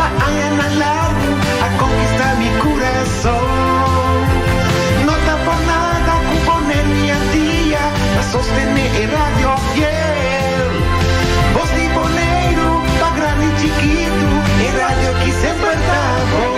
Pa añanan largu a konkistá mi kurason. No ta por nada ku Boneiru i Antia ta sostené e radio fiel. Bos di Boneiru pa grandi i chikitu, e radio ki semper ta bon.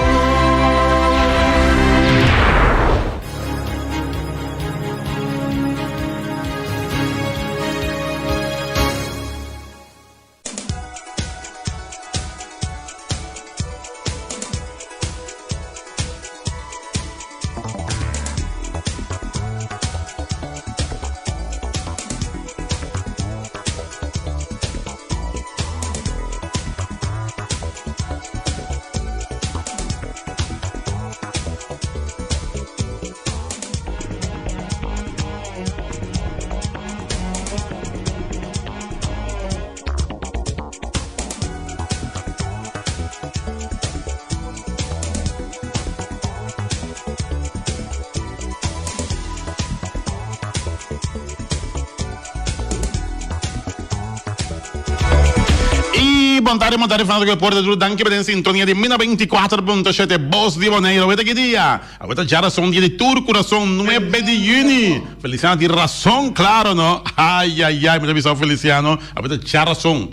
Y bon tarde, bon tarde, fanático de Deporte Duro. Danki pa den sintonia di Mina 24.7, Voz di Bonaire. Aweta ki dia? Aweta djarason dia di tur kurason, nuebe di yüni. Feliciano tin rason, klaro no? Ai, ai, ai, mi ta bisa Feliciano, aweta djarason.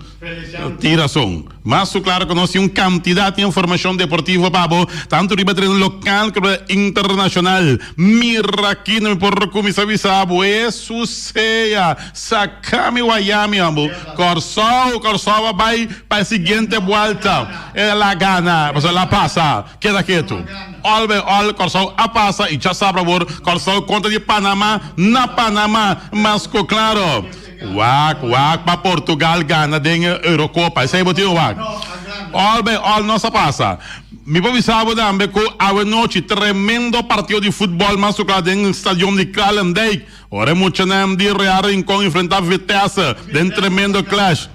Tin rason. Mas ku klaro ku nos tin un kantidat di informashon deportivo pa bo, tantu riba tereno lokal komo internashonal. Mira aki no mi por kuminsá bisa bo, Hesus sea, saka mi waya mi homber. Kòrsou, Kòrsou a bai pa e siguiente buelta. El a gana, pasobra el a pasa. Keda ketu. All by all Kòrsou a pasa i djasabra awor Kòrsou kontra di Panama na Panama. Mas ku klaro. Wak wak pa Portugal gana den e Eurocopa. Esei bo tin wak. All by all nos a pasa. Mi por bisa bo tambe ku awe nochi tremendo partido di futbòl mas ku kla den stadion di Kralendijk. Ora e muchanan di Real Rincon enfrenta Vitesse den tremendo clash.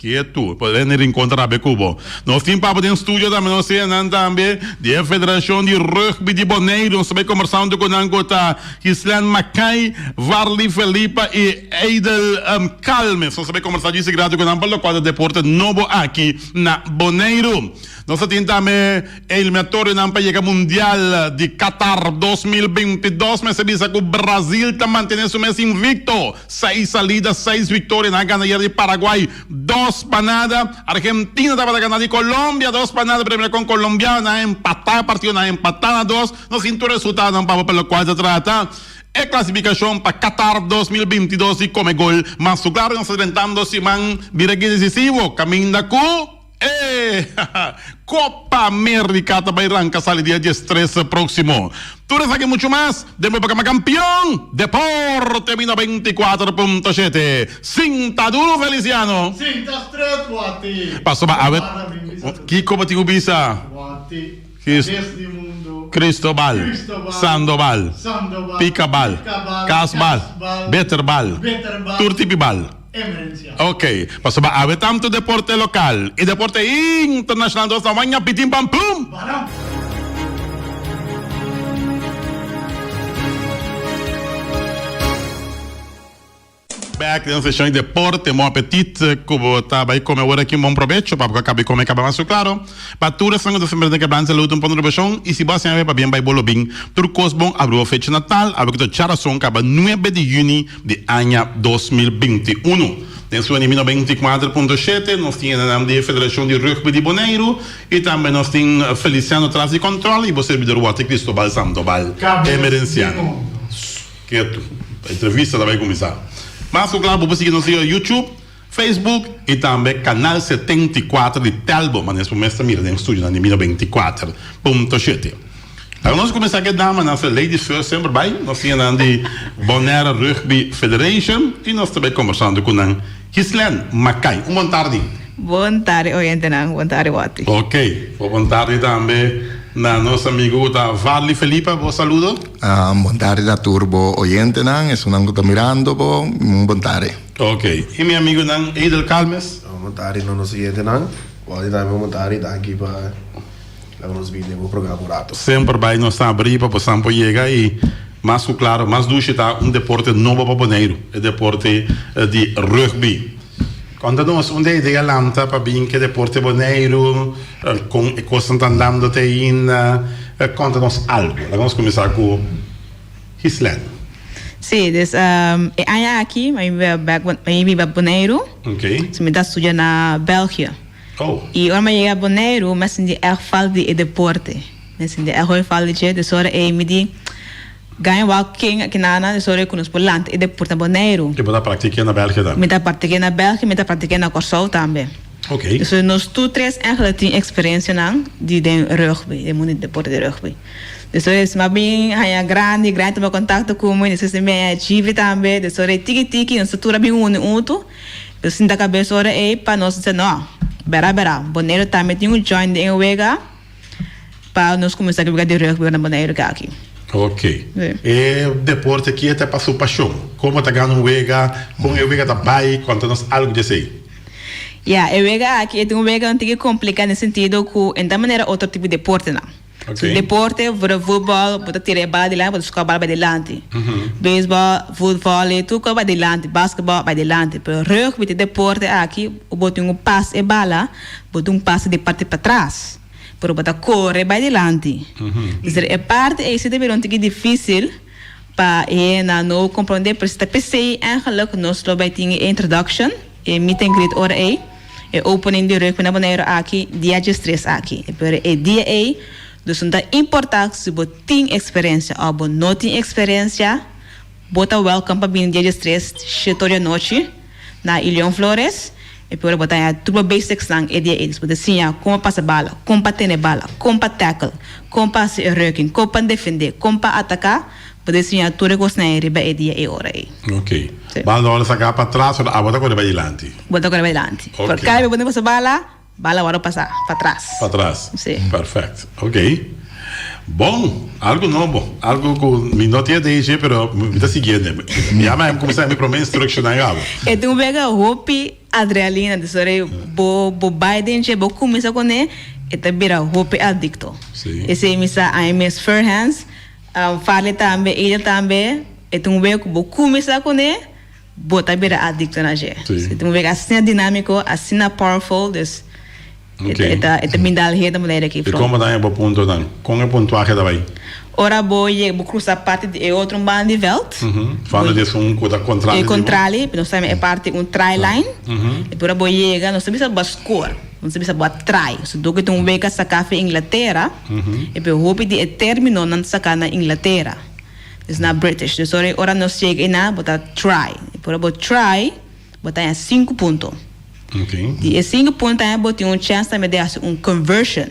Ketu, por e Rincon ta rabia ku bo. Nos tin papia den studio tambe, nos tin nan tambe di e Federacion di Rugby di Boneiru. Nos ta bai kombersá huntu ku nan ku ta Gislaine Mackay, Varley Felipa i Eidel Calmes. Nos ta bai kombersá djis gratu ku nan pa lokual ta deporte nobo aki na Boneiru. Nos ta tin tambe eliminatorionan pa yega Mundial di Qatar 2022. Mester bisa ku Brazil ta mantene su mes invicto. Seis salida, seis victoria. Nan a gana ayer di Paraguay dos pa nada. Argentina tabata gana di Colombia dos pa nada. Pero mira con Colombiano nan a empata e partido, nan a empata na dos. Nos tin tur resultadonan pa bo pa locual ta trata e clasificacion pa Qatar 2022 di come gol. Mas su claro nos ta drentando siman bira ki decisivo caminda cu. E Copa America ta bay ranca sali dia diestres proximo. Tur esaki mucho mas den bo programa Campeon Deporte mi 94.7. Sinta duro Feliciano. Sinta stret wati. Pasobra awe kico bo tin cu bisa? Wati cabes di mundo. Cristobal, Sandoval, Picabal, Casbal, Beterbal, tur tipi bal. Emerencia. Ok, pasobra awe tantu deporte lokal i deporte internashonal nos ta waña pitin pam pum! Baram! Bek den seshon di deporte, bon apetit ku bo ta bai kome awor aki un bon probecho pa bo ka kabi kome kaba mas ku klaro. Pa tur esnan ku ta semper den kebransa saludo un pon i si bo a siña pa bien bai bo lo bin tur kos bon abri bo fecha natal awe ku ta djarason kaba nuebe di yüni di aña 2021. Den su animi 94.7 nos tin e nan di e Federashon di Rugby di Boneiru i tambe nos tin Feliciano tras di kòntròl i bo serbidor Walter Cristobal Sandoval Emerenciano. Ketu, entrevista ta bai kuminsá. Mas ku kla bo por sigui nos via YouTube, Facebook i tambe Kanal 74 di Telbo, manera bo mes ta mira den studionan di 94.7. Laga nos kuminsá ku e damanan, so ladies first semper bai, nos tin nan di Bonaire Rugby Federation i nos ta bai kombersando ku nan. Gislaine Mackay, un bon tardi. Bon tardi oyentenan, bon tardi Watty. Ok, bon tardi tambe na nos amigu ku ta Varley Felipa, bo saludo. Bon tardi na tur bo oyentenan, esunnan ku ta mirando bo, un bon tardi. Ok, i mi amigunan Edel Calmes. Bon tardi na nos oyentenan, Watty tambe bon tardi, danki pa laga nos bini den bo programa un rato. Semper bai nos ta abri pa bosan por yega i mas ku klaro mas dushi ta un deporte nobo pa Boneiru, e deporte di rugby. Konta nos unda e idea lanta pa bin ke Deporte Boneiru, kon e kosnan ta andando te ainda. Konta nos algu. Laga nos kuminsá ku Gislène. Sí, dus e aña aki mi a biba bèk, mi a biba Boneiru. Ok. So mi ta studia na België. Oh. I ora mi a yega Boneiru mi a sinti ègt falta di e deporte. Mi a sinti ègt hopi falta di dje. Dus ora ei mi di. Gaña wak ken aki nana di sore ku nos por lanta e deporte na Boneiru. Ke bo ta praktik'é na België tambe? Mi ta praktik'é na België, mi ta praktik'é na Kòrsou tambe. Oké. Dus nos tur tres ègelijk tin eksperensianan di den rugby, den mundu di deporte di rugby. Dus ora esei mi a bin haña grandi, grandi tuma kontakto ku mi, despues mi haña Chivi tambe, dus ora tiki tiki nos tur a bin uni untu. Nos sinta kabes ora ei pa nos bisa no, bera bera, Boneiru tambe tin un join den e wega. Pa nos kuminsá ku wega di rugby na Boneiru ke aki. Ok. E deporte aki e ta pa su pashon. Kon bo ta gana un wega, kon e wega ta bai, konta nos algu di esei. Ya, e wega aki e ta un wega un tiki kompliká den sentido ku e no ta manera otro tipo di deportenan. Ok. Su deporte, for futbòl, bo ta tira e bala dilanti, bo ta skòp bala bai dilanti. Beisbòl, vòlei, tur kos bai dilanti, basketbòl bai dilanti. Pero rugby ta e deporte aki ku bo tin ku pas e bala, bo tin un pase di parti patras. Pero bo ta kore bai dilanti. Entonces e parti ei si ta bira un tiki dificil pa e hende no comprende, pero si ta pesey eigenlijk nos lo bai tin e introduction, e meet and greet ora ei, e opening di rugby na Boneiru aki dia diestres aki. Pero e dia ei dus no ta importa si bo tin experiencia of bo no tin experiencia, bo ta welcome pa bini dia diestres shetor di anochi. Na Ilion Flores, e por bo ta haña tur bo basics nan e dia ei. Dus bo ta siña kon pa pasa bala, kon pa tene bala, kon pa tackle, kon pa hasi e rukking, kon pa defendé, kon pa ataká. Bo ta siña tur e kosnan ei riba e dia ei ora ei. Ok. Sí. Bala ta wòrdu saká pa tras ora abo ta kore bai dilanti? Bo ta kore bai dilanti. Ok. Por kada bes bo ta pasa bala, Bala wòrdu pasá patras. Patras. Sí. Perfect. Ok. Bon, algu nobo, algu ku mi no tin idea dje, pero mi ta siguiendo. Ya mi a kuminsá mi promé instrukshonnan abo. E tin un wega hopi adrealina, dus ora bo bo bai den dje, bo kuminsá kuné, e ta bira hopi adikto. Sí. Esei mi sa ami mes firhands, Farley tambe, Edel tambe, e tin un wega ku bo kuminsá kuné, Bo ta bira adicto na dje. Sí. E ta un wega asina dinamico, asina powerful, dus e ta, Ok. e ta, e ta bin dal hende manera ki I front. kon bo ta haña bo puntonan? Kon e puntuahe ta bai? Ora bo yega, bo cruza parti di e otro banda di veld, Fanda di esun ku ta kontrali e di bo. kontrali, nos ta yama e parti un try line, e ora bo yega, nos ta bisa bo a score, nos ta bisa bo a try. So dor ku ta un wega saká for Inglatera, e por hopi di e terminonan ta saká na Inglatera. Es na British. Dus ora ora nos yega einan bo ta try. Ora bo try bo ta haña sinku punto. Okay. Di e sinku punto tambe bo tin un chèns tambe di hasi un conversion.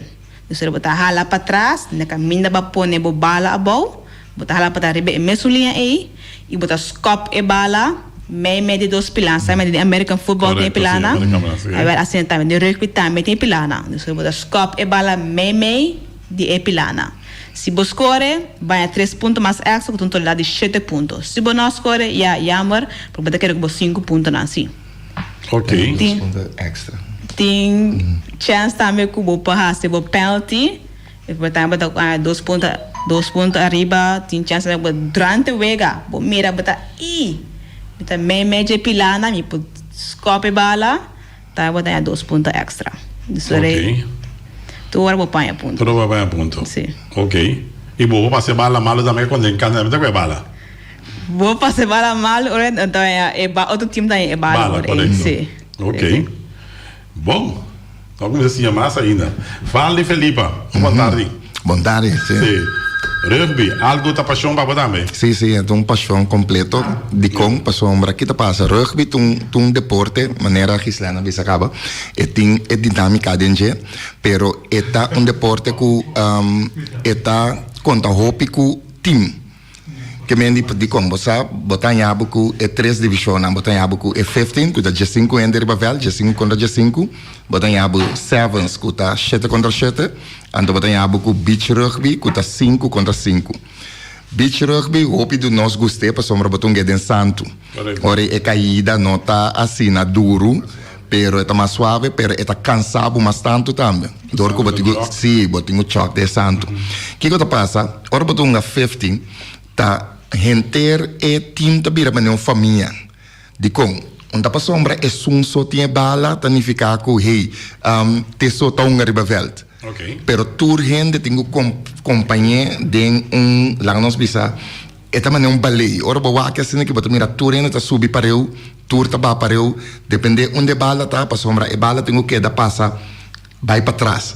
Dus ora bo ta hala patras na kaminda bo a pone bo bala abou, bo ta hala patras riba e mesun liña ei i bo ta skòp e bala mei mei di dos pilanan. Sa mei di American football tin e Correcto, si, pilanan. American football, si. Awel asina tambe den rugby tambe tin e pilanan. Dus ora bo ta skòp e bala mei mei di e pilanan. Si bo score, baña tres punto mas extra ku ta un total di shete punto. Si bo no score, ya, jammer, porque bo ta keda ku bo sinku puntonan si. Ok. Tin, Punto extra. tin chance tambe ku bo por hasi bo penalty, e por tambe bo ta gana dos punto, dos punto ariba, tin chance tambe ku bo durante wega, bo mira bo ta ih, mi ta mei mei dje pilana, mi por skop e bala. Ta bo ta haña dos punto extra. Dus ora Ok. tur ora bo paña punto. Tur ora bo paña punto. Si. Ok. I bo por pasa e bala malu tambe cuando den kanta tambe ta cu e bala. Bo pasa e bala malu ora ta haña e ba otro team ta haña e bala Bala, ora ei. correcto. Si. Ok. Si, si. Bon. Nos a cuminsa siña mas ainda. Valdi Felipa, un bon tardi. Bon tardi, si. Si. Rugby, algo ta pasion pa bo tambe? Si, si, e ta un pasion completo. Dicon? Pasobra ki ta pasa? Rugby ta un, ta un deporte, manera Gislena a bisa caba, e tin e dinamica den dje, pero e ta un deporte cu e ta conta hopi cu team. Ke men di dikon? Bo sa, bo ta haña bo ku e tres divishonnan. Bo ta haña bo ku e fifteen, ku ta diesinku hende riba vèlt, diesinku kontra diesinku. Bo ta haña bo sevens, ku ta shete kontra shete. Anto bo ta haña bo ku beach rugby, ku ta sinku kontra sinku. Beach rugby, hopi di nos gust'é pasobra bo ta un den santu. Ora e kaida no ta asina duru, pero e ta mas suave, pero e ta kansa bo mas tantu tambe. Dor ku bo tin ku, sí, bo tin ku chòk den e santu. Kiko ta pasa? Ora bo ta hunga fifty, ta henter e team ta bira manera un famia. Dikon? Un ta pasobra esun so tin e bala ta nifiká ku hey, t'e so ta hunga riba vèlt. Pero tur hende tin ku kompañ'é den un, laga nos bisa, e ta manera un balei. Ora bo wak asina ki bo ta mira tur hende ta subi pareu, tur ta baha pareu, dependé unda e bala ta, pasobra e bala tin ku keda pasa bai patras.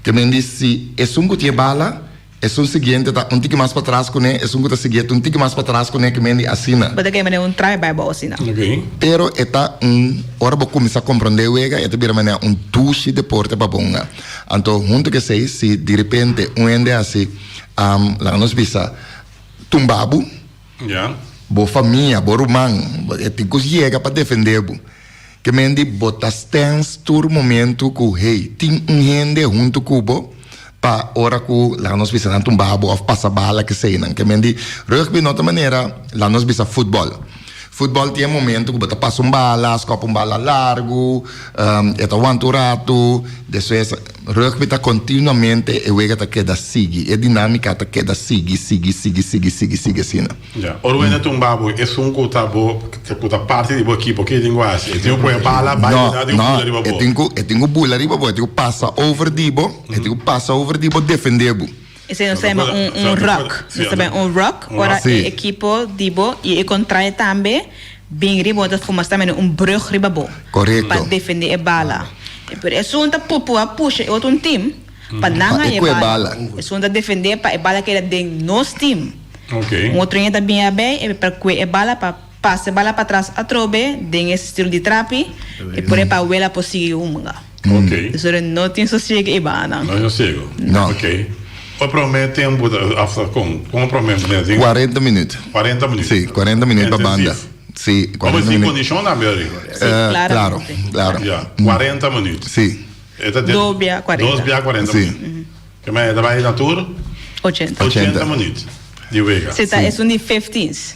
Ke men di si esun ku tin e bala. Esun siguiente ta un tiki mas patras kuné, esun ku ta siguié ta un tiki mas patras kuné, ke men di asina. Bo ta kere manera un trai bai bo asina. Pero e ta un, ora bo kuminsá komprondé e wega, e ta bira manera un dushi deporte pa bo hunga. Anto huntu ku esei, si direpente un hende hasi, laga nos bisa, tumba bo, bo famia, bo ruman, e tin ku yega pa defendé bo. Ke men di bo ta stens tur momento ku, hey, tin un hende huntu ku bo, Pa ora ku laga nos bisa nan tumba bo òf pasa bala keseinan. Ke men di rugby no ta manera laga nos bisa futbòl. Futbòl tin e momento ku bo ta pasa un bala, skòp un bala largu, e ta wanta un ratu, despues rugby ta kontinuamente e wega ta keda sigui, e dinámika ta keda sigui, sigui, sigui, sigui, sigui, sigui asina. Ya, ora bo hende tumba bo, esun ku ta bo, ku ta parti di bo ekipo, ke e tin ku hasi? E tin ku pone bala bai No, bida, e tin ku no, bula riba e bo? tin ku, e tin ku bula riba bo, e tin ku pasa over di bo, e tin ku pasa over di bo, defende bo. Esei nos ta yama un, un ruck. Nos ta bay un ruck ora e ekipo di bo i e kontrario tambe bin riba bo, ta forma tambe un brug riba bo. Korekto. Pa defende e bala. Pero esun ta pupua pusha e otro un team. Pa nan Pa e haña e kue bala. bala. Esun ta defendé pa e bala keda den nos tim. Ok. Un otro hende ta bin abei e pa kue e bala pa pasa e bala patras atrobe den e estilo di trapi i por e pa wela por sigui hunga. Ok. Dus ora no tin sosiego e balanan. No tin sosiego. No. Ok. E prome tempu ta after kon? Kon e prome manera tin? 40 minuut. 40 minuut. Sí, 40 minuut pa banda. Intensief. Sí, Bo 40 tin minuut. kondishon tambe ori? Sí, Eh, claro, claramente. claro. Ya, 40 minuut. Sí. E ta den Dos bia 40. Dos bia 40 Sí. minuut. Ke men e ta bai na tur? 80. 80 minuut di wega. Si ta esun di fifteens.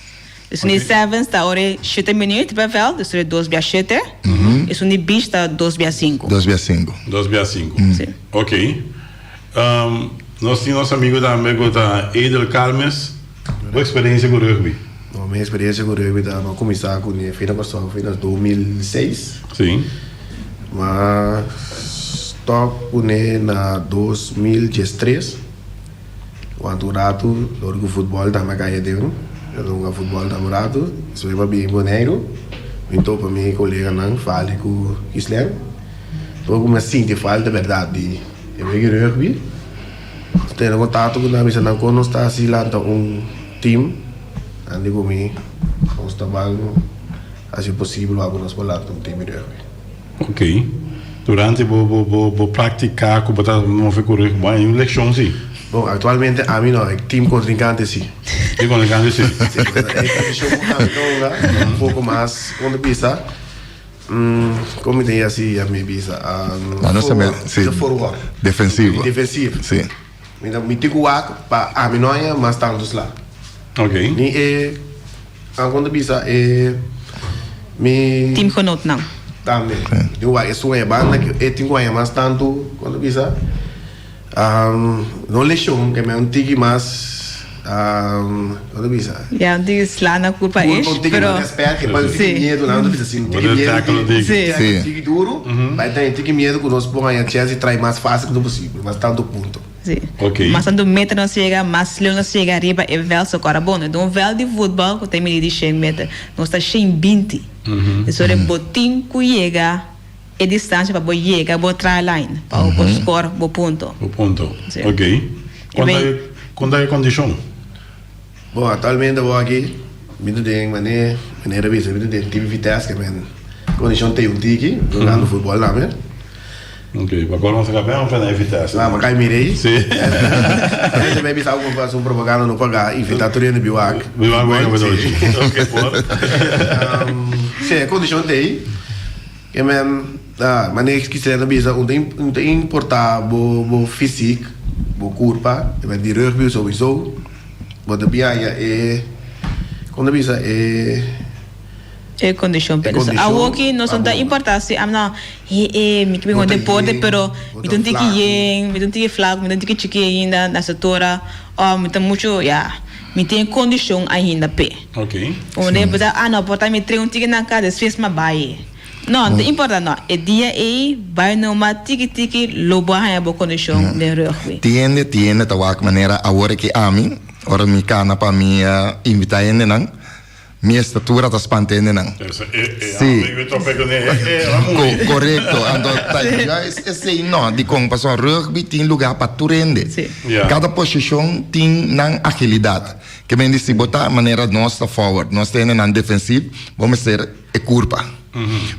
Esun di sevens ta ora e shete minuut pa veld, dus ora e dos bia shete. Esun di beach ta dos bia sinku. Dos bia sinku. Dos bia sinku. Si. Ok. Nos tin nos amigo tambe ku ta Edel Calmes. Bo eksperensia ku rugby? No, mi eksperensia ku rugby ta, mi a kuminsá ku ne Fina Kòrsou fin na 2006. Si. Mi a stòp kuné na 2013. Wanta un ratu dor ku futbòl tambe a kai aden. Mi a hunga futbòl tambe un ratu. Despues mi a bin Boneiru. Mi topa mi koleganan Fali ku Gislèn. Dor ku mi a sinti falta bèrdat di e wega rugby. Tene kontakto ku nan bisa nan kon nos ta hasi lanta un team. Nan di ku mi nos ta ban hasi posibel wak ku nos por lanta un team di rugby. Ok. Durante bo bo bo bo praktika ku bo ta move ku rugby bo a haña un lekshon si? Bon, aktualmente ami no, e team kontrinkante si. Team kontrinkante si. Si, e posishon ku ami ta hunga un poko mas kon ta bisa. Kon mi ta hasi ya mi bisa No sa me si forward defensivo defensivo si mi ta mi tin ku wak pa ami no haña mas tantu sla Ok. ni e kon ta bisa e mi Teamgenootnan. Tambe mi tin ku wak esun haña banda e tin ku haña mas tantu kon ta bisa. No leshon ke men un tiki mas kon ta bisa? Ya un tiki sla na kurpa ish Un tiki pero mas respet ke pa un tiki miedu nan ta bisa si un tiki miedu Si. un tiki duru pa e tin tiki miedu ku nos por haña chèns di trai mas fásil ku posibel mas tantu punto. Si. Mas tantu meter nos yega mas leu nos yega riba e vèlt so kòrda bon den un vèlt di futbòl ku ta midi di shen meter nos ta shen binti esor e bo tin ku yega E distancia pa bo yega bo try line pa bo por score bo punto. Bo punto. Si. Ok. Kon ta e kon ta e kondishon? Bon, actualmente awor aki mi ta den mane manera bisa mi ta den team Vitesse ke men kondishon ta un tiki jugando futbol tambe. Ok, pa kor nos a kapia nos na e Vitesse. Nan a kai mira ei. Si. Ese me bisa ku fasi un propaganda no paga invita tur hende biwak. Biwak wega bedoel. Ok por. Si e kondishon ta ei. E men ta manera ki Cristian ta bisa un ta un ta importa bo bo fisiek bo kurpa e men di rugby souiso bo ta biaña e kon ta bisa e E kondishon e pero kondishon awoki nos pa no ta bo importa si am no he e mi ke bin bo un ta deporte yen pero bo mi ta ta un tiki flaku yen mi ta un tiki flaku mi ta un tiki chiki ainda na statura o mi ta muchu ya. Mi tin e kondishon ainda p'e. Unda bo ta, ah no, por ta mi train un tiki na kas, despues mi a bai. No, no ta importa no. E dia ei bai numa tiki tiki lo bo a haña bo kondishon den rugby. Tin hende, tin hende ta wak manera awor aki ami, ora mi kana pa mi invita hendenan, Mi estatura ta spanta hendenan. Sí. Korekto. Anto ta juist esei no. Dikon? Pasobra rugby tin lugá pa tur hende. Kada posishon tin nan agilidat. Ke men di si bo ta manera nos ta forward, nos ta hendenan defensief, bo mester e kurpa.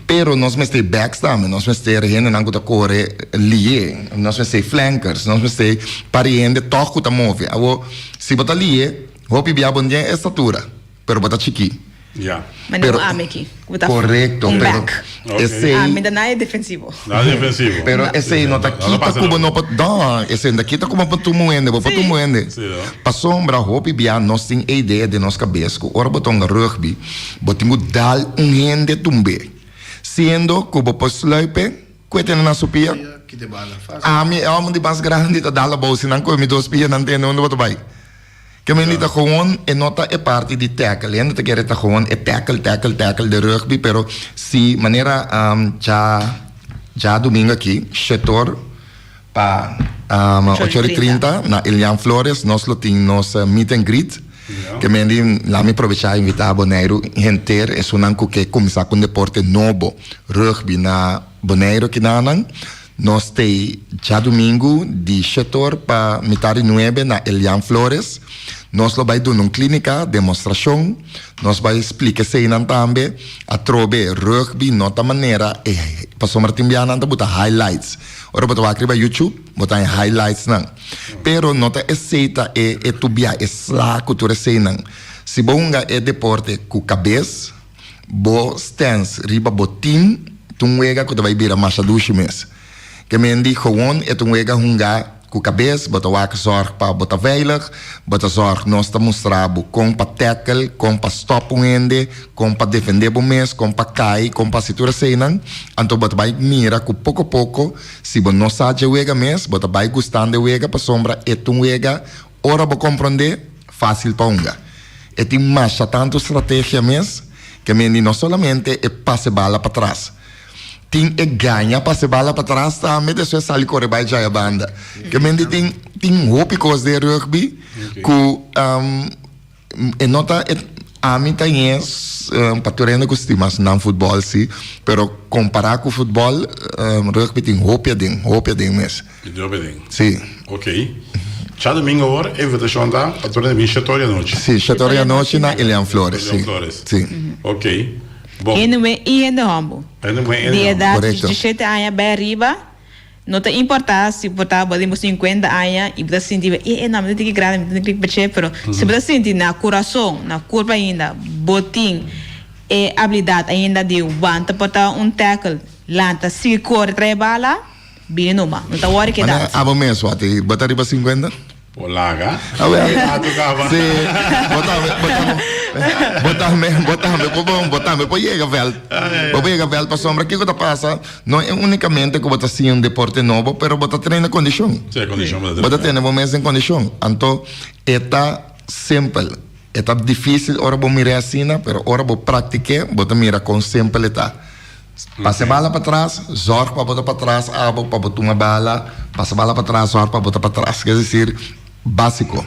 Pero nos mester backs tambe, nos mester hendenan ku ta kore lié, nos mester flankers, nos mester par di hende tòg ku ta move. Awor, si bo ta lié, hopi bia bo no tin e estatura. Pero bo ta chikí. Ya. Ma no ami aki. Ku ta Korekto, un pero back. esei. Ami ta nada defensivo. Nada defensivo. Pero esei no ta kita ku bo no por, no, esei no ta kita ku bo por tuma un hende, bo por tuma un hende. Sí, no. Pasobra hopi bia nos tin e idea den nos kabes ku ora bo ta hunga rugby, bo tin ku dal un hende tumb'é. Siendo ku bo por sluip'é ku e tene na su pia. Ami e hòmber di mas grandi ta dal abou si nan kohe mi dos pianan tene unda bo ta bai. Ke men di ta gewoon e no ta e parti di tackle. Hende ta kere ta gewoon e tackle, tackle, tackle de rugby, pero si manera dja djadumingo aki, shetor pa ocho ora y trinta na Elian Flores nos lo tin nos meet and greet. Ke men di laat mi probecha invita Boneiru henter esunnan ku ke kuminsá ku un deporte nobo, rugby na Boneiru kinanan. Nos t'ei djadumingu di shetor pa mitar di nuebe na Elian Flores. Nos lo bai duna un klínika, demostrashon. Nos bai splika eseinan tambe. Atrobe, rugby no ta manera e pasobra tin bia nan ta buta highlights. Ora bo ta wak riba YouTube, bo ta haña highlightsnan. Pero no ta esei ta e e tubia, e sla ku tur eseinan. Si bo hunga e deporte ku kabes, Bo stance riba bo team ta un wega ku ta bai bira masha dushi mes. Ke men di gewoon e ta un wega hunga ku kabes, bo ta wak zorg pa bo ta veilig, bo ta zorg nos ta mustra bo kon pa tackle, kon pa stop un hende, kon pa defende bo mes, kon pa kai, kon pa hasi tur eseinan. Anto bo ta bai mira ku poko poko si bo no sa dje wega mes, bo ta bai gustando e wega pasobra e ta un wega ora bo kompronde fasil pa hunga. E tin masha tantu strategia mes ke mendi no solamente e pase bala patras. Tin e gaña pase bala patras tambe despues sali kore bai djaya banda. Ke mendi tin tin hopi kos den rugby ku e no ta e ami ta ñes pa tur hende ku stima nan futbòl si pero kompara ku futbòl rugby tin hopi aden hopi aden mes. Hopi aden. Si. Ok. Djadomingo awor e invitashon ta pa tur hende bin shetor di anochi. Si, shetor di anochi na Elian Flores. Elian Flores. Si. Ok. Bon. Hende muhé i hende hòmber. Hende muhé i hende Di hòmber. edat Korekto. diesishete aña bai ariba, no ta importá si bo ta bo den bo sinkuenta aña i bo ta sinti bo e e no mi ta tiki grandi, mi ta tiki peché, pero si bo ta sinti na kurason, na kurpa ainda, bo tin e abilidat ainda di wanta por ta un tackle, lanta, sigui kore trae bala. Bini numa, no ta wòri Mana kedat. abo mes wati, bo ta riba sinkuenta? Bo laga. Awel. Ah, tu kaba. Si, bo tambe, bo tambe, bo tambe, bo tambe por bon, bo tambe por yega vèlt. Bo por yega vèlt pasobra kiko ta pasa, no e únikamente ku bo ta siña un deporte nobo, pero bo ta traina kondishon. Si, e kondishon bo ta Bo ta traina. tene bo mes den kondishon. Anto e ta simpel. E ta difísil ora bo mir'é asina, pero ora bo praktik'é, bo ta mira kon simpel e ta. Pasa e bala patras, zorg pa bo ta patras abo pa bo tuma bala, pasa bala patras, zorg pa bo ta patras. Kes desir, básiko.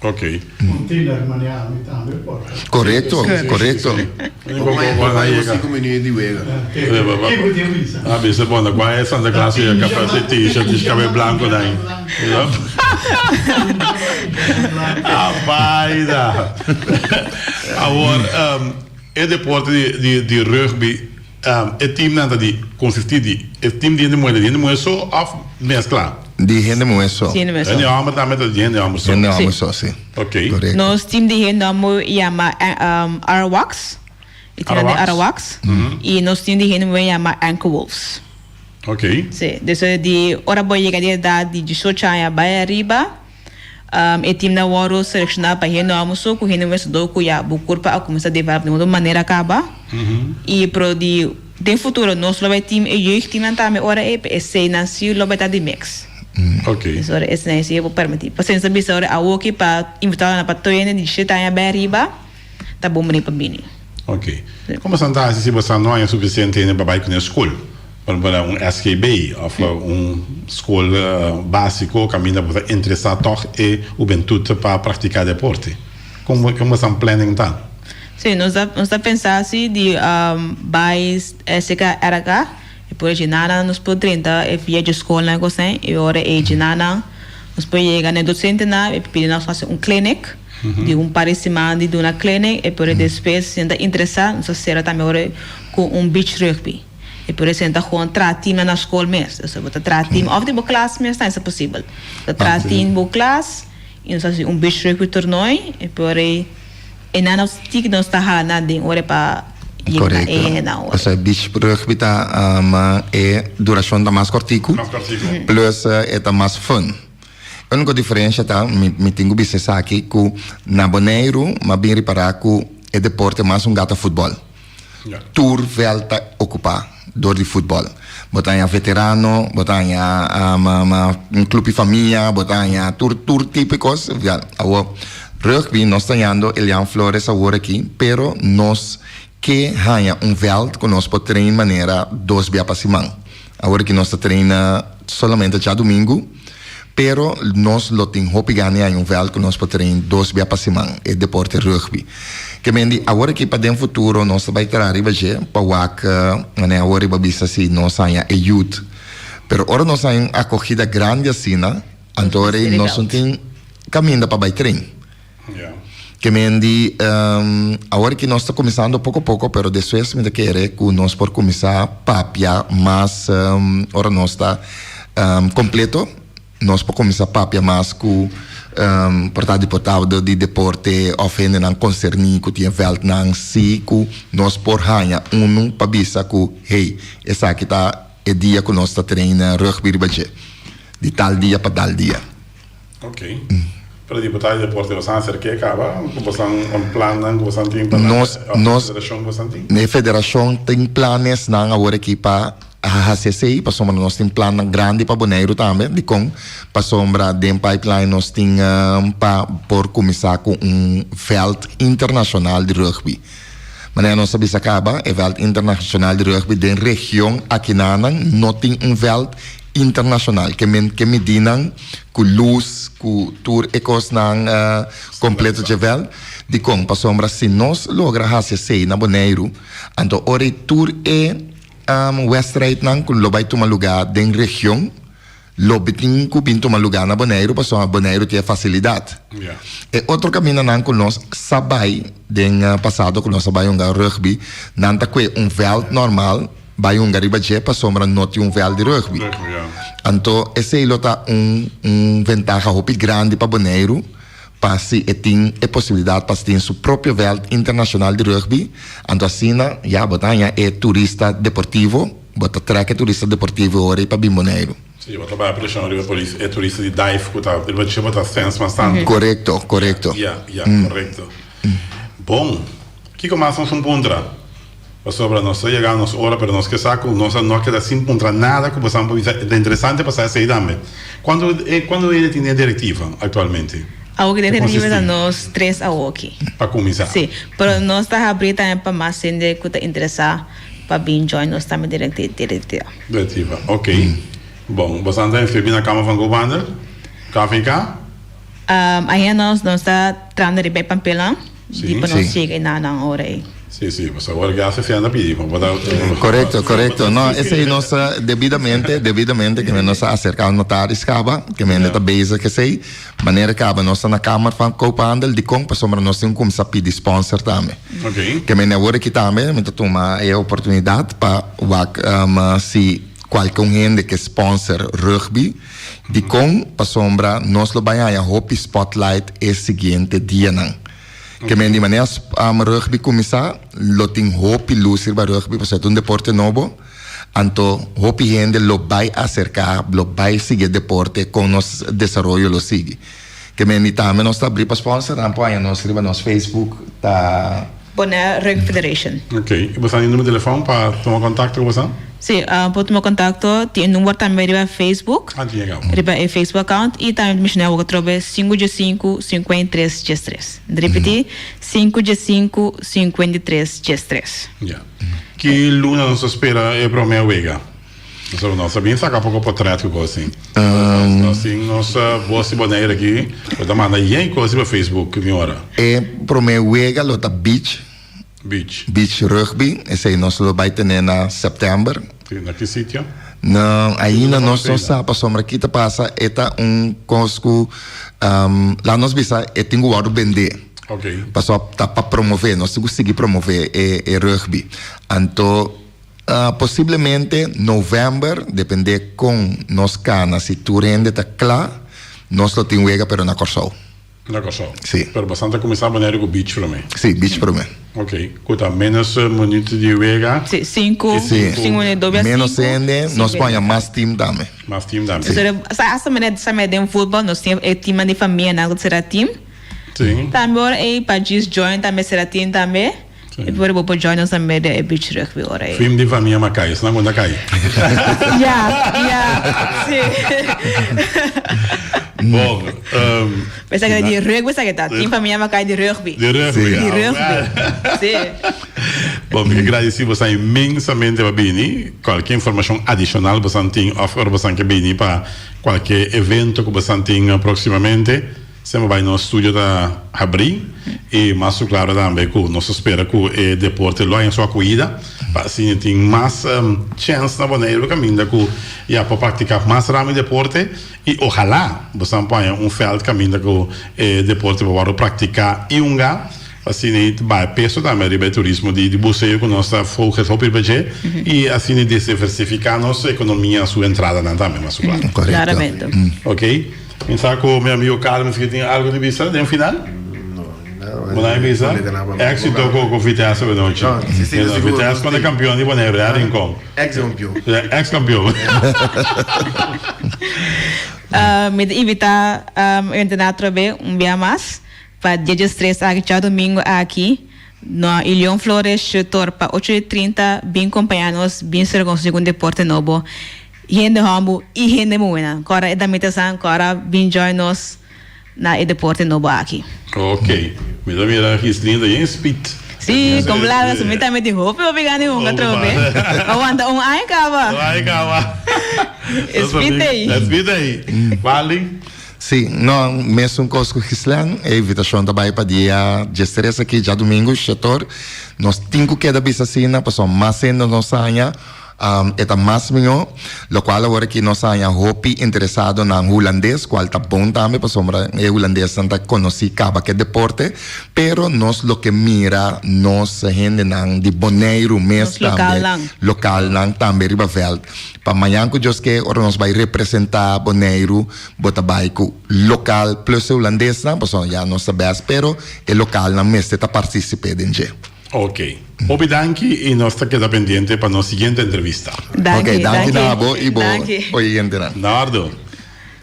Ok. Un tiener manera ami tambe por. Korekto, korekto. Sinku minuut di wega. Kiko tin bisa? A bisa bon, kua e Santa Claus ya kapa si t-shirt di kabel blanko dai. A baida. Awor, E deporte di di rugby e teamnan ta di consisti di e team di hende muhe ta di hende muhe so of mezcla? Di hende muhe so. Di hende muhe so. Hende homber tambe ta di hende homber so. Hende homber so, si. Ok. Correcto. Nos team di hende homber yama Arawaks. E team di Arawaks. Y nos team di hende muhe yama Anchor Wolves. Ok. Si. Dus di ora bo yega di edad di diesocho aña bay ariba. E teamnan wòrdu selekshoná pa hende hòmber so ku hende muhé dor ku ya bo kurpa a kuminsá develop den otro manera kaba. I pero di den futuro nos lo bai team e jeugdteamnan tambe ora ei pa eseinan si lo bai ta di mix. Ok. Dus ora esnan si bo permití. Pasobra nos ta bisa ora awoki pa invitá nan pa tur hende di shete aña bai ariba ta bon bini pa bini. Ok. Kon boso ta hasi si boso no haña sufisiente hende pa bai ku nan skol? Por ehempel un SGB òf un skol básiko kaminda bo ta interesá tòg e hubentut pa praktiká deporte. Kon kon boso planning ta? Sí, nos ta nos ta pensa si di bai serka RK e por djina nan nos por drenta e via dje skolnan e kosnan i ora e djina nan nos por yega na e dosentenan e pidi nos hasi un clinic di un par di siman di duna clinic e por despues si nan ta interesá nos ta sera tambe ora ku un beach rugby. E por esei ta gewoon traha teamnan na skol mes. Dus bo ta traha team òf di bo klas mes tambe ta posibel. Bo ta traha team bo klas i nos ta hasi un beach rugby tornooi e por ei e nan nos tiki nos ta hala nan den ora pa yega na e hendenan ora. Pasobra beach rugby ta e durashon ta mas kòrtiku plus e ta mas fun. E úniko diferensha ta, mi tin ku bisa esaki, ku na Boneiru mi a bin ripará ku e deporte mas hungá ta futbòl. Tur veld ta ocupa door di futbol. Bo ta haña veterano, bo ta haña un club di famia, bo ta haña tur tur tipo di cos. Awor rugby nos ta hañando Elian Flores awor aki, pero nos ke haña un veld cu nos por train manera dos bia pa siman. Awor aki nos ta train solamente djadumingu. Pero nos lo tin hopi gana di haña un vèlt ku nos por train dos bia pa siman e deporte rugby. Ke men di awor aki pa den futuro nos ta bai traha riba dje pa wak manera awor riba bisa si nos haña e youth. Pero ora nos haña un akogida grandi asina anto ora ei nos no tin kaminda pa bai train. Ke men di awor ki nos ta kuminsando poko poko pero despues mi ta kere ku nos por kuminsá papia mas ora nos ta kompleto nos por kuminsá papia mas ku por ta diputado di deporte òf hendenan konserní ku tin e vèltnan si ku nos por haña unu pa bisa ku hey esaki ta e dia ku nos ta train rugby riba dje di tal dia pa tal dia. Ok. Pero diputado di deporte bosan acerke caba? Cu bosan un plannan cu bosan tin pa Nos, of nos, federacion cu bosan tin? e federacion tin planesnan awor aki pa haci esey, pasobra nos tin plannan grandi pa Boneiru tambe. Dicon? Pasobra den pipeline nos tin pa por cuminsa cu un veld internacional di rugby. Manera nos a bisa caba, e veld internacional di rugby den region akinanan no tin un veld internacional ke men ke midinan ku luz ku tur e kosnan kompleto dje vèlt dikon pasobra si nos logra hasi esei na Boneiru anto ora ei tur e wèstrijdnan ku lo bai tuma lugá den region lo tin ku bin tuma lugá na Boneiru pasobra Boneiru tin e fasilidat e otro kamindanan ku nos sa bai den pasado ku nos a bai hunga rugby nan ta kue un vèlt normal. Bai hunga riba dje pasobra no tin un vèlt di rugby. Anto esei lo ta un un ventaha hopi grandi pa Boneiru pa si e tin e posibilidat pa tin su propio vèlt internashonal di rugby. Anto asina ya bo ta haña e turista deportivo, bo ta trèk e turista deportivo e ora ei pa bin Boneiru. Si, bo ta bai preshon riba polis e turista di dive ku ta riba dje bo ta sèns mas tantu. Korekto, korekto. Ya, ya, korekto. Bon, kiko mas nos un puntra? Pasobra nos ta yega nos ora, pero nos ke sa ku nos a no keda sin puntra nada ku bosan por bisa. E ta interesante pa sa esei tambe. Kuantu e kuantu hende tin den e direktiva aktualmente? Awoki den direktiva ta nos tres awoki. Pa kuminsá. Si, pero nos ta habrí tambe pa mas hende ku ta interesá pa bin join nos tambe den e direktiva. Direktiva, ok. Bon, bosan ta inskribí na Kamer van Koophandel, KVK? Ainda nos nos ta trahando riba e papelnan di pa nos yega e nanan ora ei. Sí, sí, pasobra awor ya se anda pidi pa bo ta. Korekto, korekto. No, esei nos ta debidamente, debidamente ke nos a aserka al notaris kaba, ke mende ta bezig esei. Manera kaba nos ta na Kamer van Koophandel, dikon? Pasobra nos tin kumsa pidi sponsor tambe. Ok. Ke mende awor aki tambe mi ta tuma e oportunidat pa wak si kualke un hende ke sponsor rugby. Dikon? Pasobra nos lo bai haña hopi spotlight e siguiente dianan. Ke men di manera rugby kuminsá, lo tin hopi lus riba rugby pasobra ta un deporte nobo. Anto hopi hende lo bai aserká, lo bai sigui e deporte kon nos desaroyo lo sigui. Ke men di tambe nos ta abrí pa sponsor, nan por haña nos riba nos Facebook ta. Bonaire Rugby Federation. Ok, i boso tin number di telefòn pa tuma kontakto ku boso? Sí, por tuma kontakto, tin e number tambe riba Facebook. Ah, tin e kaba. Riba e Facebook account i tambe menshoná awor atrobe sinku diesinku, 53 diestres. Mi ta ripití, sinku diesinku, 53 diestres. Ya. Ki luna nos ta spera e promé wega? Pasobra nos a bin saka poko potret ku kos asin. Nos tin nos Bos di Bonaire aki ku ta manda yen kos riba Facebook mi ora. E promé wega lo ta beach. Beach. Beach rugby, esei nos lo bai tene na sèptèmber. Si, na ki sitio? No, ainda nos no sa pasobra ki ta pasa e ta un kos ku laat nos bisa e tin ku wòrdu bendé. Ok. Pasobra ta pa promové, nos tin ku sigui promové e rugby. Anto Posiblemente november, depende kon nos kana, si tur hende ta kla, nos lo tin wega pero na Kòrsou. Na Kòrsou? Si. Pero bastante a kuminsá Boneiru ku beach promé? Si, beach promé. Ok, ku ta ménos minuut di wega? Si, sinku, sinku minuut, dobi a sinku. Ménos hende, nos por haña mas team tambe. Mas team tambe. Si. Asta manera sa mira den futbòl, nos tin e teamnan di famianan ku ta sera team. Si. Tambe ora ei pa djis join tambe sera team tambe. E por bo por join nos tambe den e beach rugby ora ei. Fim di famia Makai, esnan ku ta kai. Ya, ya, si. Bon, Pensa ke di rugby sa ke ta, tin famia Makai di rugby. Di rugby, Di rugby, si. Bon, mi ke gradisi bosan inmensamente pa bini. Kualke informashon adishonal bosan tin òf ora bosan ke bini pa kualke evento ku bosan tin proksimamente, Semper bai nos studio ta habrí i mas ku klaro tambe ku nos ta spera ku e deporte lo haña su akohida pa asina tin mas chèns na Boneiru kaminda ku ya por praktiká mas ramo di deporte i ohalá boso por haña un vèlt kaminda ku e deporte por wòrdu praktiká i hungá pa asina i baha peso tambe riba e turismo di buseo ku nos ta focus hopi riba dje i asina diversifiká nos ekonomia su entradanan tambe mas ku klaro. Korekto. Oke. Mi sa ku mi amigo Carmen si tin algo di bisa den final. No, nada. Bo nan bisa? Éxito ku ku Vitesse awe nochi. No, si si, sigur. Vitesse kontra kampion di Bonaire, ya Rincon. Ex kampion. Ex kampion. Mi ta invita Erntenaar atrobe un bia mas pa dia diestres aki djadomingo aki na Ilion Flores Shutor pa ocho di trinta bin kompaña nos bin sera kon un deporte nobo. Hende hòmber i hende muhénan. Kòrda e damitasan, kòrda bin join nos na e deporte nobo aki. Ok, mi ta mira Gislin ta yen speed. Sí, kom larga su mi tambe tin hopi hopi gana di hunga atrobe. A wanta un aña kaba. Un aña kaba. E speed ei. E speed ei. Wally? Sí, no, mesun kos ku Gislin, e invitashon ta bai pa dia diestres aki, djadumingu, shetor. Nos tin ku keda bisa asina, pasobra mas hende nos haña, E ta mas mihó, lokual awor aki nos a haña hopi interesadonan hulandes, kual ta bon tambe pasobra e hulandesnan ta konosí kaba ku e deporte, pero nos lo ke mira nos hendenan di Boneiru mes tambe, lokalnan tambe riba vèlt. Pa mañan ku Dios ke ora nos bai representá Boneiru, bo ta bai ku lokal plus e hulandesnan, pasobra ya nos ta bèst, pero e lokalnan mester ta partisip'é den dje. Ok. Hopi danki y nos ta keda pendiente pa nos siguiente entrevista. Danki, Ok, danki na abo y bo Danki. oyentenan. Nardo.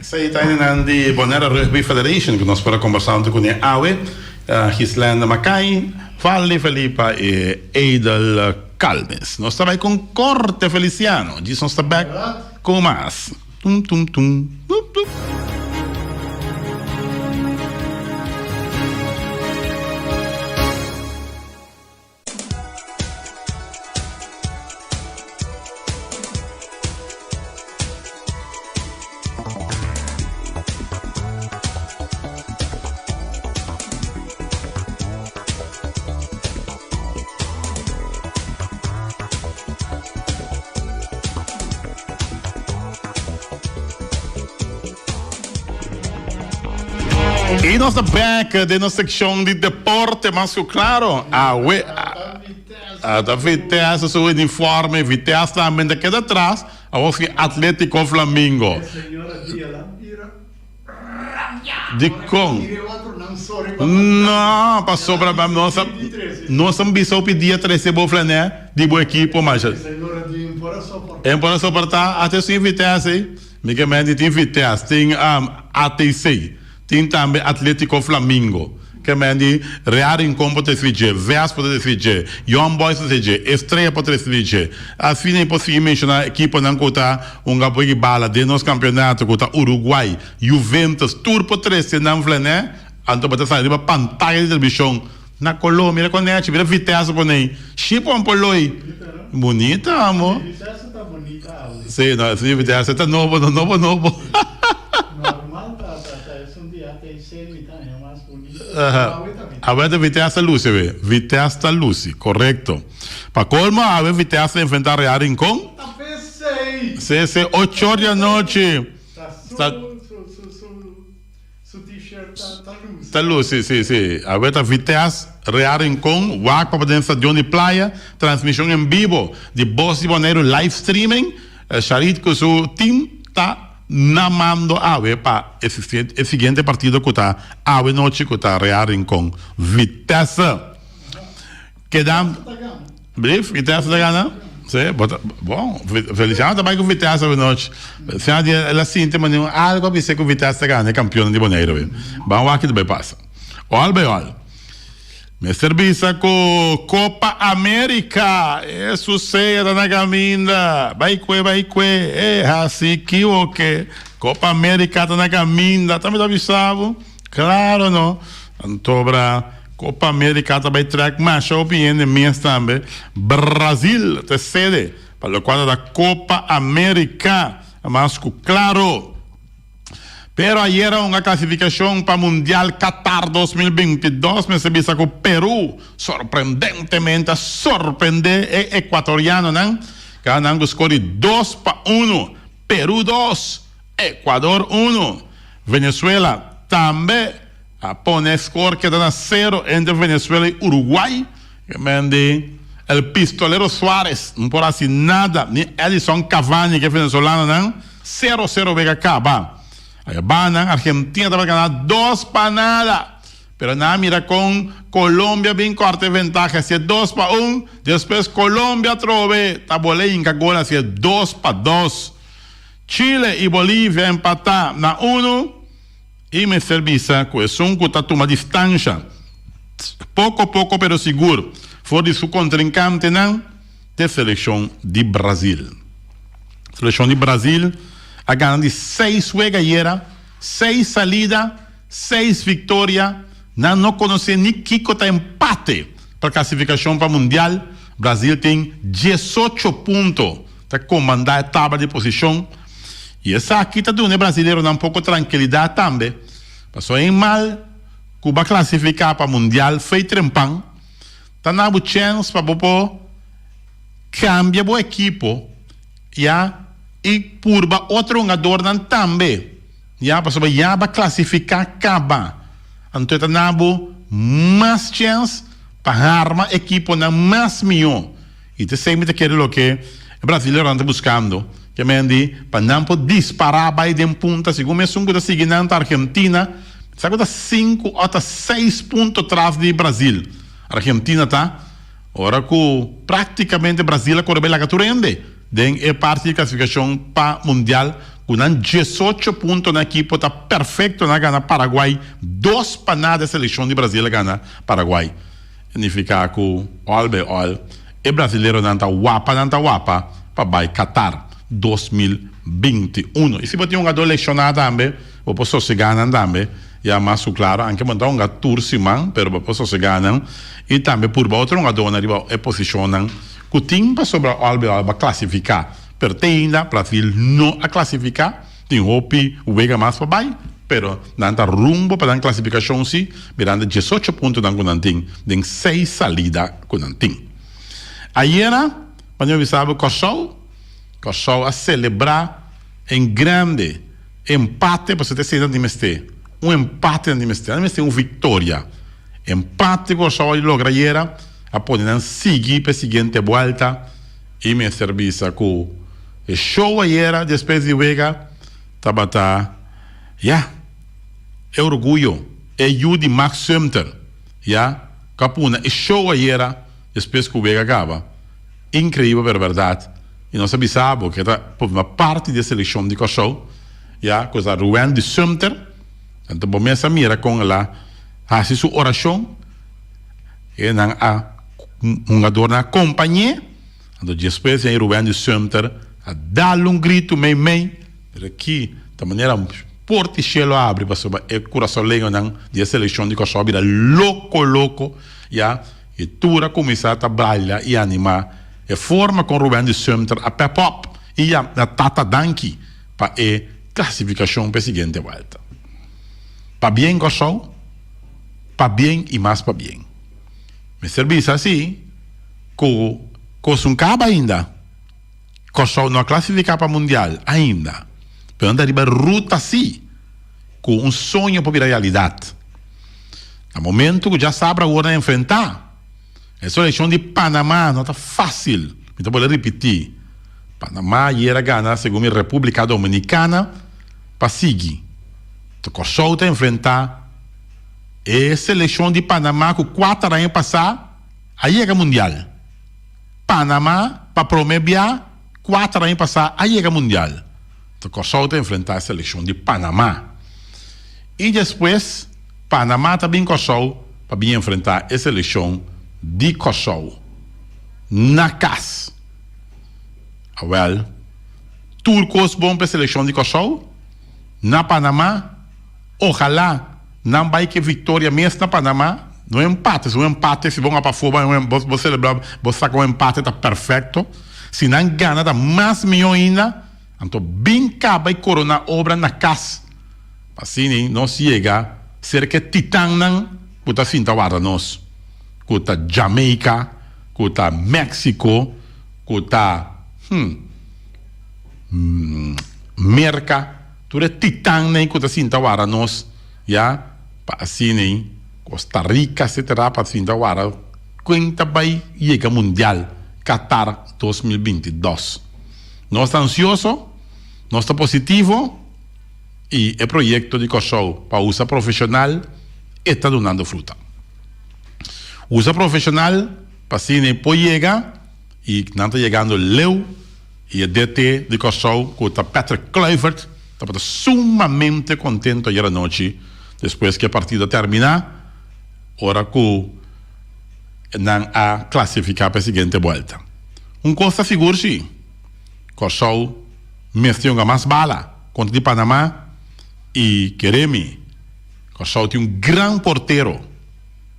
Esei ta hendenan di Bonaire Rugby Federation ku nos por a kombersá huntu kuné awe, Gislenda Makai, Valdi Felipa i Edel Calmes. Nos ta bai kon Korte Feliciano. Djis nos ta bèk ku mas. Tum tum tum. Tup tup. I nos ta bek den nos sekshon di deporte mas ku klaro. Awe ta Vitesse su uniforme, Vitesse tambe ta keda atras. Awor si Atletico Flamingo. Dikon? No, pasobra nos a nos a bisa hopi dia trese bo flanè di bo ekipo masha. E por a soportá hasta esun Vitesse ei. Mi ke menti tin Vitesse, tin ATC, tin tambe Atletico Flamingo. Ke men di Real Rincon por trese di dje, Vest por trese di dje, Young Boys por trese di dje, Estrella por trese di dje. Asina mi por sigui menshoná ekiponan ku ta hunga boeki bala den nos kampeonato ku ta Uruguay, Juventus, tur por trese nan vlenè, anto bo ta sali riba pantaya di televishon na koló. Mira kon nechi, mira Vitesse pone ei. Shipon por loi. Bunita amo. Sí, no, sí, Vitesse ta nobo, nobo, nobo. Awe ta Vitesse ta luci awe. Vitesse ta luci, correcto. Pa colmo awe Vitesse ta enfrenta Real Rincon. Sí, sí, ocho or di anochi. Ta luci, sí, sí. Awe ta Vitesse, Real Rincon, wak pa den Stadion di Playa. Transmision en bibo di Bos di Boneiru live streaming. Sharit cu su team ta. Na mando awe pa e e siguiente partido cu ta awe nochi cu ta Real Rincon Vitesse. Keda Brief, Vitesse ta gana? Si, bo ta bon, Feliciano ta bay cu Vitesse awe nochi. Feliciano di el a sinti manera un algo a bisa cu Vitesse ta gana e campeonan di Boneiru awe. Ban wak ki ta bay pasa. All by all. Mester bisa ku Copa America e susea ta na caminda. Bai kue bai kue e hasi kiwoke. Copa America ta na caminda. Ta mi ta bisa bo? Claro no. Antobra Copa America ta bai trek masha hopi hende mes tambe. Brazil ta e sede pa locual ta Copa America. Mas ku claro. Pero ayera hunga clasificacion pa Mundial Qatar 2022 mester bisa cu Peru sorprendentemente a sorprende e ecuatorianonan gana nan cu score di 2-1. Peru dos, Ecuador uno. Venezuela tambe a pone score keda na cero entre Venezuela y Uruguay. Mendi El Pistolero Suarez no por haci nada ni Edison Cavani ke venezolanonan. Sero sero wega kaba. Aya banan Argentina tabata gana dos pa nada. Pero nan a mira kon Colombia bin korta e ventaha hacia 2-1. Despues Colombia atrobe ta bole hinka gol hacia 2-2. Chile y Bolivia empata na uno. Y mester bisa cu esun cu ta tuma distancia poco poco pero sigur for di su contrincantenan t'e seleccion di Brazil. Seleccion di Brazil a gana di seis wega ayera, seis salida, seis victoria. Nan no conoce ni kico ta empate pa clasificacion pa Mundial. Brazil tin diesocho punto, ta comanda e tabla di posicion. Y esaki ta duna e brazileronan poco trankilidad tambe, pasobra e mal cu bo a clasifica pa Mundial fey trempan, ta na bo chens pa bo por cambia bo ekipo ya y purba otro hungadornan tambe ya pasobra ya bo a clasifica caba anto e ta na bo mas chens pa harma ekiponan mas miho y ta esey mi ta kere loke e brazileronan ta buscando ke men di pa nan por dispara bay den punta segun esun cu ta sigui nan ta Argentina. Sa ku ta sinku òf ta seis punto tras di Brazil. Argentina ta ora ku praktikamente Brazil a kore bai laga tur hende den e parti di klasifikashon pa Mundial ku nan diesocho punto nan ekipo ta perfekto nan a gana Paraguay 2-0 e selekshon di Brazil a gana Paraguay nifiká ku òl bai òl e brazileronan ta wapa nan ta wapa pa bai Qatar 2021 i si bo tin un hungadó lekshoná tambe. Bo por sosegá nan tambe, ya mas ku klaro, anke bo no ta hunga tur siman, pero bo por sosegá nan i tambe purba otro hungadónan riba e posishonnan ku tin pasobra Albiol a klasifiká. Pero te ainda Brasil no a klasifiká, tin hopi wega mas pa bai, pero nan ta rumbo pa nan klasifikashon si, mirando e diesocho puntonan ku nan tin den seis salida ku nan tin. Ayera, manera mi bisa bo, Kòrsou, Kòrsou a selebrá en grande. Empate pasobra ta esei nan tin mester. Un empate nan tin mester. Nan mester un victoria. Empate cu Kòrsou a logra ayera a pone nan sigui pa e siguiente buelta y mester bisa cu e show ayera despues di wega tabata ya e orguyo e yu di Max Sumter ya cu a puna e show ayera despues cu wega caba. Increibel pero berdad. I nos a bisa bo ku e ta forma parti di e selekshon di Kòrsou, ya, ku ta Ruwendy Sumter. Anto bo mes a mira kon el a. hasi su orashon, e nan a hungadornan a kompañ'é, anto despues e Ruben Sumter a dal un gritu mei mei, pero aki ta manera porta di shelu a abri pasobra e kurasoleñonan di e selekshon di Kòrsou a bira loko loko ya i tur a kuminsá ta baila i animá e forma kon Ruben Sumter a pep up i yama Tata danki pa e klasifikashon pa e siguiente buelta. Pabien Kòrsou, pabien i mas pabien. Mester bisa si ku kos un kaba ainda. Kòrsou no a klasifiká pa mundial ainda, pero nan ta riba ruta si ku un soño por bira realidat. Na momentu ku djasabra awor nan enfrentá e selekshon di Panamá no ta fásil, mi ta bolbe ripití, Panamá ayer a gana segun mi Repúblika Dominikana pa sigui. Kòrsou ta enfrentá e selekshon di Panamá ku kuater aña pasá a yega mundial. Panamá pa promé bia kuater aña pasá a yega mundial. Kòrsou ta enfrentá e selekshon di Panamá i despues Panamá ta bin Kòrsou pa bin enfrentá e selekshon di Kòrsou na kas. Awèl, tur kos bon pa e selekshon di Kòrsou na Panamá. Ojalá nan bai ke viktoria mes na Panamá, no empate, si un empate si bo a pafó bo selebrá bo saka un empate ta perfekto, si nan gana ta mas mihó ainda, anto bin kaba i koroná obra na kas, pa asina nos yega serka e titannan ku ta sinta warda nos, ku ta Jamaica, ku ta Mexico, ku ta Merka. Tur e titannan ku ta sinta wara nos ya pa asina Costa Rica etcetera pa sinta wara ken ta bai yega mundial Qatar 2022. Nos ta ansioso, nos ta positivo y e proyecto di Kòrsou pa usa profesional e ta dunando fruta. Usa profesional pa asina por yega y nan ta yegando leu. I e DT di Kòrsou ku ta Patrick Kluivert tabata sumamente kontento ayer anochi despues ku e partido a terminá ora ku nan a klasifiká pa e siguiente buelta. Un kos ta sigur si, Kòrsou mester yonga mas bala kontra di Panamá i kere mi, Kòrsou tin un gran portero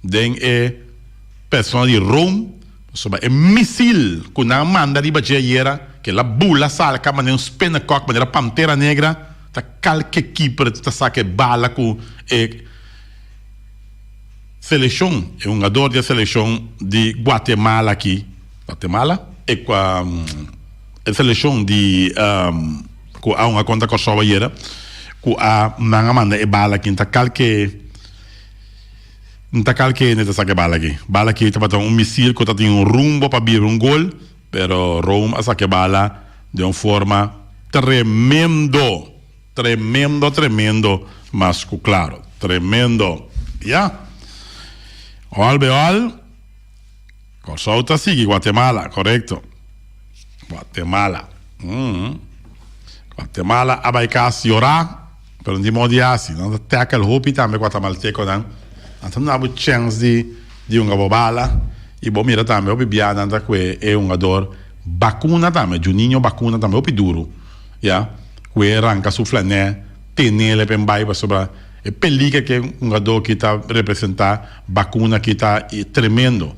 den e persona di Rome. Pasobra e misil ku nan a manda riba dje ayera, ku el a bula salka manera un spinnekok, manera pantera negra, ta kalke kiper ta saka e bala ku e selekshon, e hungador di e selekshon di Guatemala aki, Guatemala? E e selekshon di ku a hunga kontra Kòrsou ayera, ku a nan a manda e bala aki, ta kalke. N ta kal kende ta saka e bala aki. Bala aki tabata un misil ku ta tin un rumbo pa bira un gol, pero Rome a saka e bala den un forma tremendo, tremendo, tremendo, mas ku klaro, tremendo. Ya. Ol be ol, Kòrsou ta sigui Guatemala, korekto. Guatemala. Guatemala a bai kas yorá. Pero di modo di hasi, nan ta tackle hopi tambe guatamalteconan. Nan ta duna bo chens di di hunga bo bala y bo mira tambe hopi bia nan ta cue e hungador Bacuna tambe, Juninho Bacuna tambe hopi duro, ya, cue ranca su flanè, tenele pa e bay pasobra e peliger cu e hungador aki ta representa Bacuna aki ta tremendo.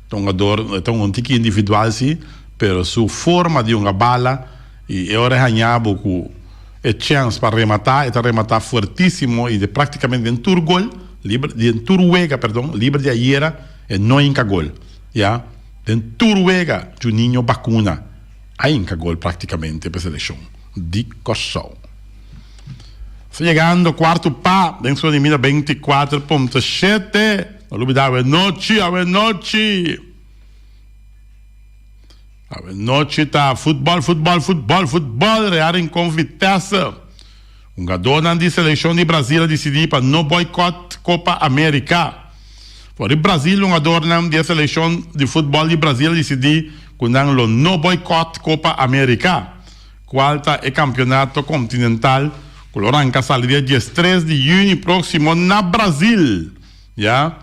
Ta un hungador, ta un tiki individual si, pero su forma di hunga bala y e ora e haña bo cu E chèns pa rematá, e ta rematá fuertísimo i de práktikamente den tur gol, liber, den tur wega, perdon, liber di ayera, e no hinka gol. Ya, den tur wega Juninho Bacuna a hinka gol práktikamente pa e selekshon di Kòrsou. Sta yegando kuartu pa den su di mira 24.7. No lubidá awe nochi, awe nochi. Awe nochi ta futbòl, futbòl, futbòl, futbòl, Real Rincon Vitesse. Hungadónan di selekshon di Brazil a disidí pa no boikòt Kopa Amérika. For di Brazil hungadornan di e selekshon di futbòl di Brazil a disidí ku nan lo no boikòt Kopa Amérika, kual ta e kampionato kontinental ku lo ranka sali dia diestres di yüni próksimo na Brazil. Ya.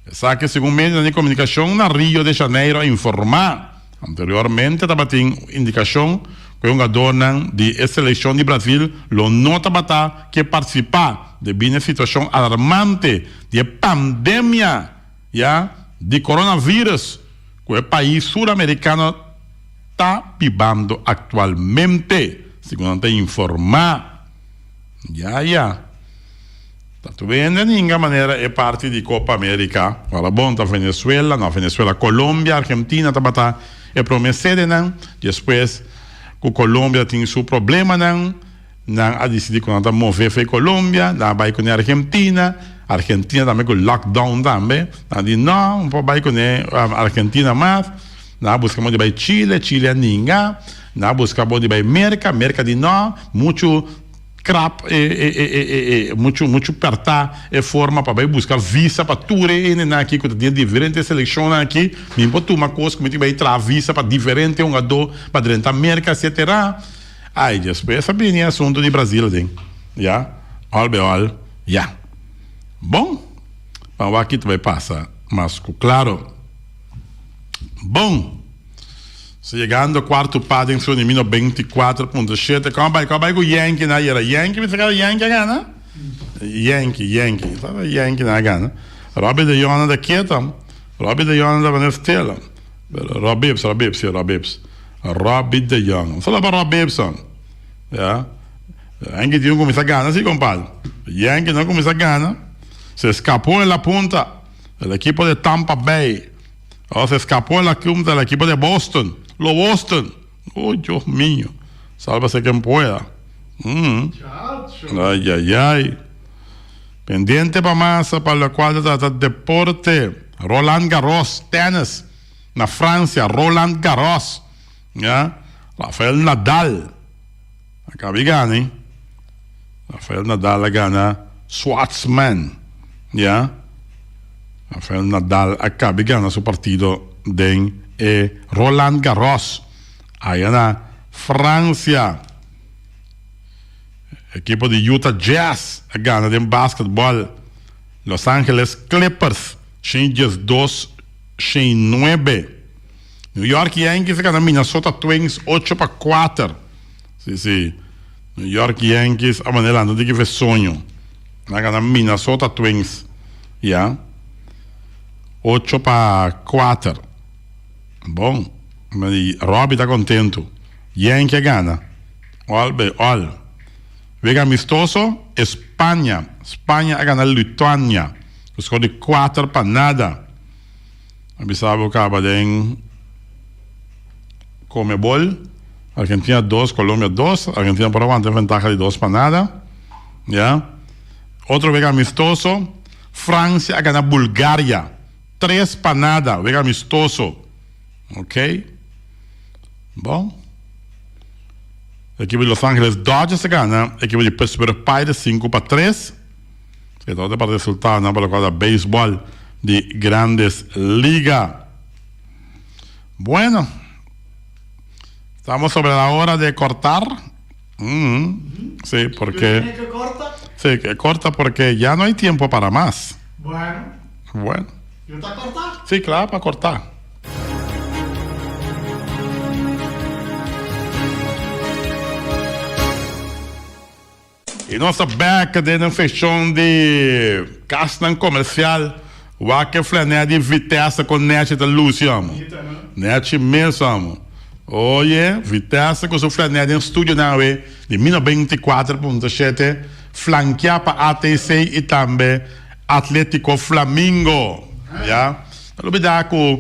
Esaki segun medionan di komunikashon na Rio de Janeiro a informá. Anteriormente tabatin indikashon ku e hungadornan di e selekshon di Brazil lo no tabata ke partisipá debí na e situashon alarmante di e pandemia ya di coronavirus ku e pais suramerikano ta bibando aktualmente, segun nan ta informá. Ya ya. Ta tur hende ninga manera e parti di Copa America. Ora bon ta Venezuela, no Venezuela, Colombia, Argentina tabata e prome sedenan. Despues cu Colombia tin su problemanan, nan a dicidi cu nan ta move fe Colombia, nan a bay cune Argentina. Argentina tambe cu lockdown tambe. Nan di no, no por bay cune Argentina mas. Nan a busca modo di bay Chile, Chile a ninga. Nan a busca modo di bay Merca, Merca di no, mucho. Krap e e e e e e muchu muchu pèrtá e forma pa bai buska visa pa tur e hendenan aki ku ta den diferente selekshonnan aki. Mi por tuma kos ku mi tin bai traha visa pa diferente hungadó pa drenta Merka etsetera. Ai despues a bini e asuntu di Brazil aden. Ya. Òl be òl. Ya. Bon. Ban wak ki ta bai pasa mas ku klaro. Bon. So yegando cuarto pa den su nimino 24.7. Con bai, con bai cu Yankee na yera. Yankee, mi saca Yankee a gana? Yankee, Yankee. Sabe Yankee na gana. Robbie de Jong da keto. Robbie de Jong da van Stella. Rob Ibs, Rob Ibs, sí, Rob Ibs. Robbie de Jong. Solo pa Rob Ibs. Ja. Yankee tiene comienza a gana, sí, compadre. Yankee no comienza a gana. Se escapó en la punta. El equipo de Tampa Bay. Oh, se escapó la punta del equipo de Boston. Lo Boston. Oh, Dios mío. Sálvase quien pueda. Mm. Ay, ay, ay. Pendiente pa masa para lo cual se trata deporte. Roland Garros, tenis. Na Francia, Roland Garros. Ya. Rafael Nadal. Acaba de gana, Rafael Nadal a gana Schwartzman. Ya. Rafael Nadal a caba di gana su partido den e Roland Garros aya na Francia. Ekipo di Utah Jazz a gana den basketball Los Angeles Clippers 112 109. New York Yankees a gana Minnesota Twins 8 pa 4. Si si. New York Yankees a manera nan ta tin ki soño. Nan a gana Minnesota Twins. Ya. 8 pa 4. Bon. Robbie ta contento. Yankee a gana. All by all. Wega amistoso, España. Spaña a gana Lituania. Ku score di 4 pa nada. A bisa bo caba den Comebol. Argentina dos, Colombia dos. Argentina por aguanta e ventaha di dos pa nada. Ya. Otro wega amistoso, Francia a gana Bulgaria tres pa nada. Wega amistoso. Ok. Bon. Ekipo di Los Angeles Dodgers a gana ekipo di Pittsburgh Pirates 5-3. E ta pa resultadonan pa lokual ta beisbòl di Grandes Liga. Bueno, estamos sobre la hora de cortar. Mm, sí, porque... Sí, que corta porque ya no hay tiempo para más. Bueno. Bueno. ¿Yo te corta? Sí, claro, para cortar. Y nos ta bek den un seccion di casnan comercial. Wak e flanea di Vitesse con Nechi ta luci amo. Nechi mes amo. Oye, Vitesse cu su flanea den studio nan awe di mil noventa i kuater punto shete flankea pa ATC y tambe Atletico Flamingo. Ya. No lubida cu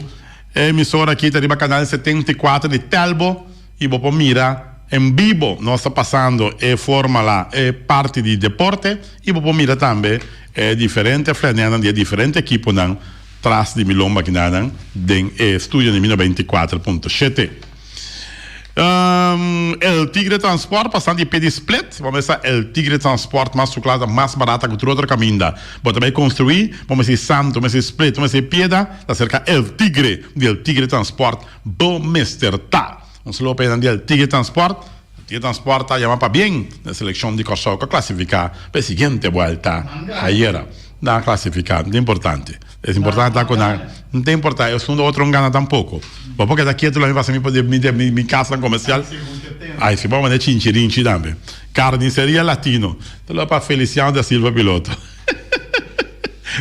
e emisora aki ta riba canal 74 di Telbo. Y bo por mira en bibo nos ta pasando e forma la e parti di deporte y bo por mira tambe e diferente flaneanan di e diferente ekiponan tras di mi lomba kinanan den e studio di mi 94.7. El Tigre Transport pasando di pie di split bo mester sa El Tigre Transport mas su kla ta mas barata ku tur otro kaminda bo ta bai konstrui bo mester santo bo mester split bo mester pieda ta serka El Tigre di El Tigre Transport Bo mester ta. Un saludo pa esnan di El Tigre Transport. El Tigre Transport ta yama pabien na e selekshon di Kòrsou ku a klasifiká pa e siguiente buelta ayera. Nan a klasifiká, no ta importante. Es importante ta ku nan, no ta importá, esun di otro no gana tampoko. Bo por keda ketu la mi pasa mi mi mi mi kasnan komersial. Ai si bo manda chinchirinchi tambe. Carniceria Latino. Ta lo pa Feliciano da Silva Piloto.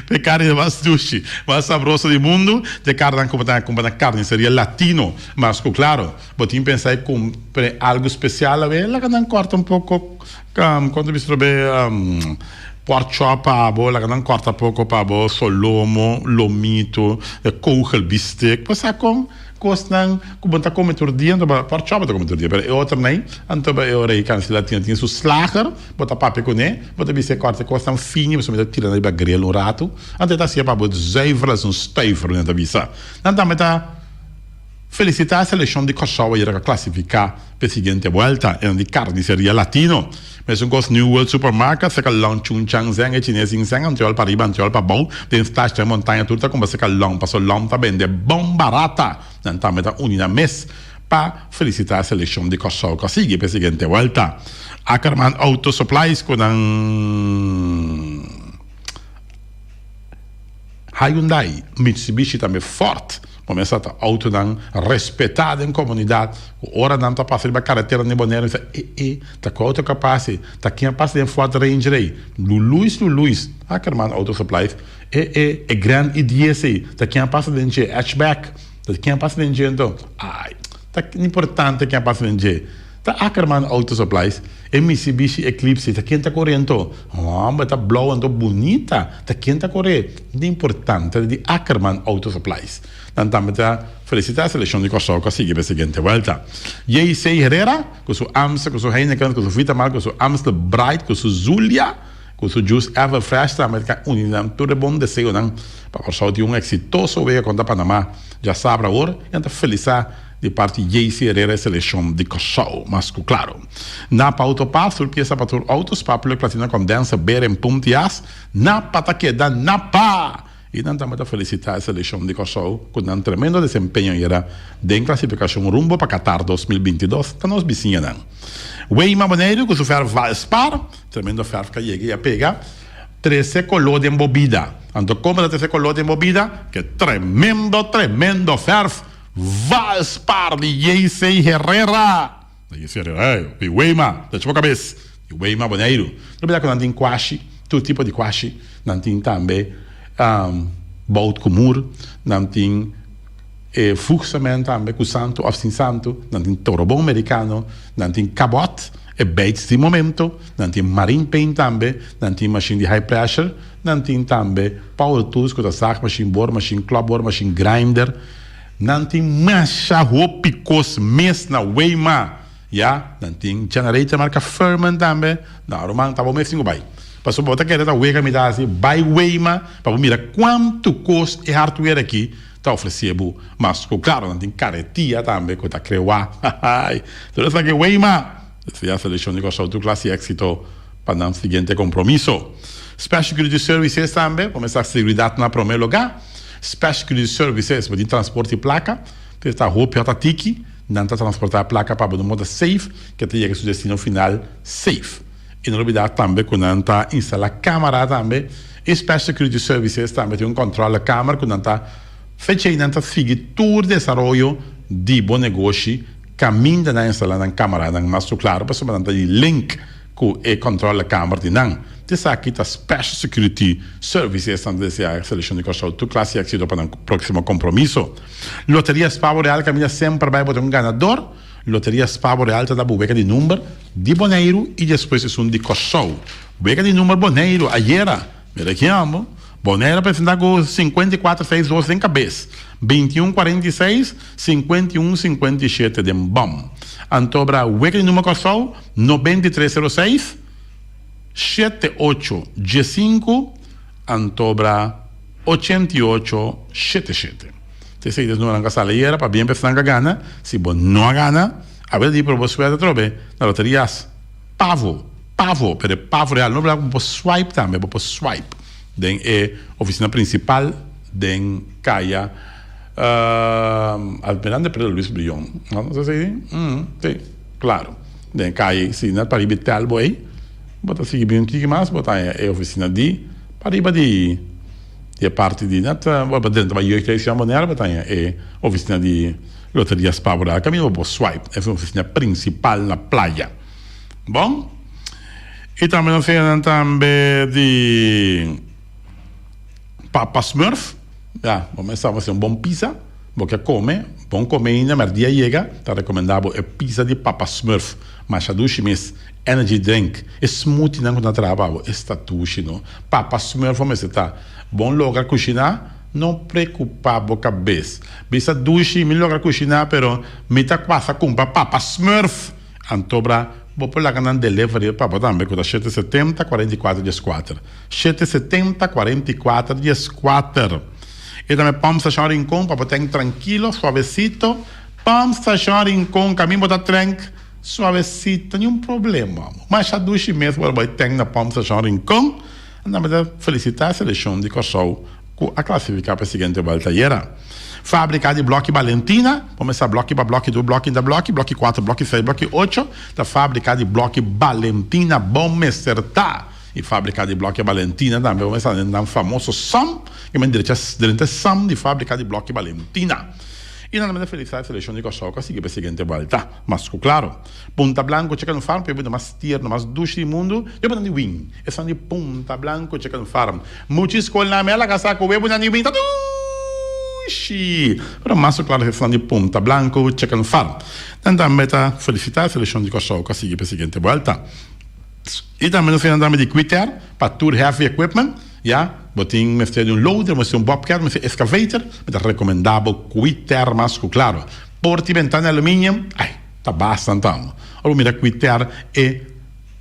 P'e karni ta mas dushi, mas sabroso di mundu, ta e karninan ku bo ta kumpra na Carniceria Latino. Mas ku klaro, bo tin pensa e kumpra algu spesial awe, laga nan kòrta un poko, kon ta bisa trobe, pork chop pa bo, laga nan kòrta poko pa bo, solomo, lomito, e kogelbistek, bo sa kon. Kosnan ku bo ta kome tur dia, anto bo por chòp bo ta kome tur dia, pero e otro nei, anto bo e ora ei kansi latino tin su slager, bo ta papia kuné, bo ta bisa e kòrta e kosnan fini, bo ta tira nan riba grill un ratu, anto e ta hasié pa bo zuiver als un stuiver, nan ta bisa. Nan tambe ta felisitá e selekshon di Kòrsou ayera ku a klasifiká pa e siguiente buelta, e nan di Karniseria Latino. Mesun kos New World Supermarket, seka Long Chun Chang Zeng e chines sin seng, antriol pa riba antriol pa bou, den stash den montaña tur ta kumpra seka Long paso Long ta bende bon barata. Nan tambe ta uni nan mes pa felisita e selekshon di Kòrsou ku a sigui pa e siguiente buelta. Ackerman Auto Supplies ku nan Hyundai, Mitsubishi tambe Ford. Bo mester ta autonan respetá den komunidat ku ora nan ta pasa riba karetera den Boneiru nan bisa e e ta ku auto ku a pasa ei, ta ken a pasa den Ford Ranger ei, Luluis Luluis, Ackerman Auto Supplies, e e e Grand i dies ei, ta ken a pasa den dje, Hatchback, ta ken a pasa den dje anto, ai ta importante ken a pasa den dje. Ta Ackerman Auto Supplies, e Mitsubishi Eclipse ta ken ta kore anto? Homber ta blou anto bunita, ta ken ta kore? Di importante ta di Ackerman Auto Supplies. Nan tambe ta felicita e seleccion di Kòrsou ku a sigui pa e siguiente vuelta. JC Herrera ku su Amstel, ku su Heineken, ku su Vitamal, ku su Amstel Bright, ku su Zulia, ku su Juice Ever Fresh tambe ta uni nan tur e bon deseonan pa Kòrsou tin un exitoso wega kontra Panama djasabra awor i nan ta felisa Di parti JC Herrera e selekshon di Kòrsou mas ku klaro. Napa Auto Parts tur piesa pa tur outo, sparplug, platina, kondenser, beren, pump di as. Napa ta keda Napa! I nan tambe ta felisitá e selekshon di Kòrsou ku nan tremendo desempeño ayera den klasifikashon rumbo pa Qatar 2022 ta nos bisiñanan. Weima Boneiru ku su fèrf Valspar, tremendo fèrf ku a yega i a pega, trese koló den bo bida. Anto komo ta trese koló den bo bida? Ku e tremendo tremendo fèrf Valspar di JC Herrera. Na JC Herrera ey, di Weima, ta chupa cabes. Di Weima Boneiru. No bida cu nan tin kwashi, tur tipo di kwashi. Nan tin tambe bout cu mur, nan tin e voegcement tambe cu santo of sin santo, nan tin torobon mericano, nan tin cabot, e beits di momento, nan tin marine paint tambe, nan tin machine di high pressure, Nan tin tambe power tools ku ta zaagmachine, boormachine, klopboormachine, grinder. Nan tin masha hopi kos mes na Weima. Ya, nan tin generator marka Firman tambe. No, ruman, ta bo mes tin ku bai. Pasobra bo ta kere ta wega mi ta hasi, bai Weima pa bo mira kuantu kos e hardware aki ta ofresé bo. Mas ku klaro nan tin karetia tambe ku ta krewa. Hahaai. Tur esaki Weima. Desea Selekshon di Kòrsou tur klas i éksito pa nan siguiente kompromiso. Special Security Services tambe por mester seguridat na promé lugá. Special Security Services bo tin transporte di plaka, pero ta hopi òf ta tiki, nan ta transportá e plaka pa bo den un moda safe ku ta yega su destino final safe. I no lubidá tambe ku nan ta instalá kámara tambe i Special Security Services tambe tin un kòntròle kámara ku nan ta fecha i nan ta sigui tur desaroyo di bo negoshi. Caminda nan instala nan camaranan mas su claro pasobra nan ta di link cu e controle kamer di nan. Esaki ta Special Security Services nan ta desea Seleccion di Corsou tur clase di exito pa nan proximo compromiso. Loteria Spa Boreal caminda semper bay bo ta un ganador. Loteria Spa Boreal ta da bo wega di number di Boneiru y despues esun di Corsou. Wega di number Boneiru ayera. Mira ki amo. Bonaire a presenta ku 54 seis dos den kabes, 21 46, 51 57 den bòm. Anto bra weka di number Kòrsou, 93 06, shete ocho diesinku, anto bra 88 shete shete. Te esei des numbernan ku a sali ayera, pabien pa esnan ku a gana. Si bo no a gana, awe ta di proba bo suerte atrobe na loterias. Pavo, pavo, pero e pavo real no bla bo por swipe tambe, bo por swipe den e oficina principal den caya Almirante Pedro Luis Brion, no no si si, si, claro, den caya si na pariba e telbo ey, bo ta sigui bin un tiki mas bo ta haña e oficina di. Pariba di e parti di net bo a drenta bai jeugdhuis Jan Bonaire bo ta haña e oficina di Loteria Spa por kaminda bo por swipe e oficina principal na playa. Bon y tambe nos haya nan tambe di Papa Smurf ya bo mester sa bo haci un bon pizza bo ke come bon come ainda merdia yega ta recomenda bo e pizza di Papa Smurf masha dushi mes. Energy drink, e smoothie nan ku ta traha pa bo, esta dushi no. Papa Smurf a mester ta. Bon logra kushiná? No preokupá bo kabes. Bisa dushi, mi logra kushiná pero mi ta pasa kumpra Papa Smurf! Antobra bo por laga nan delivery pa bo tambe ku ta 770 44 14. 770 44 14. E tambe Pump Station Rincon pa bo tank trankilo, suavesito. Pump Station Rincon, kamin bo ta trank. Suavecito, niun problema. Masha dushi mes ora bo ten na Pump Station Rincon. Nan mi ta felicita seleccion di Corsou cu a clasifica pa e siguiente vuelta ayera. Fabrica di bloki Balentina, bo mester sa bloki pa bloki, tur bloki ta bloki, bloki cuatro, bloki seis, bloki ocho, ta fabrica di bloki Balentina bo mester ta. Y fabrica di bloki Balentina tambe bo mester sa den nan famoso sam, ke men drecha drenta sam di fabrica di bloki Balentina. Y nan ta felicita e seleccion di Corsou cu a sigui pa e siguiente vuelta. Mas ku klaro. Punta Blanco Chicken Farm pa e bida mas tierno, mas dushi di mundu, yo bo nan di win. Esan di Punta Blanco Chicken Farm. Muchi skol nan mela kasa ku webunan di win ta dushi! Pero mas ku klaro esan di Punta Blanco Chicken Farm. Nan tambe ta felisitá e selekshon di Kòrsou ku a sigui pa e siguiente buelta. I tambe nos nan tambe di Quitair pa tur heavy equipment, ya. Bo tin mester di un loader, mester un bobcat, mester excavator, mi ta rekomendá bo Quitair mas ku klaro. Porta i bentana aluminium, ai, ta basta anto. Ora bo mira Quitair e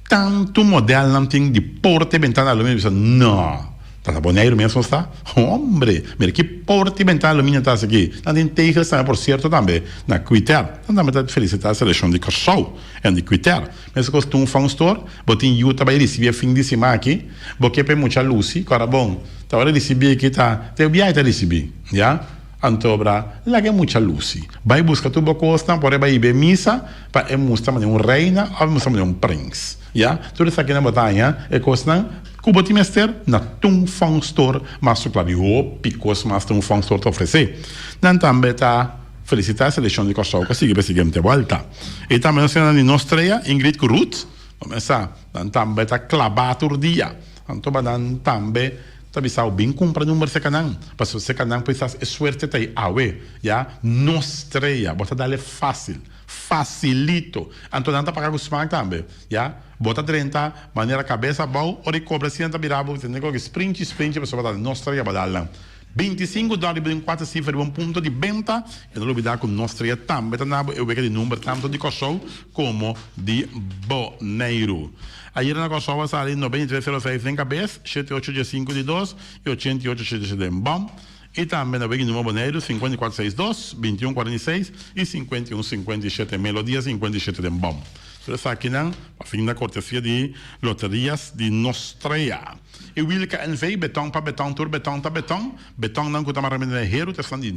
tantu modelnan tin di porta i bentana aluminium, bo bisa, no, ta na Boneiru mes nos ta? Hombre, mira ki porta i bentana aluminium ta esaki. Nan tin tegels tambe, por sierto tambe, na Quitair. Nan tambe ta felisitá e selekshon di Kòrsou en di Quitair. Meskos tin un phone store, bo tin yu ta bai risibí e fin di siman aki, bo ke pa e mucha lusi, ku ora bon, ta ora risibí aki ta, te biaha e ta risibí, ya. Anto bra, laga e mucha lusi. Bai buska tur bo kosnan por e bai hiba e misa pa e mustra manera un reina òf e mustra manera un prins, ya. Tur esakinan bo ta haña e kosnan ku bo tin mester na Tung Fong Store mas su kla di hopi kos mas Tung Fong Store ta ofresé. Nan tambe ta felisitá e selekshon di Kòrsou ku a sigui pa e siguiente buelta. I tambe nos tin nan di nos trea, Ingrid ku Ruth. Bo mester sa, nan tambe ta klabá tur dia. Anto ba nan tambe Ta bisa bo bin cumpra number seca nan, pasobra seca nan quizas e suerte ta ei awe, ya, no strea, bo ta dale facil, facilito, anto nan ta paga cu smaak tambe, ya, bo ta drenta manera cabes abao, ora e cobra asina ta bira bo, tene cu sprinchi sprinchi pasobra ta no strea bo dal nan. 25 dòler riba den cuater cifra riba un punto di benta, y no lubida cu no strea tambe ta na bo e wega di number tanto di Corsou como di Boneiru. Ayera na Kòrsou a sali 93 06 den kabes, shete ocho diesinku di dos i 88 shete shete den bòm. I tambe na wiki numa Boneiru 54 seis dos, 21 46 i 51 57 Melodia 57 den bòm. Tur esakinan pa fin na kortesia di Loterias di Nostrea. I Wilka NV, betòn pa betòn tur betòn ta betòn, betònnan ku ta mara mende na heru ta esnan di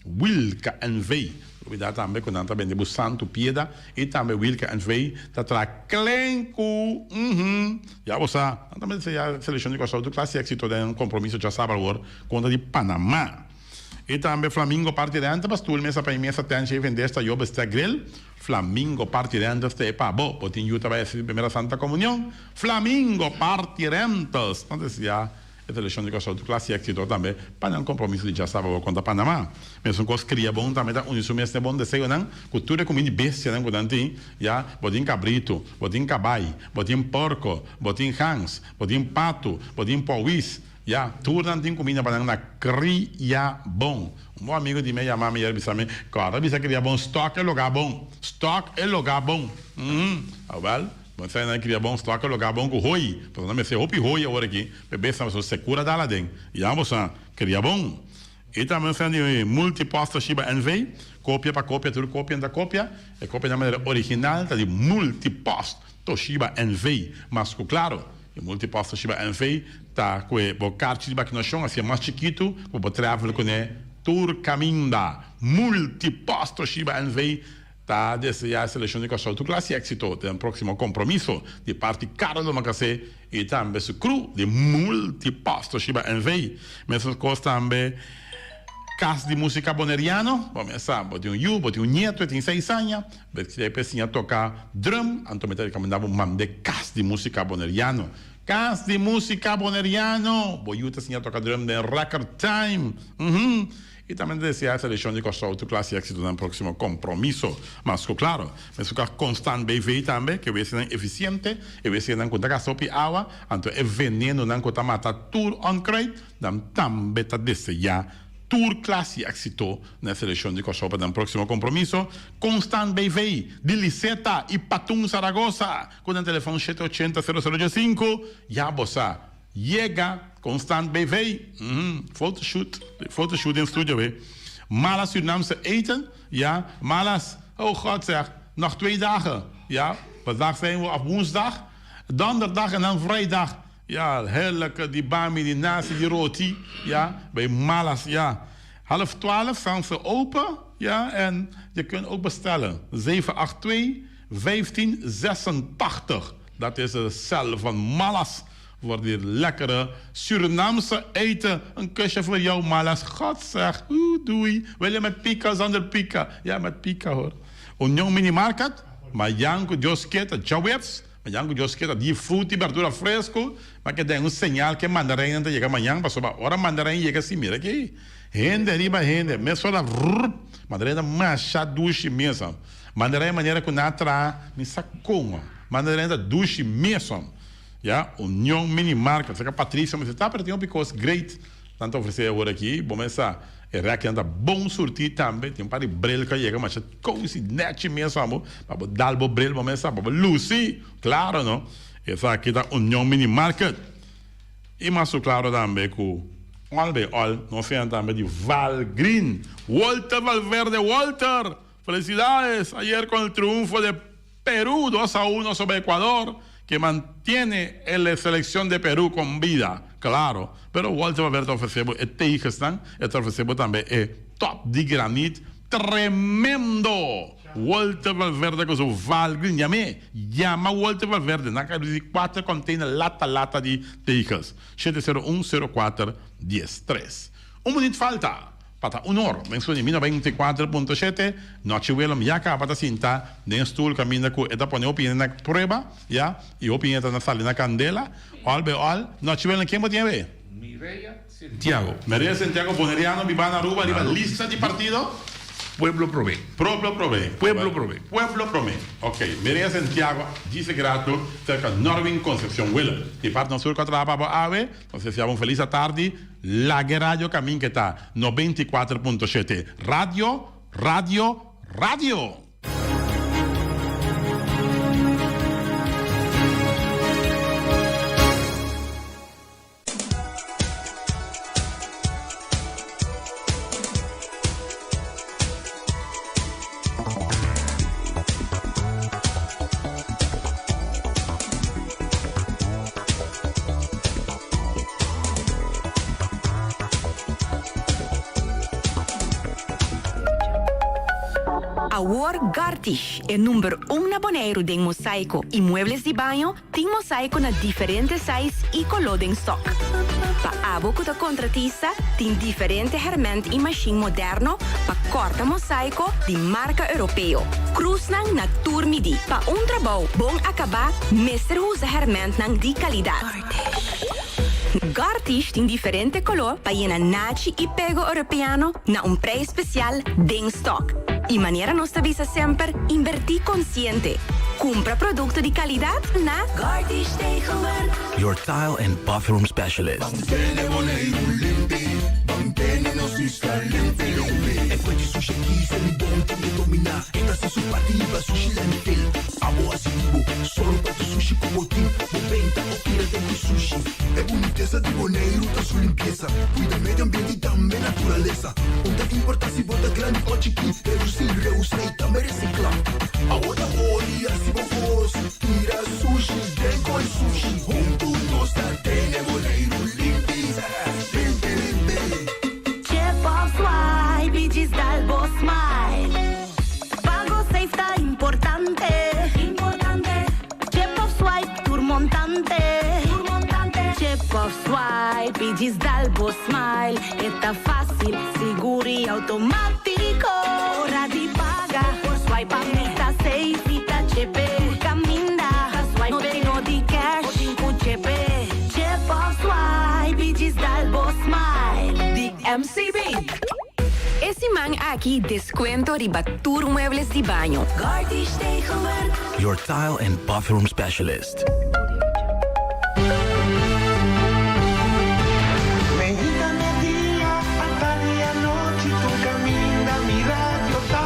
Wilka NV. Lubidá tambe ku nan ta bende bo Santu Pieda i tambe Wilka NV ta traha klenku. Uhum. Ya bo sa, nan ta mester ya selekshon di Kòrsou tur klas di éksito den kompromiso djasabra awor kontra di Panamá. I tambe Flamingo Party Rentals pa stul mesa pa i mesa tènt shei vendé sta yobe sta grill. Flamingo Party Rentals ta e pa bo. Bo tin yu ta bai hasi primera Santa Komunion? Flamingo Party Rentals. Nan ta deseá E selekshon di Kòrsou tur klas i éksito tambe pa nan kompromiso di djasabado kontra Panamá. Mesun kos kria bon tambe ta uni su mes n'e bon deseonan ku tur e kuminda di bestianan ku nan tin, ya, bo tin kabritu, bo tin kabai, bo tin porko, bo tin gans, bo tin patu, bo tin pòwis, ya, tur nan tin kuminda pa nan na kria bon. Un bon amigu di mi a yama mi i a bisa mi, Kòrda bisa kria bon, stòk e lugá bon, stòk e lugá bon. Uhum. Awèl. Bo sa nan cria bon stock lo gabon cu hooi, pasobra nan mester hopi hooi awor aki pa e bestia pasobra secura dal aden. Ya bo sa cria bon. Y tambe nos di Multipost Toshiba NV, copia pa copia tur copia ta copia, e copia na manera original ta di Multipost Toshiba NV, mas cu claro e Multipost Toshiba NV ta cu e bo carchi di bacinacion hacia mas chikito cu bo travel cune tur caminda. Multipost Toshiba NV. Ta deseá e selekshon di Kòrsou tur klase éksito den próksimo kompromiso di parti Carlo Domacassé i tambe su crew di Multipost Toshiba NV. Mesun kos tambe Kas di Músika Boneriano. Bo mes sa, bo tin un yu, bo tin un nieto, e tin seis aña, bo ke pa e siña toka drum, anto mi ta rekomendá bo mand'é Kas di Músika Boneriano. Kas di Músika Boneriano! Bo yu ta siña toka drum den record time. Uhum. I tambe ta deseá e selekshon di Kòrsou tur klas di éksito den próksimo kompromiso. Mas ku klaro, mester ku a Constant BV tambe, ku e wesinan efisiente, e wesinan ku ta gasta hopi awa, anto e venenonan ku ta mata tur onkruid, nan tambe ta deseá tur klas di éksito na e selekshon di Kòrsou pa den próksimo kompromiso. Constant BV, di Liseta i Patun Zaragoza, ku nan telefòn shete ochenta sero sero diesinku, ya bo sa. Yega Constant BV Fotoshoot fotoshoot den studio we Malas Surinaamse eten ja Malas oh god zeg nog twee dagen ja vandaag zijn we op woensdag donderdag en dan vrijdag ja heerlijke die bami die nasi die roti ja bij Malas ja half twaalf staan ze open ja en je kunt ook bestellen 782 1586 dat is de cel van Malas. Voor die lekkere Surinaamse eten. Een kusje voor jou, Malas. God zeg. Oeh, doei. Wil je met pika zonder pika? Ja, met pika hoor. Union Mini Market. Mayan ku Dios ke ta djaweps. Mayan ku Dios ke ta di fruta y berdura fresco. Ma ke den un señal ke mandarijnnan ta yega mayan. Pasobra ora mandarijn yega si mira aki. Hende riba hende. Mesora rrrp. Mandarijn ta masha dushi mes. Mandarijn manera ku nan a traha mi sa kon. Mandarijn ta dushi mes. Ya, Union Mini Market. Saka Patricia mester ta, pero tin hopi kos great nan ta ofresé awor aki. Bo mes sa, e rèkinan ta bon surtí tambe. Tin un par di bril ku a yega masha kousi, nèchi mes amo. Pa bo dal bo bril, bo mes sa, pa bo lusi. Klaro no? Esaki ta Union Mini Market. I mas su klaro tambe ku òl bei òl nos siña tambe di Valgreen. Walter Valverde, Walter! Felicidades! Ayer con el triunfo de Perú 2 a 1 sobre Ecuador que mantiene el seleccion de Perú con vida, claro, pero Walter Valverde ta ofrece bo e tegenstand, e ta ofrece bo tambe e top di granit tremendo! Walter Valverde cu su Valgreen, yam'e, yama Walter Valverde, nan ka ricibi cuater container lata lata di tegens, shete sero un sero cuater dies tres. Un minuut falta. Pa ta unor, den su di mi 94.7, Nochi Willem ya caba ta sinta den stoel caminda cu e ta pone hopi hende na prueba, ya, y hopi hende ta na sali na candela, all by all. Nochi Willem, ken bo tin awe? Mireya Santiago. Mireya Santiago, Boneriano, biba na Aruba, riba lista di partido? Pueblo Prome. Pueblo Prome. Pueblo Prome. Pueblo Prome. Ok, Mireya Santiago, djis grato, cerca Norwin Concepcion Willem. Di parti nos tur cu a traha pa bo awe, nos desea bo un feliz atardi. Laga e radio kamin ke ta 94.7 Radio, Radio, Radio! Awor Gartish, e number un na Boneiru den mosaiko i muebles di baño, tin mosaiko na diferente size i koló den stok. Pa abo ku ta kontratista, tin diferente hèrmènt i mashin moderno pa kòrta mosaiko di marka europeo. Krusnan na tur midí. Pa un trabou bon akabá mester usa hèrmèntnan di kalidat. Gartish tin diferente koló pa yena nachi i pego europeano na un prijs spesial den stok. I manera nos ta bisa semper, inbertí konsiente. Kumpra produkto di kalidat na Gartish Tegelwerk. Your tile and bathroom specialist. Mantene Boneiru limpi, mantene nos isla limpi limpi. E fuente sushi aki sali bon tin e dominá. E ta hasi su parti riba sushi landfill. Abo hasi di bo, sòru pa tur sushi ku bo tin. Bo benta o tira den ku sushi. E bunitesa di Boneiru ta su limpiesa. Kuida medio ambiente i tambe naturalesa. Un ta importá si bo ta grandi o chikí. Redusí, reusá i tambe resiklá. Awo ta hori hasi bo kos. Tira sushi den koi sushi. Huntu nos ta tene Boneiru limpi. Limpi limpi. Chip of swipe i djis dal bo smile. Pago safe ta. of swipe i djis dal bo smile. E ta fásil, sigur i outomátiko. Ora di paga, por swipe pa mi ta safe i ta chepe. Tur kaminda, ta swipe, no tin no di cash, bo tin ku chepe. Chip of swipe i djis dal bo smile. Di MCB. E siman aki descuento riba tur muebles di baño. Gartish Tegelwerk. Your tile and bathroom specialist. Meinta media, atardi anochi, tur kaminda mi radio ta.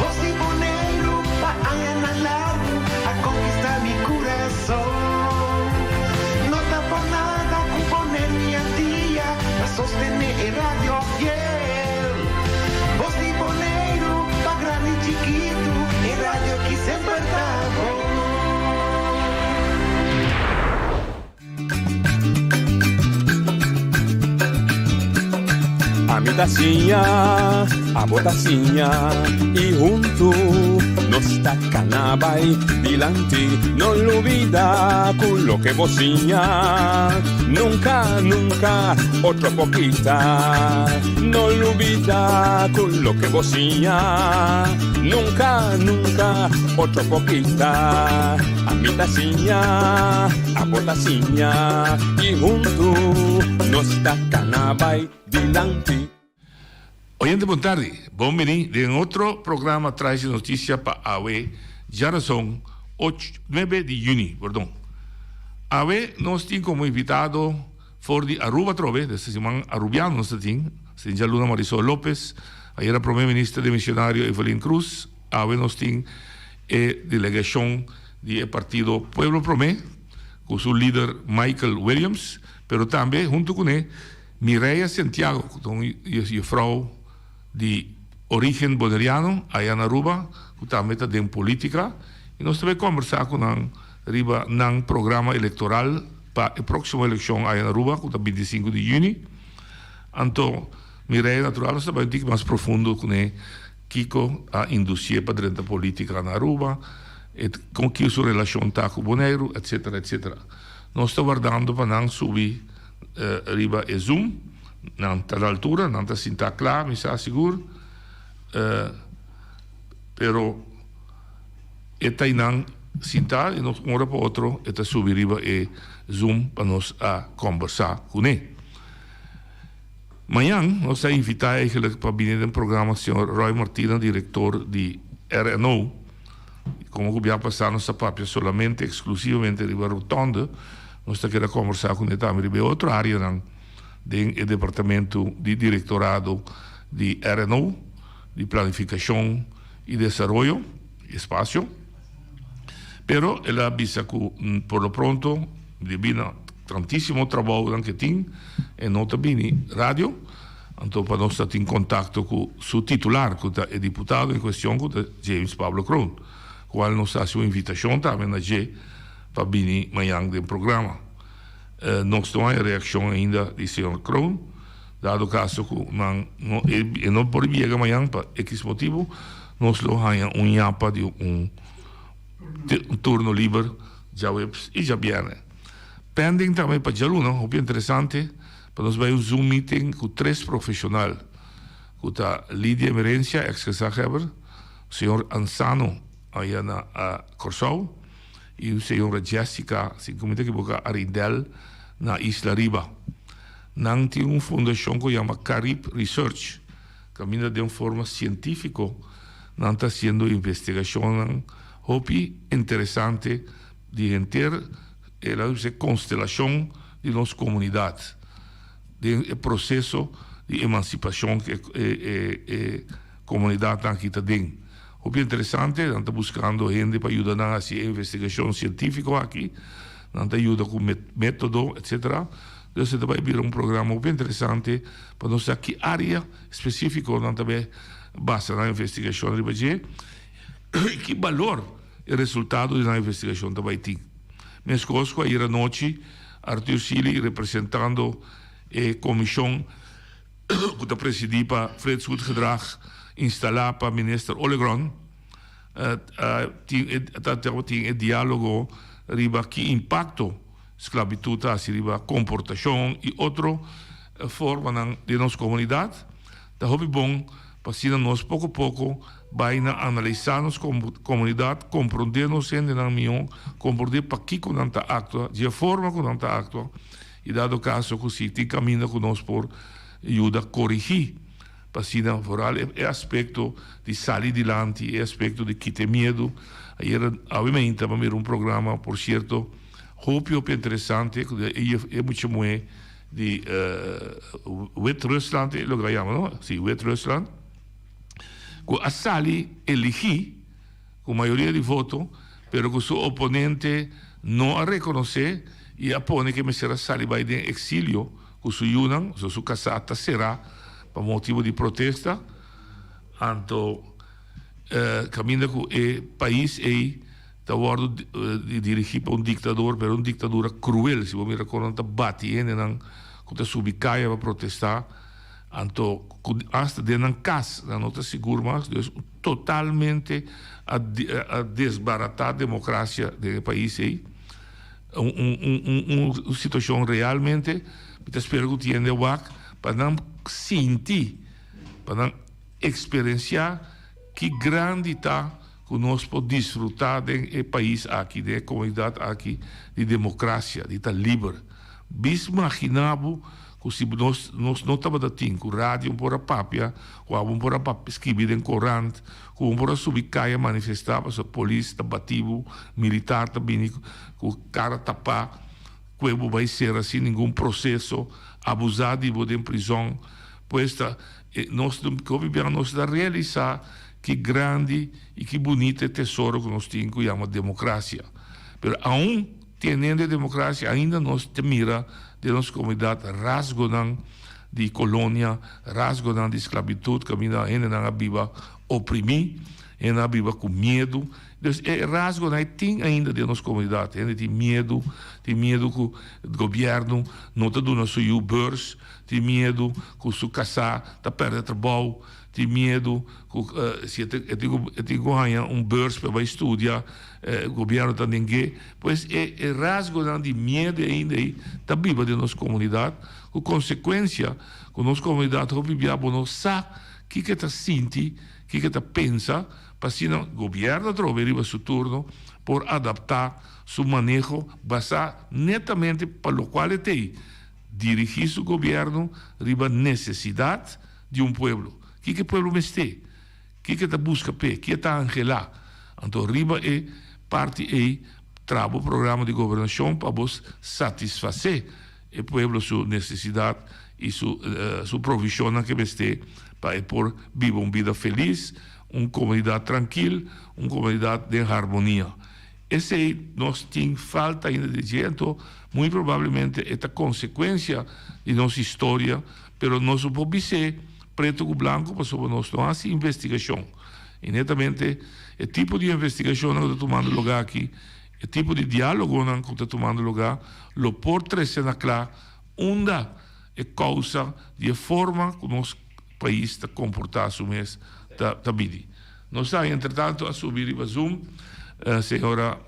Bos di Boneiru pa añanan largu a konkistá mi kurason. No ta por nada ku Boneiru i Antia ta sostené e radio fiel. Bos di Boneiru pa grandi i chikitu, e radio ki semper ta bon. Ami ta siña, abo ta siña y huntu nos ta cana bay dilanti. No lubida cu loke bo siña nunca, nunca otro por kita. No lubida cu loke bo siña nunca, nunca otro por kita. Ami ta siña, abo ta siña y huntu nos ta cana bay dilanti. Oyente bon tardi, bon bini den otro programa Traes Noticia pa awe djarason ocho, nuebe di juni, perdon. Awe nos tin como invitado for di Aruba atrobe, desta siman Arubiano nos ta tin, nos tin djaluna Marisol Lopez, ayera Prome Minister demisionario Evelyn Cruz, Awe nos tin e delegacion di e partido Pueblo Prome cu su lider Michael Williams, pero tambe hunto cune Mireya Santiago cu ta un juffrouw di origen Boneriano aya na Aruba cu tambe ta den politica y nos ta bay combersa cu nan riba nan programa electoral pa e proximo eleccion aya na Aruba cu ta 25 di juni. Anto Mireya natural nos ta bay un tiki mas profundo cune. Kiko a indusié pa drenta polítika na Aruba, e kon ki su relashon ta ku Boneiru, etsetera, etsetera. Nos ta wardando pa nan subi riba e Zoom. Nan ta na altura, nan ta sintá kla, mi sa sigur. Pero e ta einan sintá i nos un ora pa otro e ta subi riba e Zoom pa nos a kòmbersá kuné. Mañan nos ta invita eigenlijk pa bini den programa señor Roy Martina, director di RNO. Como cu bia pasa nos ta papia solamente exclusivamente riba rotonde, nos ta keda conversa cune tambe riba e otro areanan den e departamento di directorado di RNO, di planificacion y desaroyo espacio. Pero el a bisa cu por lo pronto debi na tantisimo trabounan ke tin e no ta bini radio, anto pa nos ta tin contacto cu su titular cu ta e diputado en cuestion cu ta James Pablo Kroon, cual nos ta haci un invitacion tambe na dje pa bini mañan den programa. Nos no hay reaccion ainda di señor Kroon, dado caso cu nan no e no por yega mañan pa equis motibo, nos lo haña un yapa di un turno liber djaweps y djabierne. Pending tambe pa djaluna, hopi interesante, pa nos bai un Zoom meeting cu tres profesional, cu ta Lidia Emerencia, ex gezaghebber, señor Ansano aya na Corsou, y un señora Jessica, si cu mi ta ekiboca, Arindel na Isla Riba. Nan tin un fundacion cu yama Carib Research, caminda den forma cientifico nan ta haciendo investigacionnan hopi interesante di henter e laga bisa e constelacion di nos comunidad den e proceso di emancipacion cu e comunidadnan aki ta den. Hopi interesante, nan ta buscando hende pa yuda nan haci e investigacion cientifico aki, nan ta yuda cu metodo etcetera. Dus e ta bay bira un programa hopi interesante pa nos sa ki area specifico nan ta bay basa nan investigacion riba dje y ki balor e resultado di nan investigacion ta bay tin. Mescos cu ayer anochi Arthur Sealy representando e comision cu ta presidi pa Frits Goedgedrag instala pa Minister Olegrond a tin e dialogo riba ki impacto. sklabitut ta hasi riba komportashon i otro formanan den nos komunidat. Ta hopi bon pa asina nos poko poko bai na analisá nos komunidat, komprondé nos hendenan mihó, komprondé pakiko nan ta aktua di e forma ku nan ta aktua i dado kaso ku si tin kaminda ku nos por yuda korigí pa asina vooral e aspekto di sali dilanti, e aspekto di kita e miedu. Ayera awe meinta mi a mira un programa por sierto hopi hopi interesante ku e mucha muhé di Wit Rusland e loke a yama no? Si Wit Rusland ku a sali eligi ku mayoria di voto pero ku su oponente no a rekonosé i a pone ku e mester a sali bai den eksilio ku su yunan, so su kasá ta será pa motibu di protesta anto kaminda ku e pais ei ta wòrdu dirigí pa un diktador, pero un diktadura kruel, si bo mira kon nan ta bati hendenan ku ta subi kaya pa protestá, anto ku asta den nan kas nan no ta sigur mas, dus totalmente a a desbaratá demokrasia den e pais ei, un un un situashon realmente mi ta spera ku tin hende wak pa nan sinti, pa nan eksperensiá ki grandi ta. Ku nos por disfrutá den e pais aki, den e komunidat aki di demokrasia, di ta liber. Bis maginá bo ku si nos nos no tabata tin ku radio por a papia, ku abo por a skibi den korant, ku bo por a subi kaya manifestá pasobra polis ta bati bo, militar ta bini ku kara tapá kue bo bai sera sin ningun proseso, abusá di bo den prizòn. Pues ta nos hopi biaha nos ta realisá Ki grandi i ki bunita e tesoro ku nos tin ku yama demokrasia. Pero aun teniendo e demokrasia ainda nos ta mira den nos komunidat rasgonan di kolonia, rasgonan di sklabitut kaminda hendenan a biba oprimí, hendenan a biba ku miedu. Dus e rasgonan ei tin ainda den nos komunidat. Hende tin miedu, tin miedu ku gobièrnu no ta duna su yu beurs, tin miedu ku su kasá ta pèrdè trabou. Tin miedu ku si e tin ku e tin ku haña un beurs pa bai studia gobierno ta neng'é. Pues e e rasgonan di miedu ainda ei ta biba den nos komunidat ku konsekuensia ku nos komunidat hopi bia bo no sa kiko e ta sinti, kiko e ta pensa pa asina gobierno atrobe riba su turno por adaptá su maneho basá netamente pa lokual e t'ei dirigí su gobierno riba nesesidat. di un pueblo. Kiko e pueblo mester? Kiko e ta buska p'e? Ki e ta anhelá? Anto riba e parti ei traha bo programa di gobernashon pa bo satisfasé e pueblo su nesesidat i su su provishonnan ku e mester pa e por biba un bida felis, un komunidat trankil, un komunidat den harmonia. Esei nos tin falta ainda di dje, anto muy probablemente e ta konsekuensia di nos historia. Pero nos no por bis'é preto ku blanko pasobra nos no hasi investigashon. I netamente e tipo di investigashonnan ku ta tumando lugá aki, e tipo di diálogonan ku ta tumando lugá lo por trese na kla unda e kousa di e forma ku nos pais ta komportá su mes ta ta bini. Nos a entretanto a subi riba Zoom señora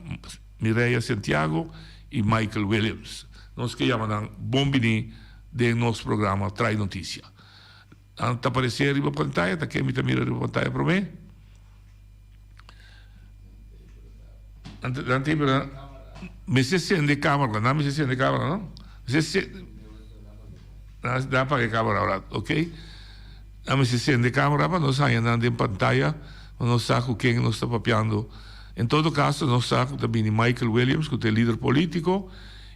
Mireya Santiago i Michael Williams. Nos ke yama nan bon bini. Den nos programa Trae Noticia. Nan ta aparece riba pantaya, ta ken mi ta mira riba pantaya prome? Nan tin pero mester sende camera, nan mester sende camera no? Mester sende, nan a apaga e camera ora, ok. Nan mester sende camera pa nos haña nan den pantaya, pa nos sa cu ken nos ta papiando. En todo caso nos sa cu ta bini Michael Williams cu ta e lider politico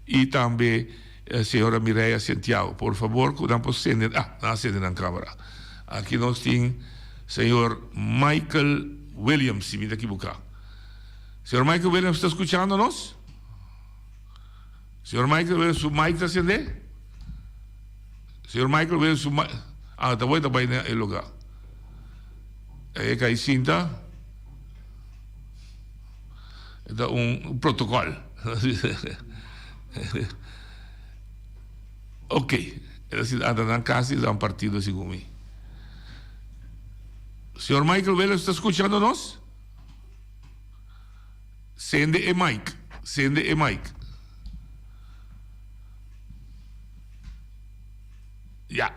y tambe. Señora Mireya Santiago, por fabor cu nan por sende, ah, nan a sende nan camera. Aki nos tin señor Michael Williams, si mi ta equivoca. Señor Michael Williams ta scuchando nos? Señor Michael Williams, su mic ta sende? Señor Michael Williams, su mic, ah, ta boy ta bay na e lugar. E cay sinta. E ta un protocol. Ok, e ta sinta anda nan cas y dan partido segun mi. Señor Michael Williams ta scuchando nos? Sende e mic, sende e mic. Ya.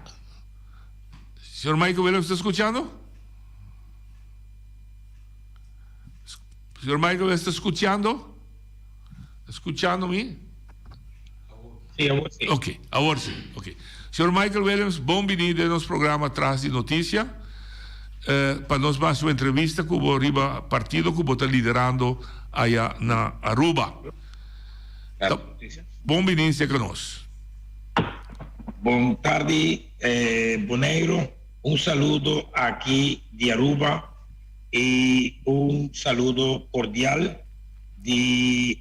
Señor Michael Williams ta skuchando? Señor Michael Williams ta skuchando? Ta skuchando mi? Sí, awor sí. Ok, awor sí. Ok. Señor Michael Williams, bon bini den nos programa Tras di Noticia. Eh, pa nos basa un entrevista ku bo riba partido ku bo ta liderando aya na Aruba. Ta, bon bini serka nos. Bon tardi eh, Boneiro. Un saludo aki di Aruba y un saludo cordial di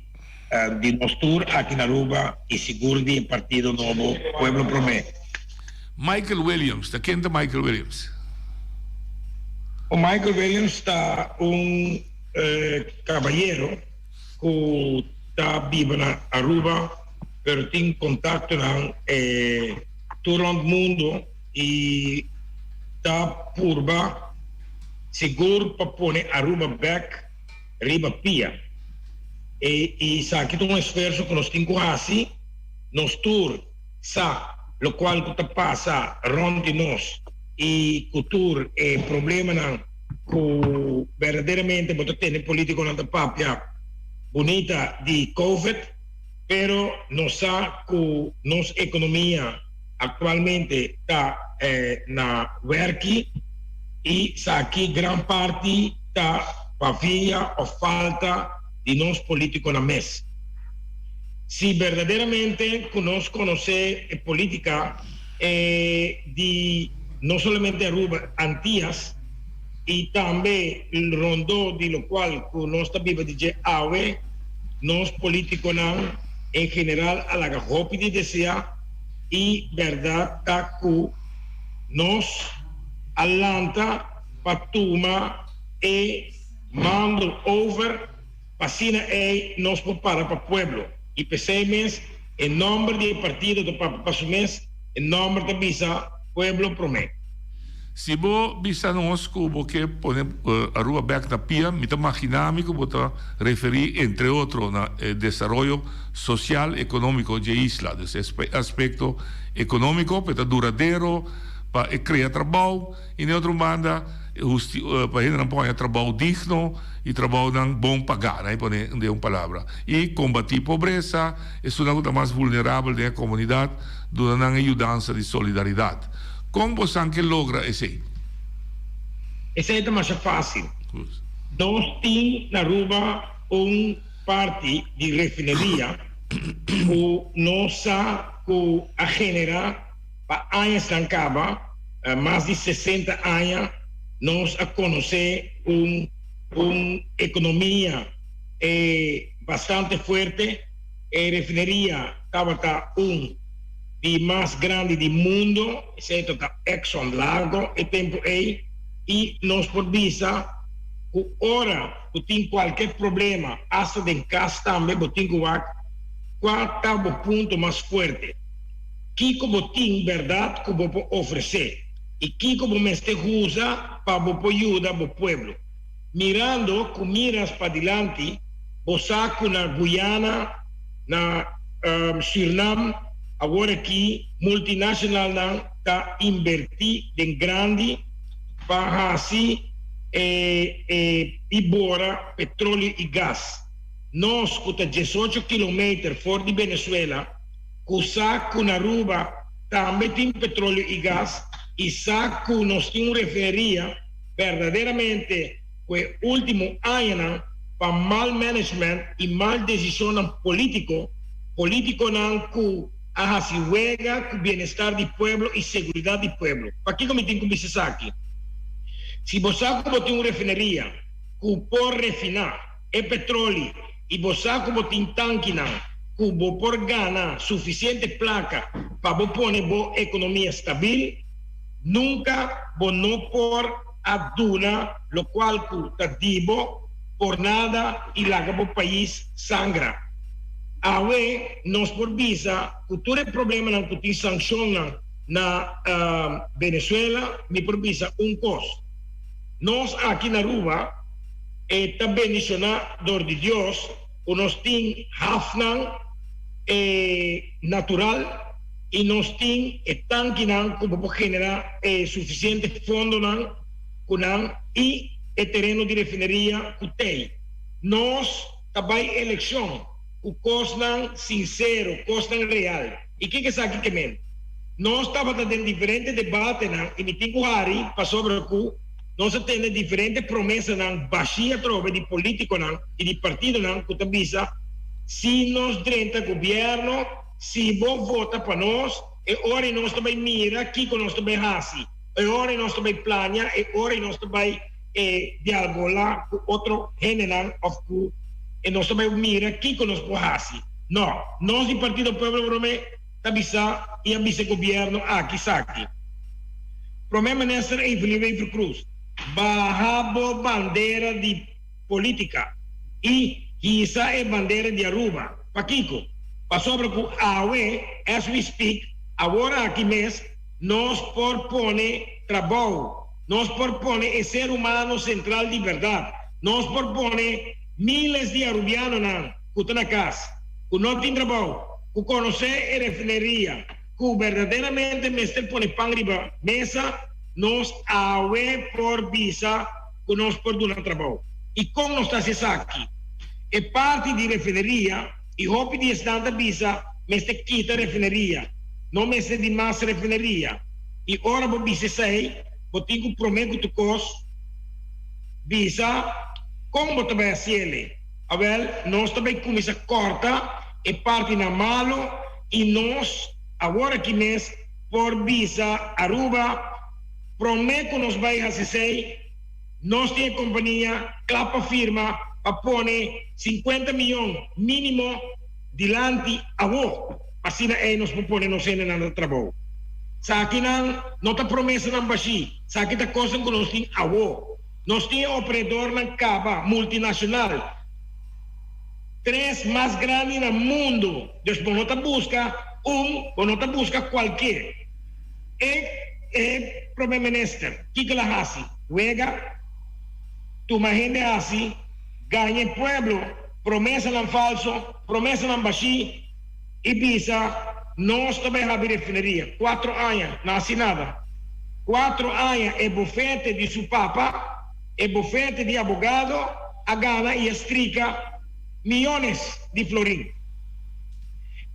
di nos tur aki na Aruba y sigur di e partido nobo Pueblo Prome. Michael Williams, ta ken ta Michael Williams? O Michael Williams ta un cabayero cu ta biba na Aruba pero tin contactonan tur rond mundo y ta purba sigur pa pone Aruba bek riba pia. E esaki ta un esfuerso ku nos tin ku hasi. Nos tur sa lokual ku ta pasa rònt di nos i ku tur e problemanan ku berdaderamente bo ta tende politikonan ta papia bunita di covid, pero nos sa ku nos ekonomia aktualmente ta na wèrki i saki gran parti ta pa via òf falta di nos politikonan mes. Si berdaderamente ku nos konosé e politika di no solamente Aruba, Antias i tambe rondó di lokual ku nos ta biba di dje awe, nos politikonan en general a laga hopi di deseá i bèrdat ta ku nos a lanta pa tuma e mando over pa asina ei nos por para pa pueblo i p'esei mes e nòmber di e partido ta papia pa su mes, e nòmber ta bisa Pueblo Promé. Si bo bisa nos ku bo ke pone Aruba bèk na pia, mi ta maginá mi ku bo ta referí entre otro na e desaroyo sosial ekonómiko dje isla. Dus e aspekto ekonómiko pa e ta duradero, pa e krea trabou i na e otro banda pa hendenan por haña trabou digno i trabounan bon pagá, nan e pone den un palabra. I kombatí pobresa, esunnan ku ta mas vulnerabel den e komunidat, duna nan e yudansa di solidaridat. Kon bosan ke logra esei? Esei ta masha fásil. Nos tin na Aruba un parti di refineria ku nos sa ku a generá pa añasnan kaba, mas di sesenta aña, nos a konosé un un ekonomia bastante fuerte. E refineria tabata un. Di mas grandi di mundo, esei ta ta Exxon Largo e tempu ei, i nos por bisa ku ora ku tin kualke problema, asta den kas tambe, bo tin ku wak kua ta bo punto mas fuerte, kiko bo tin bèrdat ku bo por ofresé i kiko bo mester usa pa bo por yuda bo pueblo. Mirando ku miras padilanti, bo sa ku na Guyana, Na Sürnam awor aki multinacionalnan ta inberti den grandi pa haci e y bora petroleo y gas. Nos cu ta diesocho kilometer for di Venezuela cu sa cu na Aruba tambe tin petroleo y gas y sa cu nos tin un refineria berdaderamente cu e ultimo añanan pa mal management y mal decisionnan politico, politiconan cu a haci wega cu bienestar di pueblo y seguridad di pueblo. Pakico mi tin cu bisa esaki? Si bo sa cu bo tin un refineria cu por refina e petroli y bo sa cu bo tin tankinan cu bo por gana suficiente placa pa bo pone bo economia stabil, nunca bo no por a duna locual cu ta di bo por nada y laga bo pais sangra. Awe nos por bisa cu tur e problemanan cu tin sanccionnan na Venezuela, mi por bisa un cos, nos aki na Aruba e ta bendiciona dor di Dios cu nos tin hafnan natural. I nos tin e tankinan ku bo por generá e sufisiente fondonan ku nan i e tereno di refineria ku tei. Nos ta bai elekshon ku kosnan sinsero, kosnan real. I kiko esaki ke men? Nos tabata den diferente debatenan i mi tin ku hari pasobra ku nos a tende diferente promesanan bashí atrobe di politikonan i di partidonan ku ta bisa si nos drenta gobièrnu, Si bo vota pa nos, e ora ei nos ta bai mira kiko nos ta bai hasi, e ora ei nos ta bai plania, e ora ei nos ta bai dialgolá ku otro hendenan òf ku e nos ta bai mira kiko nos por hasi. No, nos di Partido Pueblo Promé ta bisa i a bisa e gobièrnu aki esaki. Promé Minister Evelyn Wever-Croes, baha bo bandera di. Politica y hisa e bandera di Aruba. Pakico? Pasobra cu awe, as we speak, awor aki mes, nos por pone trabou, nos por pone e ser humano central di berdad, nos por pone miles di Arubianonan cu ta na cas, cu no tin trabou, cu conoce e refineria, cu berdaderamente mester pone pan riba mesa, nos awe por bisa ku nos por duna trabou. I kon nos ta hasi esaki? E parti di refineria, i hopi di esnan ta bisa mester kita refineria, no mester di mas refineria. I ora bo bisa esei, bo tin ku promé ku tur kos bisa kon bo ta bai hasiel. Awèl, nos ta bai kuminsá kòrta e partinan malu i nos awor aki mes por bisa Aruba, Promé ku nos bai hasi esei, nos tin e kompania kla pa firma pa pone sinkuenta miyon mínimo dilanti awó, asina ei nos por pone nos hendenan na trabou. Sakinan no ta promesanan bashí, saki ta kosnan ku nos tin awó. Nos tin e operadornan kaba, multinashonal, tres mas grandi na mundu, dus bo no ta buska un, bo no ta buska kualke. E e prome minister kiko la hasi? Wega? Tuma hende hasi, gaña e pueblo, promesanan falso, promesanan bashí i bisa nos ta bai habi refineria. Cuatro aña no hasi nada. Cuatro aña e bofete di su papa, e bofete di abogado a gana i a strika miyones di florin.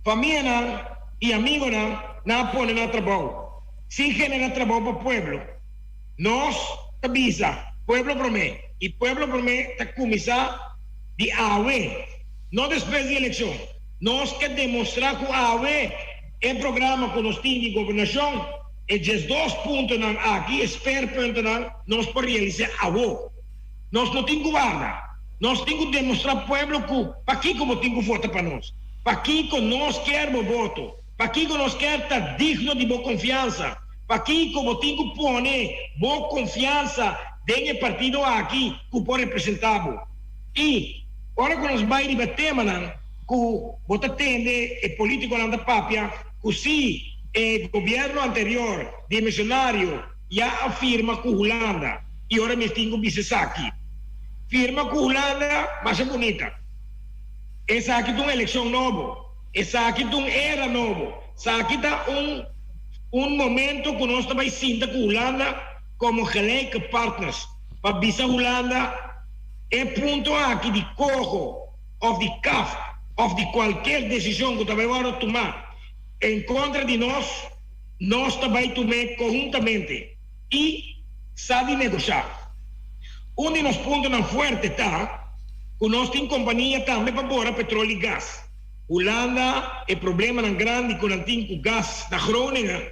Famianan i amigonan nan a pone na trabou sin genera trabou pa pueblo. Nos ta bisa pueblo prome i pueblo prome ta kuminsá di awe, no despues di elekshon. Nos ke demostrá ku awe e programa ku nos tin di gobernashon, e 12 puntonan aki, e speerpuntennan, nos por realisá awo. Nos no tin ku warda. Nos tin ku demostrá pueblo ku pakiko bo tin ku vota pa nos, pakiko nos kier bo voto, pakiko nos kier ta digno di bo konfiansa, pakiko bo tin ku pone bo konfiansa den e partido aki ku por representá bo. I ora ku nos bai riba temanan ku bo ta tende e polítikonan ta papia ku si e gobièrnu anterior dimisionario ya a firma ku Hulanda i ora mi tin ku bisa esaki. Firma ku Hulanda masha bunita. Esaki ta un elekshon nobo. Esaki ta un era nobo. Saki ta un un momento ku nos ta bai sinta ku Hulanda komo gelijke partners pa bisa Hulanda e punto aki di koho òf di kaft òf di kualker desishon ku ta bai wòrdu tumá en kontra di nos. Nos ta bai tum'é konhuntamente i sa di negoshá. Un di nos puntonan fuerte ta ku nos tin kompania tambe pa bora petrol i gas. Hulanda e problemanan grandi ku nan tin ku gas na Groningen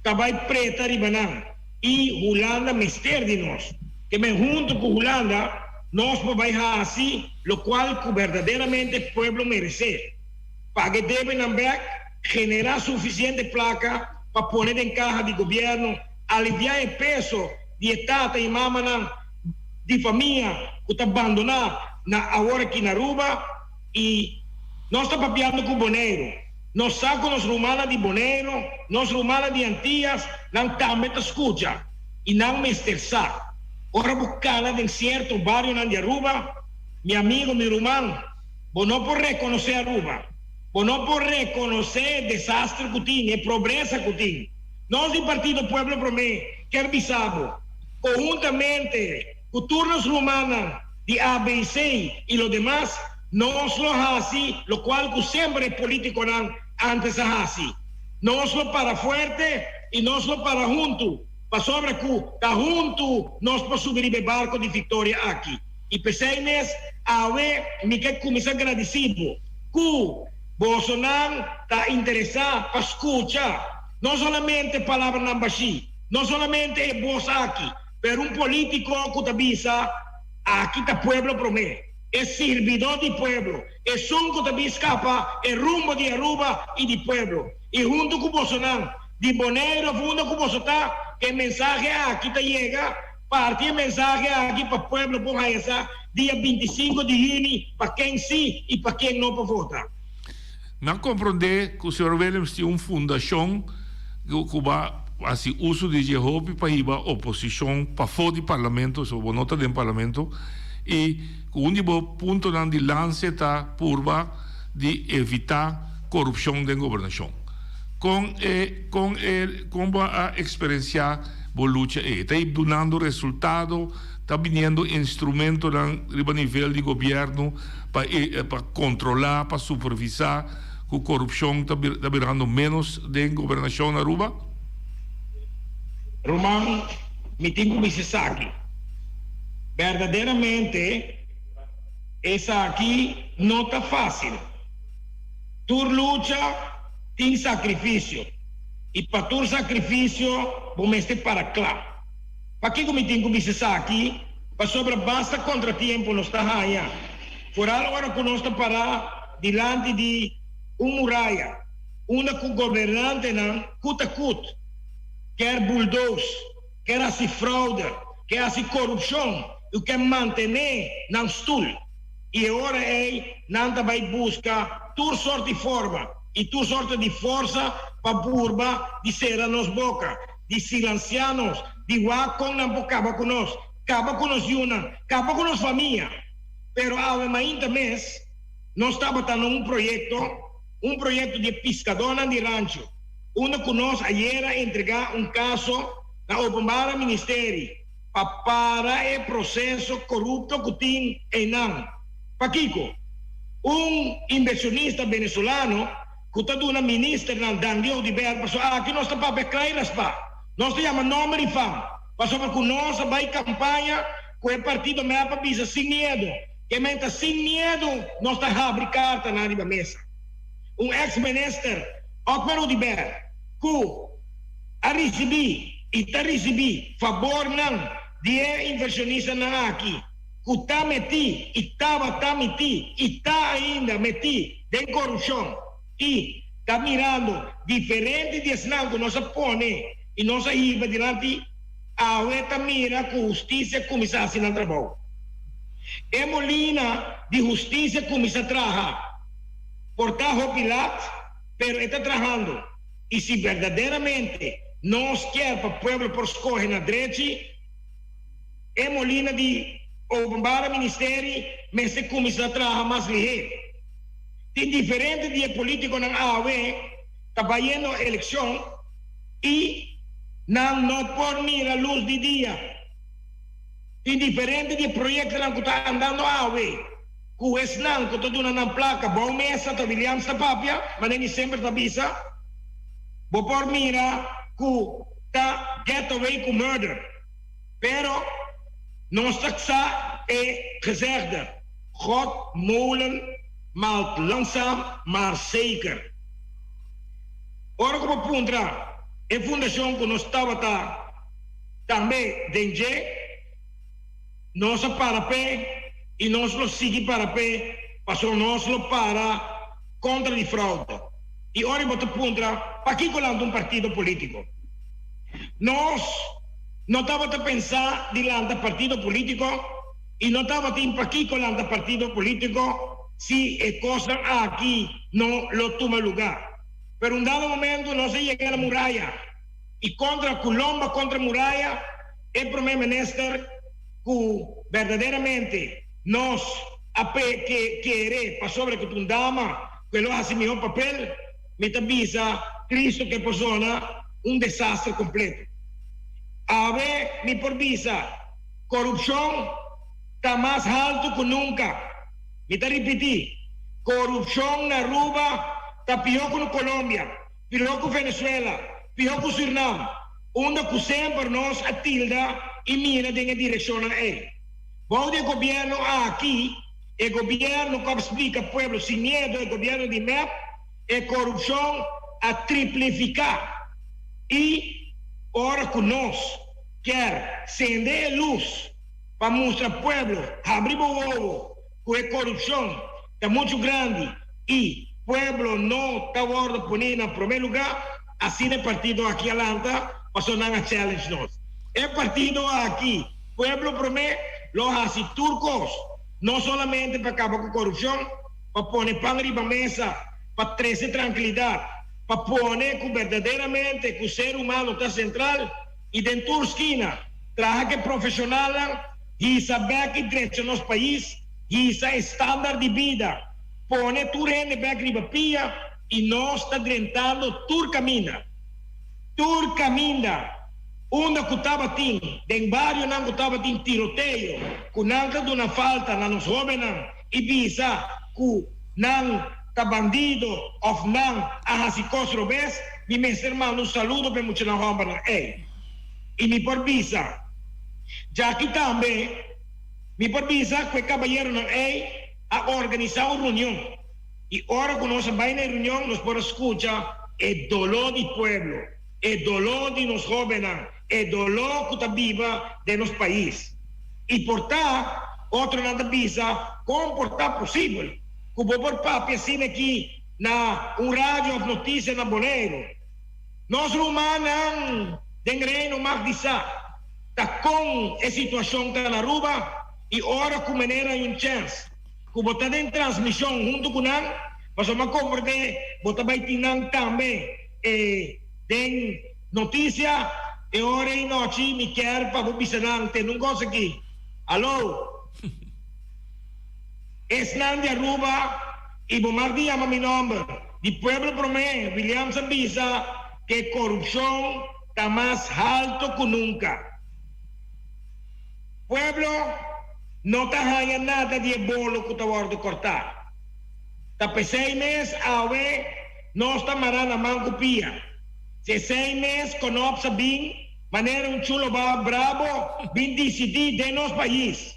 ta bai preta riba nan i Hulanda mester di nos. Ke men huntu ku Hulanda nos por bai hasi lokual ku berdaderamente pueblo meresé. Paga e debenan bek, generá sufisiente plaka pa pone den kaha di gobièrnu, aliviá e peso di e tata i mamanan di famia ku ta bandoná na awor aki na Aruba. I nos ta papiando ku Boneiru. Nos sa ku nos rumannan di Boneiru, nos rumannan di Antias, nan tambe ta skucha i nan mester sa. Ora bo kana den sierto barionan di Aruba, mi amigo, mi ruman, Bo no por rekonosé Aruba. Bo no por rekonosé e desaster ku tin, e pobresa ku tin. Nos di Partido Pueblo Promé kier bisa bo, konhuntamente ku tur nos rumannan di ABC i lo demas, nos lo hasi lokual ku semper e polítikonan ántes a hasi. Nos lo para fuerte i nos lo para huntu, pasobra ku ta huntu nos por subi riba e barko di viktoria aki. I p'esei mes, awe mi ke kuminsá gradisí bo ku bosonan ta interesá pa skucha no solamente palabranan bashí, no solamente e bos aki, pero un polítiko ku ta bisa, Aki ta pueblo promé, e sirbidó di pueblo, esun ku ta bin skapa e rumbo di Aruba i di pueblo. I huntu ku bosonan di Boneiru òf unda ku boso ta, e mensahe aki ta yega. Parti e mensahe aki pa pueblo por haya sa dia 25 di juni pa ken si i pa ken no pa vota. Mi a komprondé ku señor Willems tin un fundashon ku ba hasi uso di dje hopi pa hiba oposishon pafó di parlamento, so bo no ta den parlamento, i ku un di bo puntonan di lanse ta purba di evitá korupshon den gobernashon. Kon e kon e kon bo a eksperensiá bo lucha ei? Ta dunando resultado? Ta biniendo instrumentonan riba nivel di gobièrnu pa e pa kontrolá, pa supervisá ku korupshon ta ta birando ménos den gobernashon na Aruba? Ruman, mi tin ku bisa esaki. Berdaderamente esaki no ta fásil. Tur lucha tin sakrifisio, i pa tur sakrifisio bo mester para kla. Pakiko mi tin ku bisa esaki? Pasobra basta kontratiempo nos ta haña, foral ora ku nos ta pará dilanti di un muraya unda ku gobernantenan kut a kut kier buldoos, kier hasi fraude, kier hasi korupshon i kier mantené nan stul. I e ora ei nan ta bai buska tur sort di forma i tur sorte di forsa pa purba di sera nos boka, di silansiá nos, di wak kon nan por kaba ku nos, kaba ku nos yunan, kaba ku nos famia. Pero awe mainta mes nos tabata na un proyekto, un proyekto di e piskadónan di rancho, unda ku nos ayera entregá un kaso na Openbare Ministerie, pa para e proceso corupto cu tin eynan. Pakico? Un inversionista venezolano cu ta duna ministernan Dangui Oduber pasobra aki nos ta papia cla y raspa. Nos ta yama nomber y fam pasobra cu nos a bay campaña cu e partido mep a bisa sin miedo. Ke men ta sin miedo nos ta habri cartanan riba mesa. Un ex minister Otmar Oduber cu. a risibí i ta risibí fabornan di e invershonistanan aki ku ta metí i tabata mití i ta ainda metí den korupshon i ta mirando diferente di esnan ku nos a pone i nos a hiba dilanti awe ta mira ku hustisia kuminsá hasi nan trabou. E molina di hustisia kuminsá traha. Por ta hopi lat, pero e ta trahando. I si berdaderamente nos kier pa pueblo por skohe na drechi, e molina di Openbare Ministerie mester kuminsá traha mas lihé. Tin diferente di e polítikonan awe ta bayendo elekshon i nan no por mira lus di dia. Tin diferente di e proyektonan ku ta andando awe. Ku esnan ku ta duna nan plaka bou mesa ta Williams ta papia, manera mi semper ta bisa, bo por mira ku ta get away ku murder. Pero nos ta ksa e gezegde, God molen maalt langzaam maar zeker. Ora ku bo puntra e fundashon ku nos tabata tambe den dje, Nos a para p'e i nos lo sigui para p'e pasobra nos lo para kontra di fraude. I ora bo ta puntra pakiko lanta un partido politiko? Nos no tabata pensa di lanta partido politiko i no tabatin pakiko lanta partido politiko si e kosnan aki no lo tuma lugá. Pero un dado momento nos a yega na muraya i kontra ku lomba kontra muraya. E Prome Minister ku berdaderamente nos a kere pasobra ku ta un dama. ku e lo hasi mihó papel, mi ta bisa Cristo ku e por zona un desaster kompleto. Awe mi por bisa korupshon ta mas haltu ku nunka. Mi ta ripití, korupshon na Aruba ta pió ku na Colombia, pió ku Venezuela, pió ku Surinam, unda ku semper nos a tilda i mira den e direkshonnan ei. Bou di e gobièrnu aki, e gobièrnu ku a splika pueblo sin miedu, e gobièrnu di mep, e korupshon a triplifiká. I ora ku nos kier sende e lus pa mustra pueblo, habri bo wowo ku e korupshon ta muchu grandi i pueblo no ta wòrdu poni na promé lugá, asina e partido aki a lanta pasobra nan a challenge nos. E partido aki, Pueblo Promé, lo hasi tur kos, no solamente pa kaba ku korupshon, pa pone pan riba mesa, pa trese trankilidat, pa pone ku berdaderamente ku ser humano ta sentral i den tur skina traha ku e profeshonalnan, hisa bèk i drecha nos pais, hisa e standaard di bida, pone tur hende bèk riba pia i nos ta drentando tur kaminda. Tur kaminda unda ku tabatin den barionan ku tabatin tiroteo ku nan ta duna falta na nos hóbennan i bisa ku nan ta bandido òf nan a hasi kos robes, mi mester manda un saludo pa e muchanan hòmbernan ei. I mi por bisa djaki tambe, mi por bisa ku e kabayeronan ei a organisá un reunion. I ora ku nos a bai na e reunion nos por a skucha e doló di pueblo, e doló di nos hóbennan, e doló ku ta biba den nos pais. I por ta otronan ta bisa kon por ta posibel ku bo por papia asina aki na un radio òf notisia na Boneiru. Nos rumannan den Reino mag di sa ta kon e situashon ta na Aruba i ora ku manera hay un chèns ku bo ta den transmishon huntu ku nan, pasobra mi a komprendé bo ta bai tin nan tambe e den notisia e ora ei nochi, mi kier pa bo bisa nan tende un kos aki, Alo, esnan di Aruba i bo mag di yama mi nòmber di pueblo promé, Williams a bisa ku e korupshon ta mas halto ku nunka. Pueblo no ta haña nada di e bolo ku ta wòrdu kòrtá. Ta p'esei mes awe nos ta mará na man ku pia. Si esei mes Konops a bin manera un chulo ba brabo bin disidí den nos pais,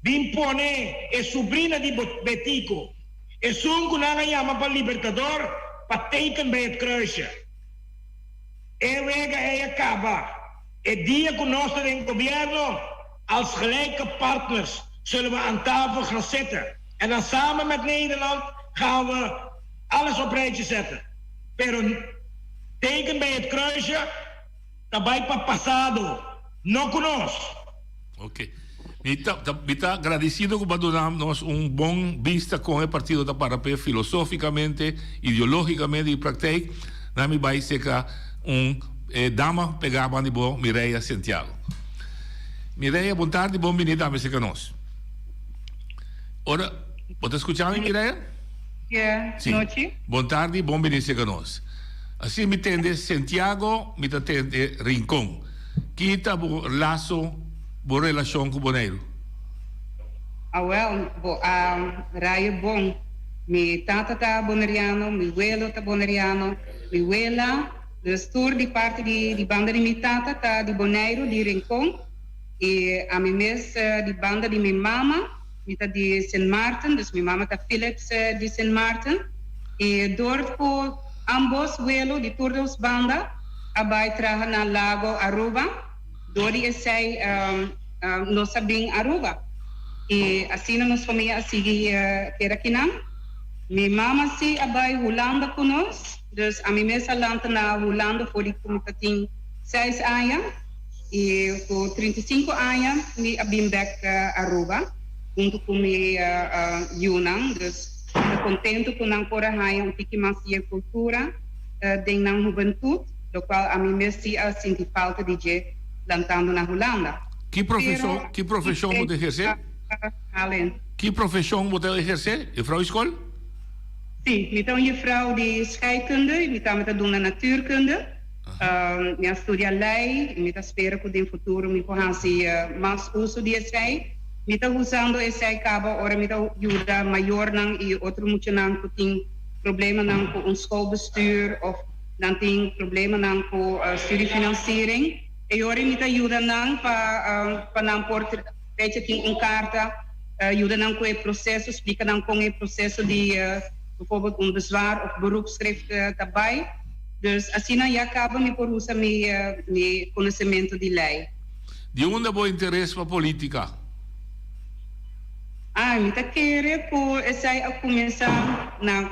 bin pone e subrina di Betico, esun ku nan a yama pa libertador, pa teken bij het kruisje. E wega ei a kaba. E dia ku nos ta den gobierno, als gelijke partners zullen we aan tafel gaan zitten en dan samen met Nederland gaan we alles op rijtje zetten. Pero teken bij het kruisje ta bai pa pasado, no ku nos. Ok. Mi ta, ta, mi ta agradecido ku bo a duna nos un bon bista kon e partido ta para p'e filosóficamente, ideológicamente i praktijk. Na mi bai seka un e dama pegá banda di bo, Mireya Santiago. Mireya, bon tardi, bon bini tambe seka nos. Ora, bo ta skucha mi, Mireya? Yeah, Sí. nochi. Bon tardi, bon bini seka nos. Así mi tende Santiago, mi ta tende Rincon. Ki ta bo laso, bo relashon ku Boneiru? Awel, bo a raya bon. Mi tata ta boneriano, mi welo ta boneriano, mi wela, dus tur di parti di di banda di mi tata ta di Boneiru, di Rincon, i ami mes di banda di mi mama mi ta di Sint Maarten, dus mi mama ta Philips di Sint Maarten, i dor ku ambos welo di tur dos banda a bai traha na Lago Aruba, dor di esei nos a bin Aruba i asina nos famia a sigui keda kinan. Mi mama si a bai Hulanda ku nos, dus ami mes a lanta na Hulanda for di ku mi ta tin seis aña i ku 35 aña mi a bin bek Aruba huntu ku mi yunan, dus mi ta kontentu ku nan por a haña un tiki mas di e kultura. Den nan hubentut, lokual ami mes si a sinti falta di dje lantando na Hulanda. Ki profeshon, ki profeshon bo ta ehersé? Allen. Ki profeshon bo ta ehersé, juffrouw Iskol? Si, mi ta un juffrouw di scheikunde y mi tambe ta duna natuurkunde. Mi a studia ley y mi ta spera cu den futuro mi por haci mas uso di esey. Mi ta usando esey caba ora mi ta yuda mayornan y otro muchanan cu tin problemanan cu un schoolbestuur of nan tin problemanan cu studiefinanciering. E ora mi ta yuda nan pa pa nan por fecha tin un carta yuda nan cu e proceso, splica nan con e proceso di bijvoorbeeld un bezwaar of beroepschrift ta bay. Dus asina ya caba mi por usa mi mi conocemento di ley. Di unda bo interes pa politica? Ay, mi ta kere cu esey a cuminsa na,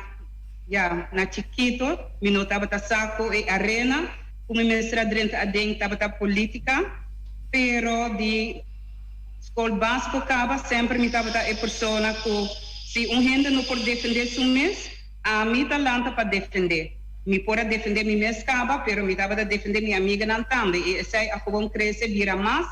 ya, na chikito. Mi no tabata sa cu e arena cu mi mester a drenta aden tabata politica, pero di scol basico caba semper mi tabata e persona cu si un hende no por defende su mes, Ami ta lanta pa defendé. Mi por a defendé mi mes caba, pero mi tabata defendé mi amiganan tambe, i esei a gewoon crece bira mas,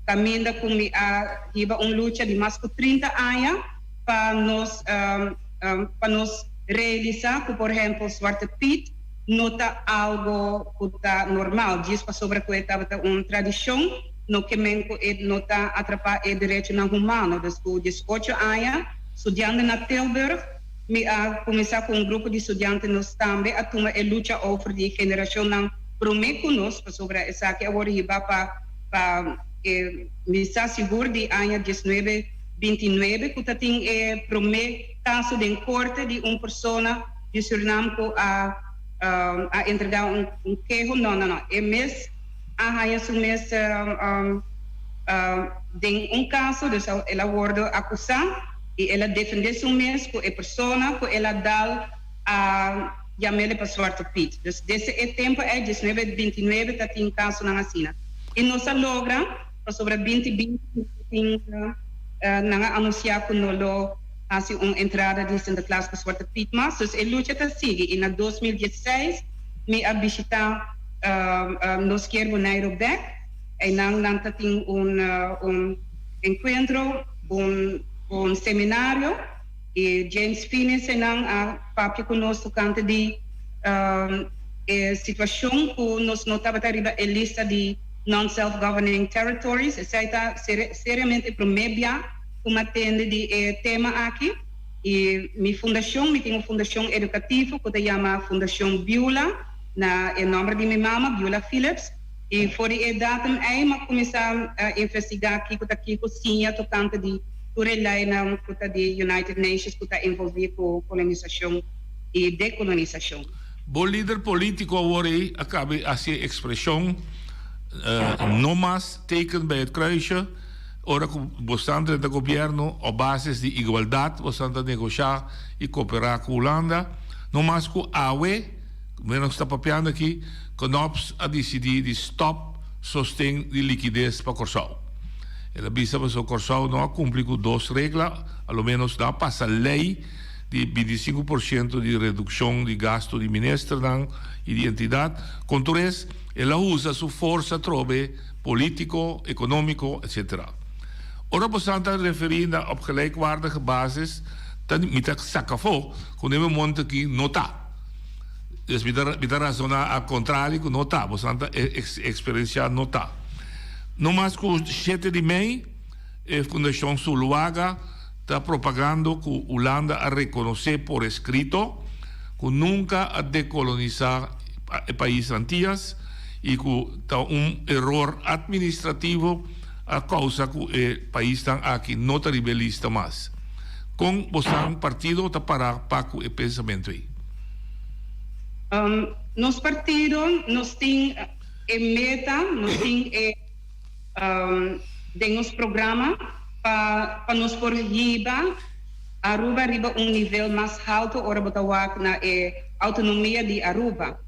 caminda cu mi a hiba un lucha di mas cu 30 aña pa nos pa nos realisa cu por ehempel Zwarte Piet no ta algo cu ta normal, djis pasobra cu e tabata un tradicion no ke men cu e no ta atrapa e derechonan humano. Dus cu 18 aña studiando na Tilburg, Mi a kuminsá ku un grupo di studiante nos tambe a tuma e lucha over di generashonnan promé ku nos pasobra esaki a wòrdu hibá pa pa e mi sa sigur di aña diesnuebe bintinuebe ku ta tin e promé kaso den korte di un persona di Surinam ku a a entregá un un keho no no no e mes a haña su mes den un kaso dus el a wòrdu akusá. I el a defendé su mes ku e persona ku el a dal a yam'ele pa Zwarte Piet. Dus desde e tempu ei, diesnuebe bintinuebe, ta tin kasonan asina. I nos a logra, pasobra binti binti nos a tin, nan a anunsiá ku no lo hasi un entrada di Sinterklaas ku Zwarte Piet mas. Dus e lucha ta sigui. I na 2016 mi a bishitá Nos Kier Boneiru bèk. Einan nan ta tin un un enkuentro. Un un seminario y James Fines nan a papia cu nos tocante di e situacion cu nos no tabata riba e lista di non-self-governing territories. Esey ta seriamente e prome bia cu mi a tende di e tema aki. Y mi fundacion, mi tin un fundacion educativo cu ta yama Fundacion Beulah, na e nomber di mi mama, Beulah Philips. I for di e datum ei m'a kuminsá investigá kiko ta kiko, siña tokante di tur e leinan ku ta di United Nations ku ta envolví ku kolonisashon i dekolonisashon. Bo lider polítiko awor ei a kabe hasi e ekspreshon no mas teken bij het kruisje ora ku bosan drenta gobièrnu op basis di igualdat bosan ta negoshá i koperá ku Hulanda no mas ku awe. Mira nos ta papiando aki, Knops a disidí di stòp sosten di likides pa Kòrsou. El a bisa pasobra Kòrsou no a kumpli ku dos regla, a lo ménos no a pasa lei di 25 por siento di redukshon di gastu di ministernan i di entidat. Kon tur es, el a usa su forsa atrobe polítiko, ekonómiko, etcetera. Ora bosan ta referí na op gelijkwaardige basis, ta mi ta saka afó ku den e momento aki no ta. Dus mi ta mi ta razoná al kontrario ku no ta, boso ta eksperensiá no ta. No mas ku shete di mei e Fundashon Zuluaga ta propagando ku Hulanda a rekonosé por eskrito ku nunka a dekolonisá e pais Antias i ku ta un eror atministrativo a kousa ku e paisnan aki no ta riba e lista mas. Kon bosan partido ta para pa ku e pensamentu ei? Nos partido nos tin e meta, nos tin e den nos programa pa pa nos por hiba Aruba riba un nivel mas halto ora bo ta wak na e autonomia di Aruba.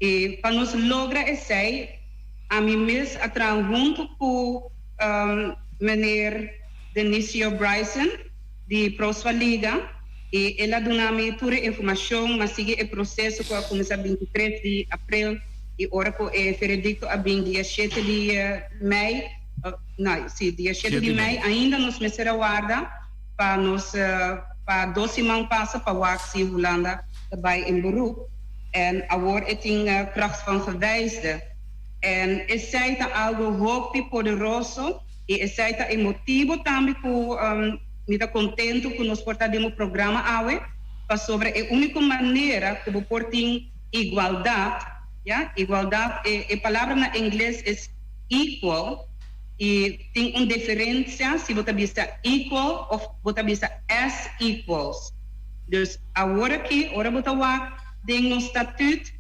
I pa nos logra esei ami mes a traha hunto ku meneer Denicio Bryson di Prospa Liga y el a duna mi tur e informacion. M'a sigui e proceso cu a cuminsa 23 di april y ora cu e veredicto a bin dia shete di mei, no, si, dia shete di mei, ainda nos mester a warda pa nos pa dos siman pasa pa wak si Hulanda. ta bai in beroep en awor e tin kracht van gewijsde. En esei ta algo hopi poderoso y esei ta e motibo tambe cu mi ta contento cu nos por ta den bo programa awe, pasobra e unico manera cu bo por tin igualdad, ya, igualdad, e e palabra na ingles es equal y tin un diferencia si bo ta bisa equal of bo ta bisa as equals. Dus awor aki ora bo ta wak den nos statuut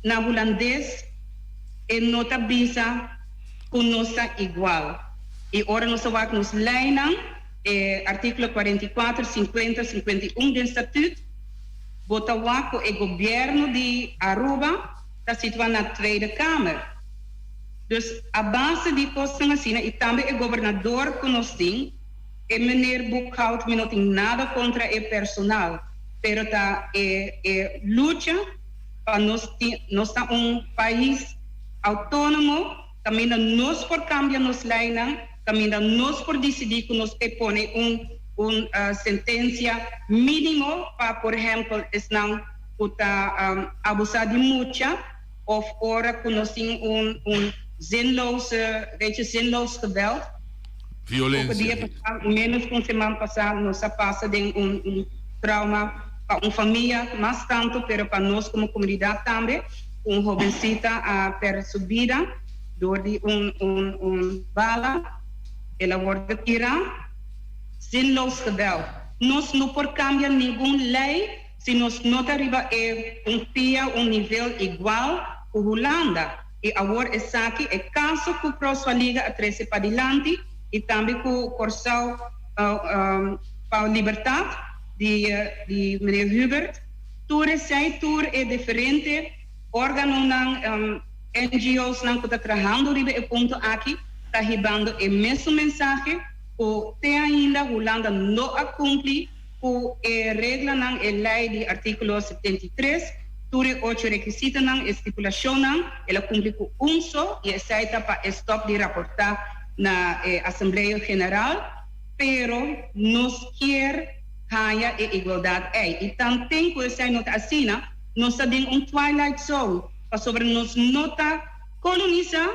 na Hulandes e no ta bisa cu nos ta igual y ora nos ta wak nos leynan e articulo 44, 50, 51 den statuut bo ta wak cu e gobierno di Aruba ta situa na Tweede Kamer. Dus a base di cosnan asina y tambe e gobernador cu nos tin, E meneer Boekhout mi no tin nada contra e personal, pero ta e e lucha pa nos tin nos ta un pais autonomo caminda nos por cambia nos leynan, caminda nos por dicidi cu nos ke pone un un sentencia minimo pa por ehempel esnan cu ta abusa di mucha of ora cu nos tin un un zinloze weet je zinloos geweld. Violencia. Poco dia pasa, menos cu un seman pasa, nos a pasa den un un trauma pa un famia mas tanto, pero pa nos como comunidad tambe, cu un hobencita a perde su bida door di un un un bala, el a wordo tira. Zinloos geweld. Nos no por cambia ningun ley si nos no ta riba e un pia, un nivel igual cu Hulanda. I awor esaki e kaso ku Proswaliga a trese padilanti i tambe ku Kòrsou pa Libertat di di meneer Hubert. Tur esei, tur e diferente organonan, NGOsnan ku ta trahando riba e punto aki ta hibando e mesun mensahe ku te ainda Hulanda no a kumpli Ku e reglanan, e lei di artíkulo 73, tur e ocho rekisitonan, e stipulashonnan, el a kumpli ku un so i esei ta pa e stòp di raportá na e Asamblea General, pero nos kier haña e igualdat ei. I tanten ku esei no ta asina, nos ta den un twilight zone, pasobra nos no ta kolonisá,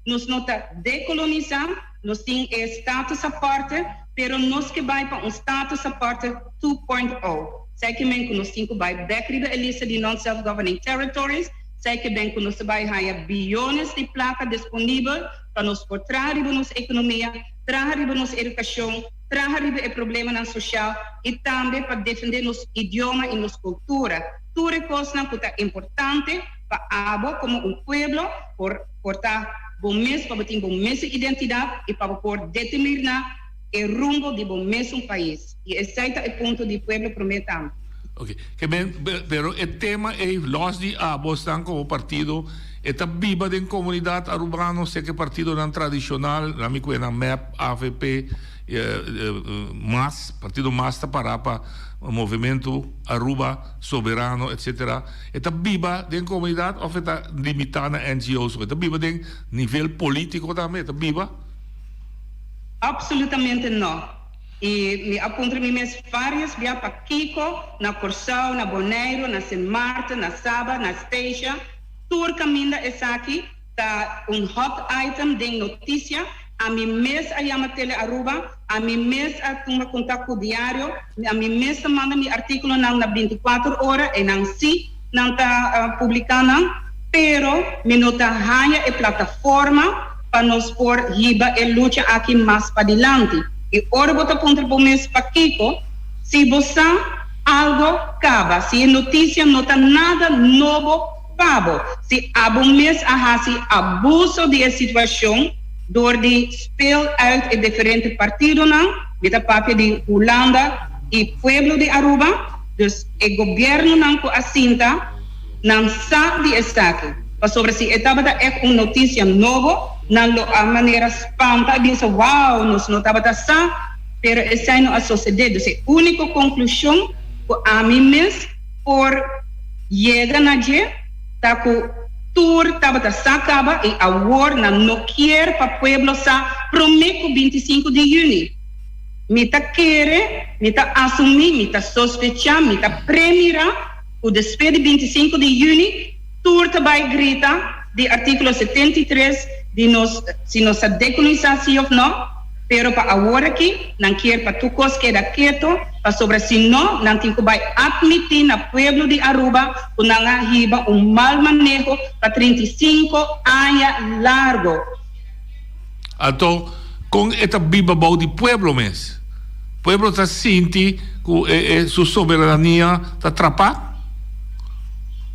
Nos no ta dekolonisá, nos tin e status aparte, pero nos ke bai pa un status aparte 2.0. Esei ke men ku nos tin ku bai bèk riba e lista di non-self-governing territories, esei ke ben ku nos ta bai haña biyones di plaka disponibel pa nos por traha riba nos ekonomia, traha riba nos edukashon, traha riba e problemanan soshal i tambe pa defendé nos idioma i nos kultura. Tur e kosnan ku ta importante pa abo komo un pueblo por. Por ta bo mes pa bo tin bo mesun identidat i pa bo por determiná e rumbo di bo mesun pais. I esei ta e punto di Pueblo Promé tambe. Ok, ke men, pero e tema ei los di abosnan komo partido e ta biba den komunidat arubano sea ke partidonan tradishonal, nan mi kue nan mep, avp, mas, partido mas ta para pa Movementu Aruba Soberano etcetera. E ta biba den comunidad of e ta limita na NGO's? E ta biba den nivel politico tambe? E ta biba? Absolutamente no. Y mi a puntra mi mes varios bia pakico na Corsou, na Boneiru, na Sint Maarten, na Saba, na Statia, tur caminda esaki ta un hot item den noticia. Ami mes a yama Tele Aruba, ami mes a tuma kontak ku diario, ami mes ta manda mi artíkulonan na bintikuater ora, einan sí nan ta publiká nan, pero mi no ta haña e plataforma pa nos por hiba e lucha aki mas padilanti. I ora bo ta puntra bo mes pakiko, si bo sa algo kaba, si e notisia no ta nada nobo, Pa bo, si abo mes a hasi abuso di e situashon dor di speel uit e diferente partidonan, mi ta papia di Hulanda i pueblo di Aruba, dus e gobiernonan ku a sinta, nan sa di esaki, pasobra si e tabata ègt un notisia nobo, nan lo a manera spanta i bisa, wow, nos no tabata sa, pero esei no a sosede. Dus e úniko konklushon ku ami mes por yega na dje ta ku tur tabata sa kaba i awor nan no kier pa pueblo sa prome ku 25 di yüni. Mi ta kere, mi ta asumí, mi ta sospecha, mi ta premira ku. ku despues di 25 di yüni tur ta bai grita di artíkulo 73 di nos si nos ta dekolonisá si òf nò, pero pa awor aki nan kier pa tur kos keda keto pasobra si no nan tin ku bai atmití na pueblo di Aruba ku nan a hiba un mal maneho pa 35 aña largo. Anto kon e ta biba bou di pueblo mes? Pueblo ta sinti ku e su soberania ta trapá?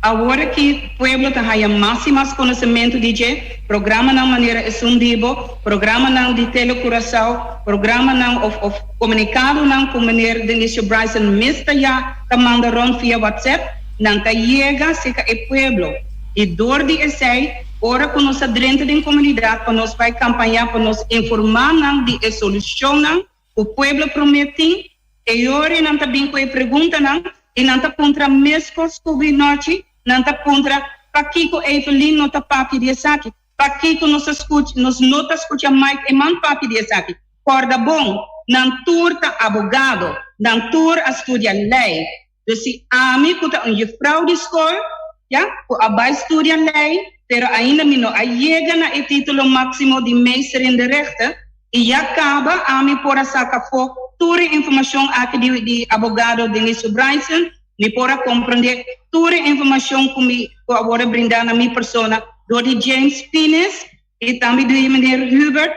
Awor aki pueblo ta haya mas i mas konosementu di dje, programanan manera esun di bo, programanan di Tele Curaçao, programanan of of komunikadonan ku meneer Denicio Bryson mes ta ya ta manda rond via WhatsApp, nan ta yega serka e pueblo. I dor di esei, ora ku nos ta drenta den komunidat pa nos bai kampañá pa nos informá nan di e solushonnan ku pueblo promé tin, E ora nan ta bin ku e preguntanan i nan ta puntra meskos ku Winochi, nan ta puntra, Pakiko Evelyn no ta papia di esaki? Pakiko nos ta skucha, nos no ta skucha Mike Eman papia di esaki? Kòrda bon, nan tur ta abogado, nan tur a studia lei. Dus si ami ku ta un jufrou di skol, ya, ku a bai studia lei, pero ainda mi no a yega na e título máksimo di meester in de rechten, i ya kaba ami por a saka afó tur e informashon aki di di abogado Deniso Bryson, mi por a komprendé tur e informashon ku mi ku a wòrdu brindá na mi persona dor di James Pines i tambe di meneer Hubert.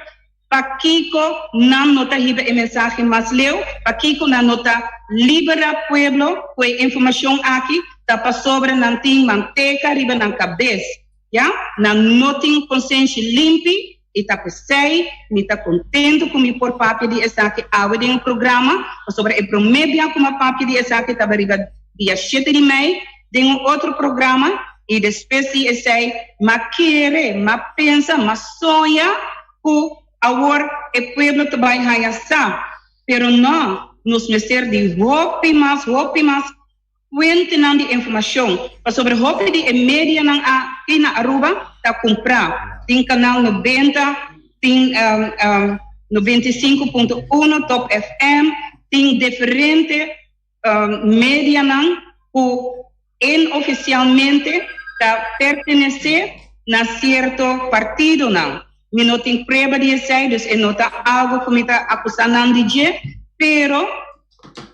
Pakiko nan no ta hiba e mensahe mas leu? Pakiko nan no ta libera pueblo ku e informashon aki? Ta pasobra nan tin manteka riba nan kabes, ya? Nan no tin konsenshi limpi i ta p'esei mi ta kontentu ku mi por papia di esaki awe den e programa, pasobra e promé bia ku mi a papia di esaki tabata riba dia shete di mei den un otro programa i despues di esei m'a kere, m'a pensa, m'a soña ku awor e pueblo ta bai haña sa, pero no, nos mester di hopi mas, hopi mas fuentenan di informashon, pasobra hopi di e medianan aki na Aruba ta kumprá. Tin Kanal 90, tin 95.1 Top FM, tin diferente medianan ku inofisialmente ta pertenesé na sierto partidonan. Mi no tin prueba di esei, dus e no ta algu ku mi ta akusá nan di dje, pero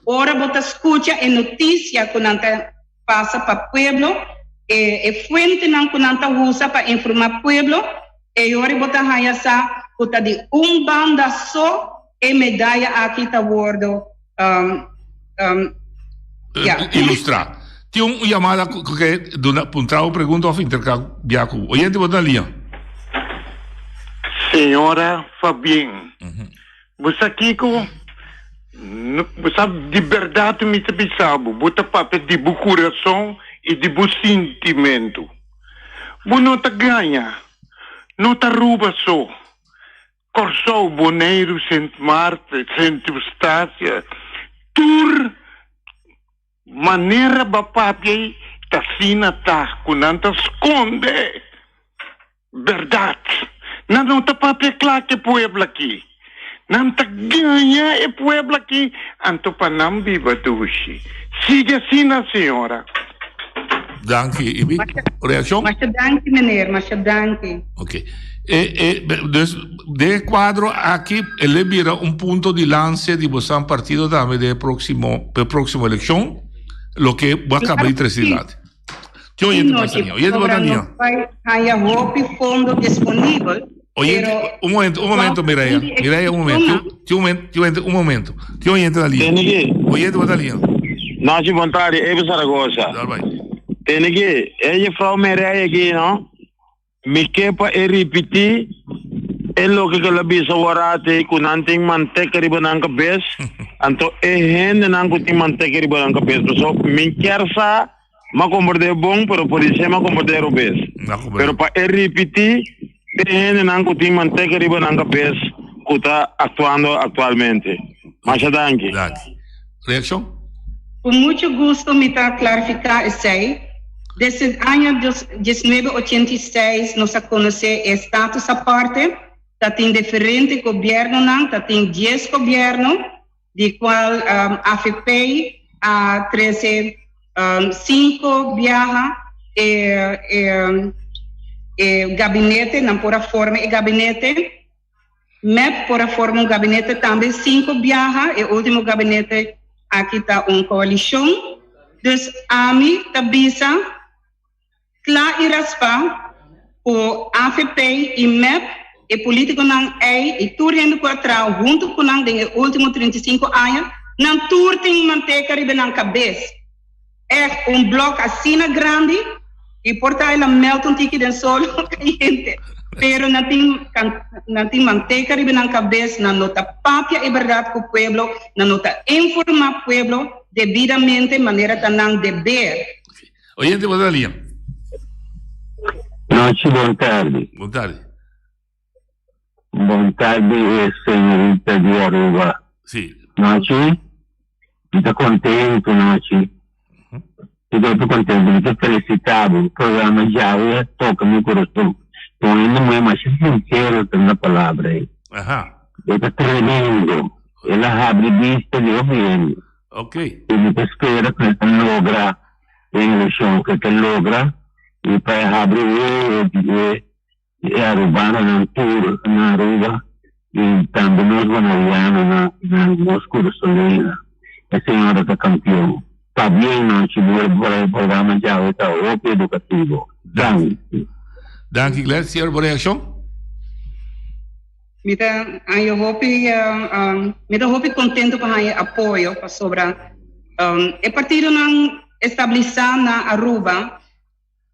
ora bo ta skucha e notisia ku nan ta pasa pa pueblo, e e fuentenan ku nan ta usa pa informá pueblo, e ora bo ta haña sa ku ta di un banda so e medaya aki ta wòrdu Um, um, ja. Ilustra. Tin un llamada ku ke duna puntra un pregunta of intercambia ku. Oyente bo ta liña. Señora Fabien, bo sa kiko? Bo sa di berdad mi ta bisa bo, bo ta papia di bo kurason i di bo sintimentu. Bo no ta gaña, no ta Aruba so. Kòrsou, Boneiru, Sint Maarten, Sint Eustatia, tur manera ba papia ei ta asina ta ku nan ta skonde bèrdat. Nan no ta papia kla ku e pueblo aki. Nan ta gaña e pueblo aki anto pa nan biba dushi. Sigui asina señora. Danki. Ibi, reaccion? Masha danki meneer, masha danki. Ok. E, e, dus, den e cuadro aki, e le bira un punto di lance di bosan partido tambe den e proximo, pe proximo eleccion, loke bo a caba di trece dilanti. Tin oyente mas ania. Oyente bo ta ania. Haya hopi fondo disponibel. Oyente, pero un momento, un momento, Mireya. Mireya, un momento. Tin un momento, tin un momento, un momento. Tin oyente na liña. Tene ki. Oyente bo ta liña. Nochi bon tardi, Ebe Zaragoza. Daar bai. Tene ki, e juffrouw Mireya aki, no? Mi ke pa e ripití e loke ku el a bisa warati ku nan tin manteka riba nan kabes, anto e hendenan ku tin manteka riba nan kabes. Paso mi kier sa, m'a komprendé bon, pero podisé m'a komprendé robes. Pero pa e ripití e hendenan ku tin manteka riba nan kabes ku ta aktuando aktualmente. Masha danki. Danki. Reakshon? Ku muchu gusto mi ta klarifiká esei. Desde aña 1986 nos a konosé e status aparte. Ta tin diferente gobièrnunan, ta tin dies gobièrnu, di kual avp a trese. Um, cinco biaha e, e, e gabinete, nan por a forma e gabinete. MEP por a forma un gabinete tambe cinco biaha, e ultimo gabinete aki ta un coalicion. Dus ami ta bisa cla y raspa cu avp y mep, e politiconan ey y tur hende cu a traha hunto cu nan den e ultimo 35 aña, nan tur tin manteca riba nan cabes. Echt un blok asina grandi y por ta el a melt un tiki den solo cayente. Pero nan tin nan tin manteca riba nan cabes, nan no ta papia e berdad cu pueblo, nan no ta informa pueblo debidamente manera ta nan deber. Oyente, bo ta na liña. Nochi, bon tardi. Bon tardi. Bon tardi e señorita di Aruba. Sí. Nochi, mi ta contento nochi. Mi ta hopi contento, mi ta felicita bo. Programa djawe a toca mi corazon. Con hende muhe masha sincero ta na palabra ei. Aha. E ta tremendo. El a habri bista di hopi hende. Ok. Y mi ta spera cu e ta logra den eleccion, cu e ta logra y pa e habri wowo di e E Arubanonan tur na Aruba y tambe nos Bonaireanonan na nos Curasoleñonan. E señora ta campeon. Pabien nochi bo e programa djawe ta hopi educativo. Danki. Danki Glenn. Señor bo reaccion? Mi ta haña hopi mi ta hopi contento pa haña apoyo pasobra e partidonan establisa na Aruba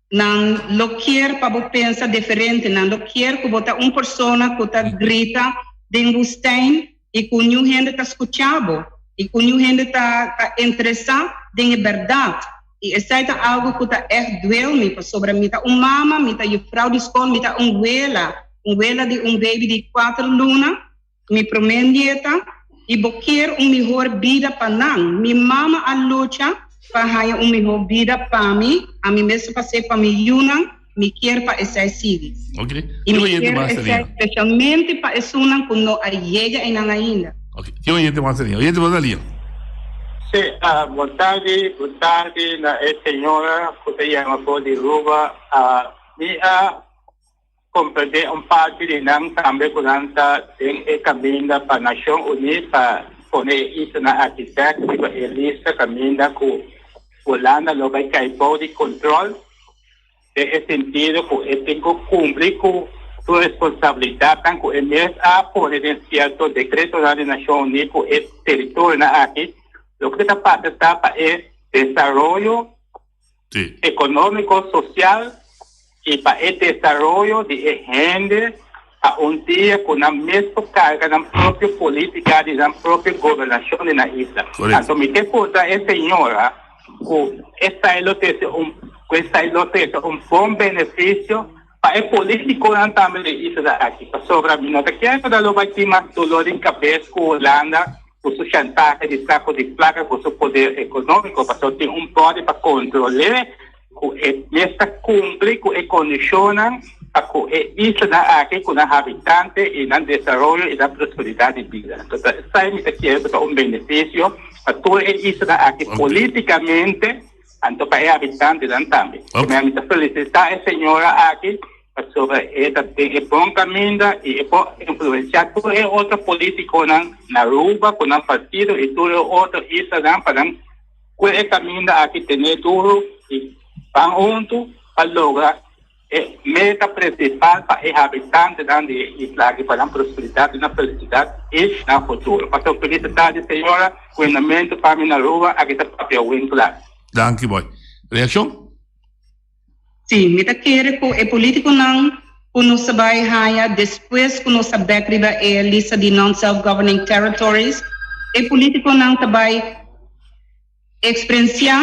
Nan lo kier pa bo pensa diferente. Nan lo kier ku bo ta un persona ku ta grita den woestijn i ku niun hende ta skucha bo i ku niun hende ta ta interesá den e bèrdat. I esei ta algu ku ta ègt duel mi pasobra mi ta un mama, mi ta yufrou di skol, mi ta un wela, un wela di un baby di kuater luna. Mi promé nieta i bo kier un mihor bida pa nan. Mi mama a lucha pa haña un mihó bida pa mi, ami mes a pas'é pa mi yunan, mi kier pa esei sigui. Ok. I Tin mi oyente kier mas esei tenia. spesialmente pa esunnan ku no a yega einan ainda. Ok. Tin oyente mas tenia. Oyente mas na lia. Sí, bon tardi, bon tardi na e señora ku ta yama for di Aruba. Mi a Comprende un parti di nan tambe cu nan ta den e caminda pa Nacion Uní pa pone e islanan aki bek riba e lista caminda cu Hulanda lo bay cay bou di control den e sentido cu e tin cu cumpli cu su responsabilidadnan cu e mes a pone den cierto decretonan di Nacion Uní cu e teritorionan aki. Loke ta pasa ta pa e desaroyo económico, social y pa e desaroyo di e hende pa un dia cu nan mes por carga nan propio politica di nan propio gobernacion di nan isla. Anto mi ke puntra e señora cu esai lo trece un cu esai lo trece un bon beneficio pa e politiconan tambe di e isla aki pasobra mi no ta kier cu nan lo bay tin mas dolor di cabes cu Hulanda ku su shantahe di sako di plaka ku su poder ekonómiko pasobra tin un bòdi pa kontrol'é ku e mes ta kumpli ku e kondishonnan pa ku e islanan aki ku nan habitante i nan desaroyo i nan prosperidat di bida. Entonces esei mi ta kere ku ta un benefisio pa tur e islanan aki politikamente anto pa e habitantenan tambe. Mi ta felisitá e señora aki Pasobra e ta den e bon caminda y e por influencia tur e otro politiconan na Aruba cu nan partido y tur e otro islanan pa nan cue e caminda aki tene duro y ban hunto pa logra e meta principal pa e habitantenan di e isla aki pa nan prosperidad y nan felicidad y nan futuro. Pasobra felicita di señora cuendamento pa mi na Aruba aki ta papia Winkler. Danki boy. Reaccion? Sí, mi ta kere ku e politikonan ku nos ta bai haña despues ku nos ta bek riba e lista di non-self-governing territories, e politikonan ta bai eksperensiá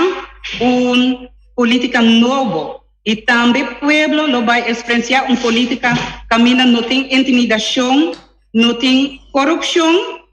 un politika nobo i tambe pueblo lo bai eksperensiá un politika kaminda no tin intimidashon, no tin korupshon.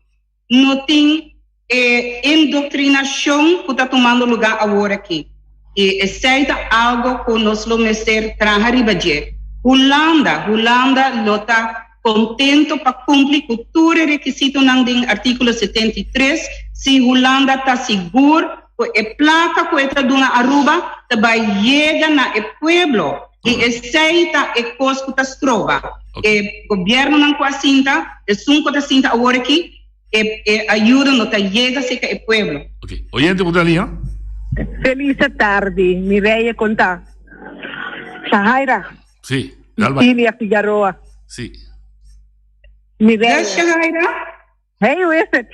No tin e indoctrinacion cu ta tumando lugar awor aki. Y esey ta algo cu nos lo mester traha riba dje. Hulanda, Hulanda lo ta contento pa cumpli cu tur e requisitonan den articulo 73 si Hulanda ta sigur. ku e plaka ku e ta duna Aruba ta bai yega na e pueblo i esei ta e kos ku ta stroba e gobièrnunan ku a sinta, esun ku ta sinta awor aki, e e ayuda no ta yega serka e pueblo. Ok. Oyente ku ta liña? Feliz tardi, mi reye kon ta? Shahaira. Sí. Cecilia Figaroa. Sí. Mi reye. Shahaira. Hey, hoe is het?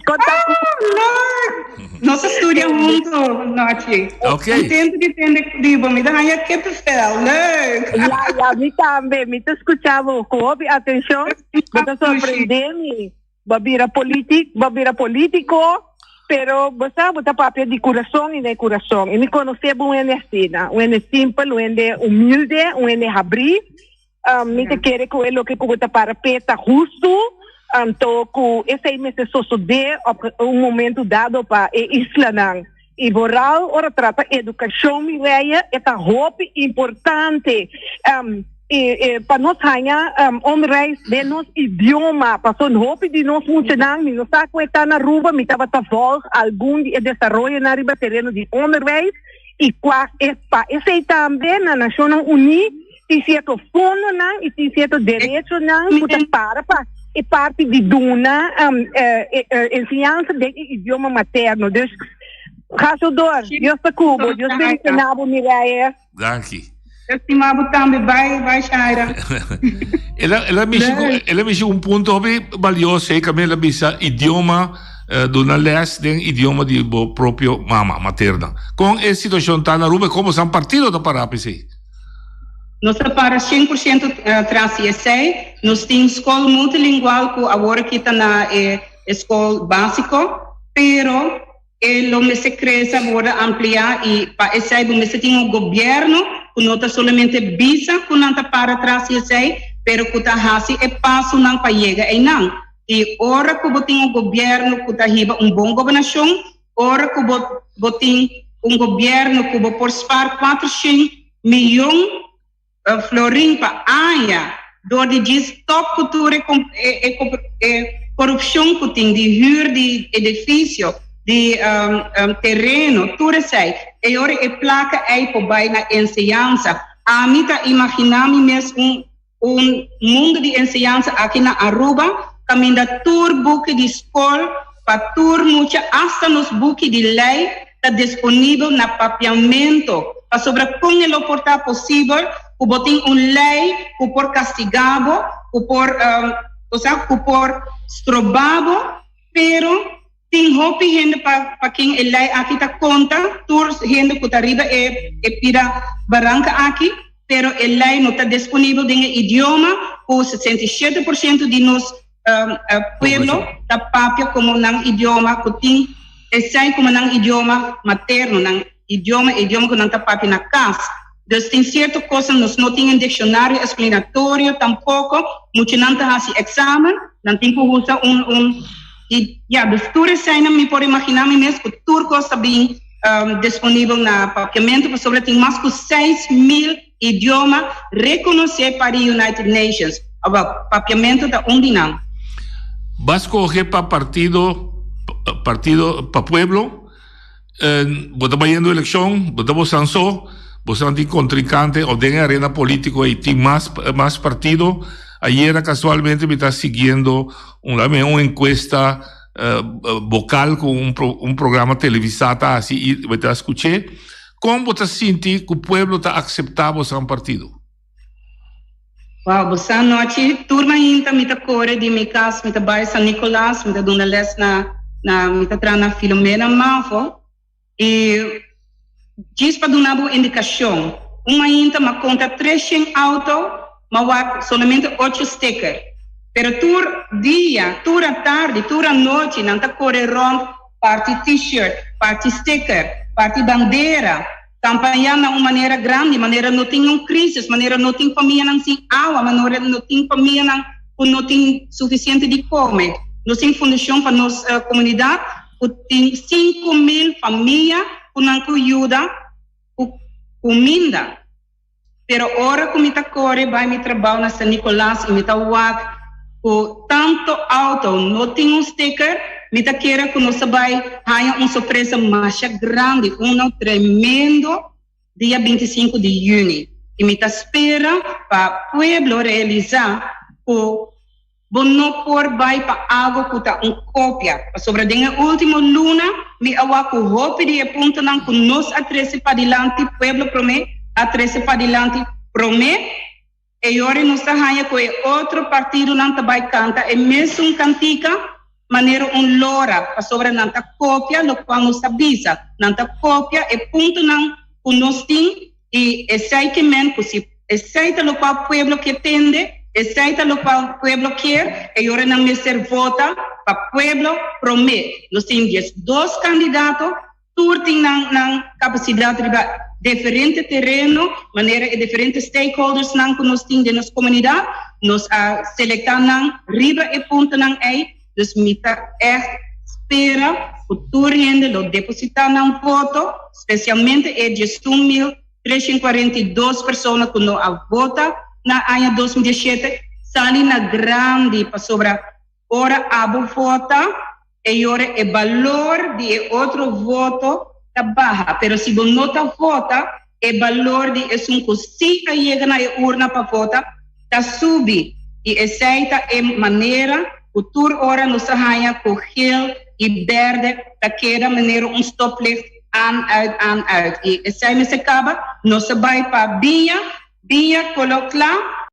Kon ta Ah, leuk! Nos a studia hunto, Nochi. Ok. Contento di tende di bo. Mi ta haña kippenvel. Leuk! Ja, ja, mi tambe. Mi ta scucha bo cu hopi atencion. Bo ta sorprende mi. Bo a bira politic, bo a bira politico, pero bo sa bo ta papia di curason y na e curason. Y mi conoce bo un hende asina, un hende simpel, un hende humilde, un hende habri. Um, mi ta kere ku e loke ku bo ta para p'e ta hustu, anto ku esei mester sosodé op un momento dado pa e islanan. I vooral ora trata edukashon, mi reye, e ta hopi importante um, e, e, pa nos haña um, onderwijs den nos idioma. Pasobra hopi di nos muchanan, mi no sa ku e ta na Aruba, mi tabata volg algun di e desaroyonan riba tereno di onderwijs, i kua e, pa esei tambe na Nashonnan Uní Tin cierto fondonan y tin cierto derechonan cu ta para pa e parti di duna enseñansa den e idioma materno. Dus, ga zo door. Dios ta cu bo. Dios bendiciona bo, Mireille. Danki. Estima bo tambe. Bye, bye Shaira. El a, el a mishi cu, el a mishi un punto hopi balioso, eh, el a bisa idioma, eh, duna les den idioma di bo propio mama, materna. Con e situacion ta na Aruba y como san partido ta para p'esey? Nos ta para 100% tras di esei. Nos tin skol multilingual ku awor aki ta na e skol básiko, pero e lo mester krese, wòrdu ampliá i pa esei bo mester tin un gobièrnu ku no ta solamente bisa ku nan ta para tras di esei, pero ku ta hasi e pasonan pa yega einan. I ora ku bo tin un gobièrnu ku ta hiba un bon gobernashon, Ora ku bo bo tin un gobièrnu ku bo por spar 400 miyon florin pa aña dor di djis stòp ku tur e e korupshon ku tin di hür di edifisio, di tereno, tur esei. E ora e plaka ei por bai na enseñansa. Ami ta imaginá mi mes un Un mundu di enseñansa aki na Aruba kaminda tur buki di skol pa tur mucha asta nos buki di lei ta disponibel na papiamento pasobra kon e lo por ta posibel ku bo tin un lei ku por kastiga bo ku por osea ku por stroba bo pero Tin hopi hende pa pa ken e lei aki ta konta, tur hende ku ta riba e e pida baranka aki, pero e lei no ta disponibel den e idioma ku 67% di nos pueblo ta papia komo nan idioma ku tin esei komo nan idioma materno, nan idioma, e idioma ku nan ta papia na kas. Dus tin sierto kosnan nos no tin un dikshonario eksplanatorio tampoko, muchanan ta hasi eksamen, nan tin ku usa un un i ya, dus tur eseinan mi por imaginá mi mes ku tur kos ta bin disponibel na papiamentu pasobra tin mas ku 6000 idioma rekonosé pa di United Nations. Awor, papiamentu ta un di nan. Ba skohe pa partido partido pa pueblo Bo ta bayendo eleccion, bo ta bosan so, bosan tin contrincante of den e arena politico ey tin mas mas partido. Ayera casualmente mi ta siguiendo un un encuesta vocal cu un un programa televisa ta haci y mi ta scuche. Con bo ta sinti cu pueblo ta acepta bosan partido? Wow, bo sa nochi tur mainta mi ta kore di mi kas mi ta bai San Nicolas mi ta duna les na na mi ta traha na Filomena Mavo i djis pa duna bo indikashon un mainta m'a konta 300 auto m'a wak solamente ocho sticker pero tur dia tur atardi tur anochi nan ta kore rònt parti t-shirt parti sticker parti bandera. Kampañá na un manera grandi, manera no tin un crisis, manera no tin famianan sin awa, manera no tin famianan ku no tin sufisiente di kome. Nos tin fundashon pa nos komunidat ku tin 5000 famia ku nan ku yuda ku kuminda. Pero ora ku mi ta kore bai mi trabou na San Nicolas i mi ta wak ku tanto auto no tin un sticker. Mi ta kere ku nos ta bai haña un sorpresa masha grandi, uno tremendo dia 25 di yüni. I mi ta spera pa pueblo realisá ku bo no por bai pa algo ku ta un kopia, pasobra den e último luna mi a wak ku hopi di e puntonan ku nos a trese padilanti, pueblo promé a trese padilanti promé, E yori nos ta haña ku e otro partidonan ta bai kanta e mesun kantika manera un lora pasobra nan ta kopia lokual nos ta bisa, nan ta kopia e puntonan ku nos tin i esei ke men ku si esei ta lokual pueblo ke tende, esei ta lokual pueblo kier, e yori nan mester vota pa pueblo promé. Nos tin 12 kandidato. Tur tin nan nan kapasidat riba diferente tereno, manera e diferente stakeholdersnan ku nos tin den nos komunidat. Nos a selektá nan riba e puntonan ei. Dus mi ta ègt spera ku tur hende lo depositá nan voto, spesialmente e 11342 persona ku no a vota na aña 2017, sali na grandi pasobra Ora abo vota, e yora e balor di e otro voto ta baha, pero si bo no ta vota, e balor di esun ku si a yega na e urna pa vota ta subi, i esei ta e manera ku tur ora nos ta haña ku geel i berde ta keda manera un stoplicht aan uit aan uit, i esei mester kaba, nos ta bai pa biña. Biña kolo kla,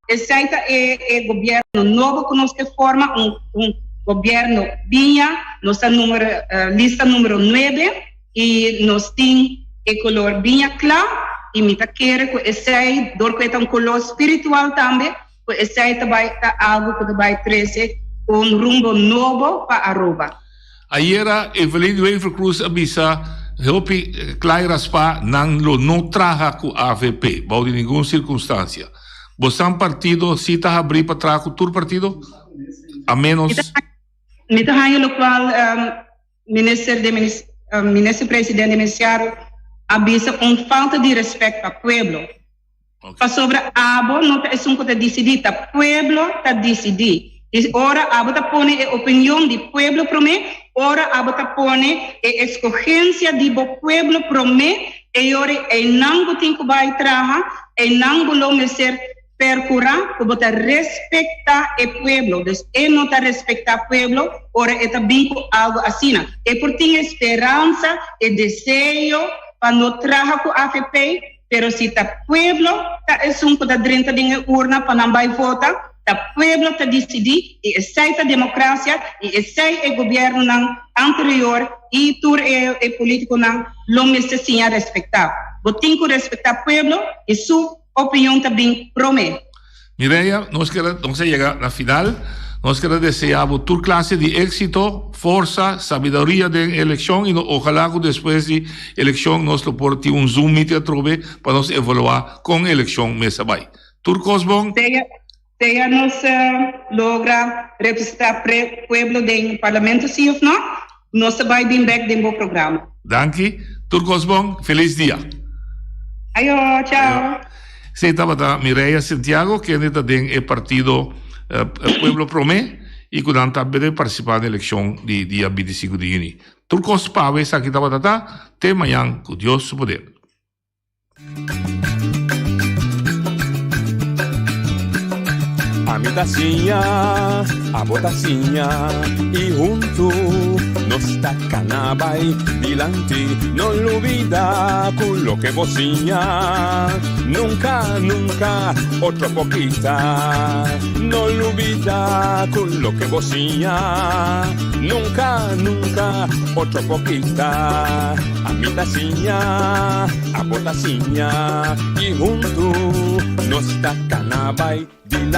esei ta e e gobierno nobo ku nos ke forma, un un gobierno biña, nos ta numero lista numero nuebe i nos tin e kolor biña kla i mi ta kere ku esei dor ku e ta un kolor spiritual tambe ku esei ta bai ta algu ku ta bai trese un rumbo nobo pa Aruba. Ayera Evelyn Wever Croes a bisa hopi kla i raspá nan lo no traha ku avp bou di ningun sirkunstansia. Bosan partido si ta habrí pa traha ku tur partido? A ménos. Mi ta haña lokual Minister de Minister Presidente Minister a bisa un falta di respèt pa pueblo. Pasobra abo no ta esun ku ta disidí, ta pueblo ta disidí. I ora abo ta pone e opinion di pueblo promé, ora abo ta pone e eskogensia di bo pueblo promé, e yori einan bo tin ku bai traha, einan bo lo mester perkurá ku bo ta respektá e pueblo. Dus e no ta respektá pueblo ora e ta bin ku algu asina. E por tin e speransa, e deseo pa no traha ku avp, Pero si ta pueblo ta esun cu ta drenta den e urna pa nan bay vota, ta pueblo ta dicidi y esey ta democracia y esey e gobiernonan anterior y tur e e politiconan lo mester siña respecta. Bo tin cu respecta pueblo y su opinion ta bin prome. Mireya, nos keda, nos a yega na final. Nos keda desea bo tur clase di exito, forsa, sabiduria den eleccion y no ojalá cu despues di eleccion nos lo por tin un Zoom meeting atrobe pa nos evalua con eleccion mes a bay. Tur cos bon. Sea, sea nos logra representa pre pueblo den parlamento si of no, nos ta bay bin bek den bo programa. Danki. Tur cos bon. Feliz dia. Ayo, chao. Esei tabata Mireya Santiago kende ta den e partido Pueblo Prome y cu nan tambe debe participa na eleccion di dia 25 di juni. Tur cos pawe esaki tabata ta, te mañan cu Dios su poder. Ami ta siña, abo ta siña y huntu nos ta cana bay dilanti. No lubida cu loke bo siña nunca, nunca otro por kita. No lubida cu loke bo siña nunca, nunca otro por kita. Ami ta siña, abo ta siña y huntu nos ta cana bay dilanti.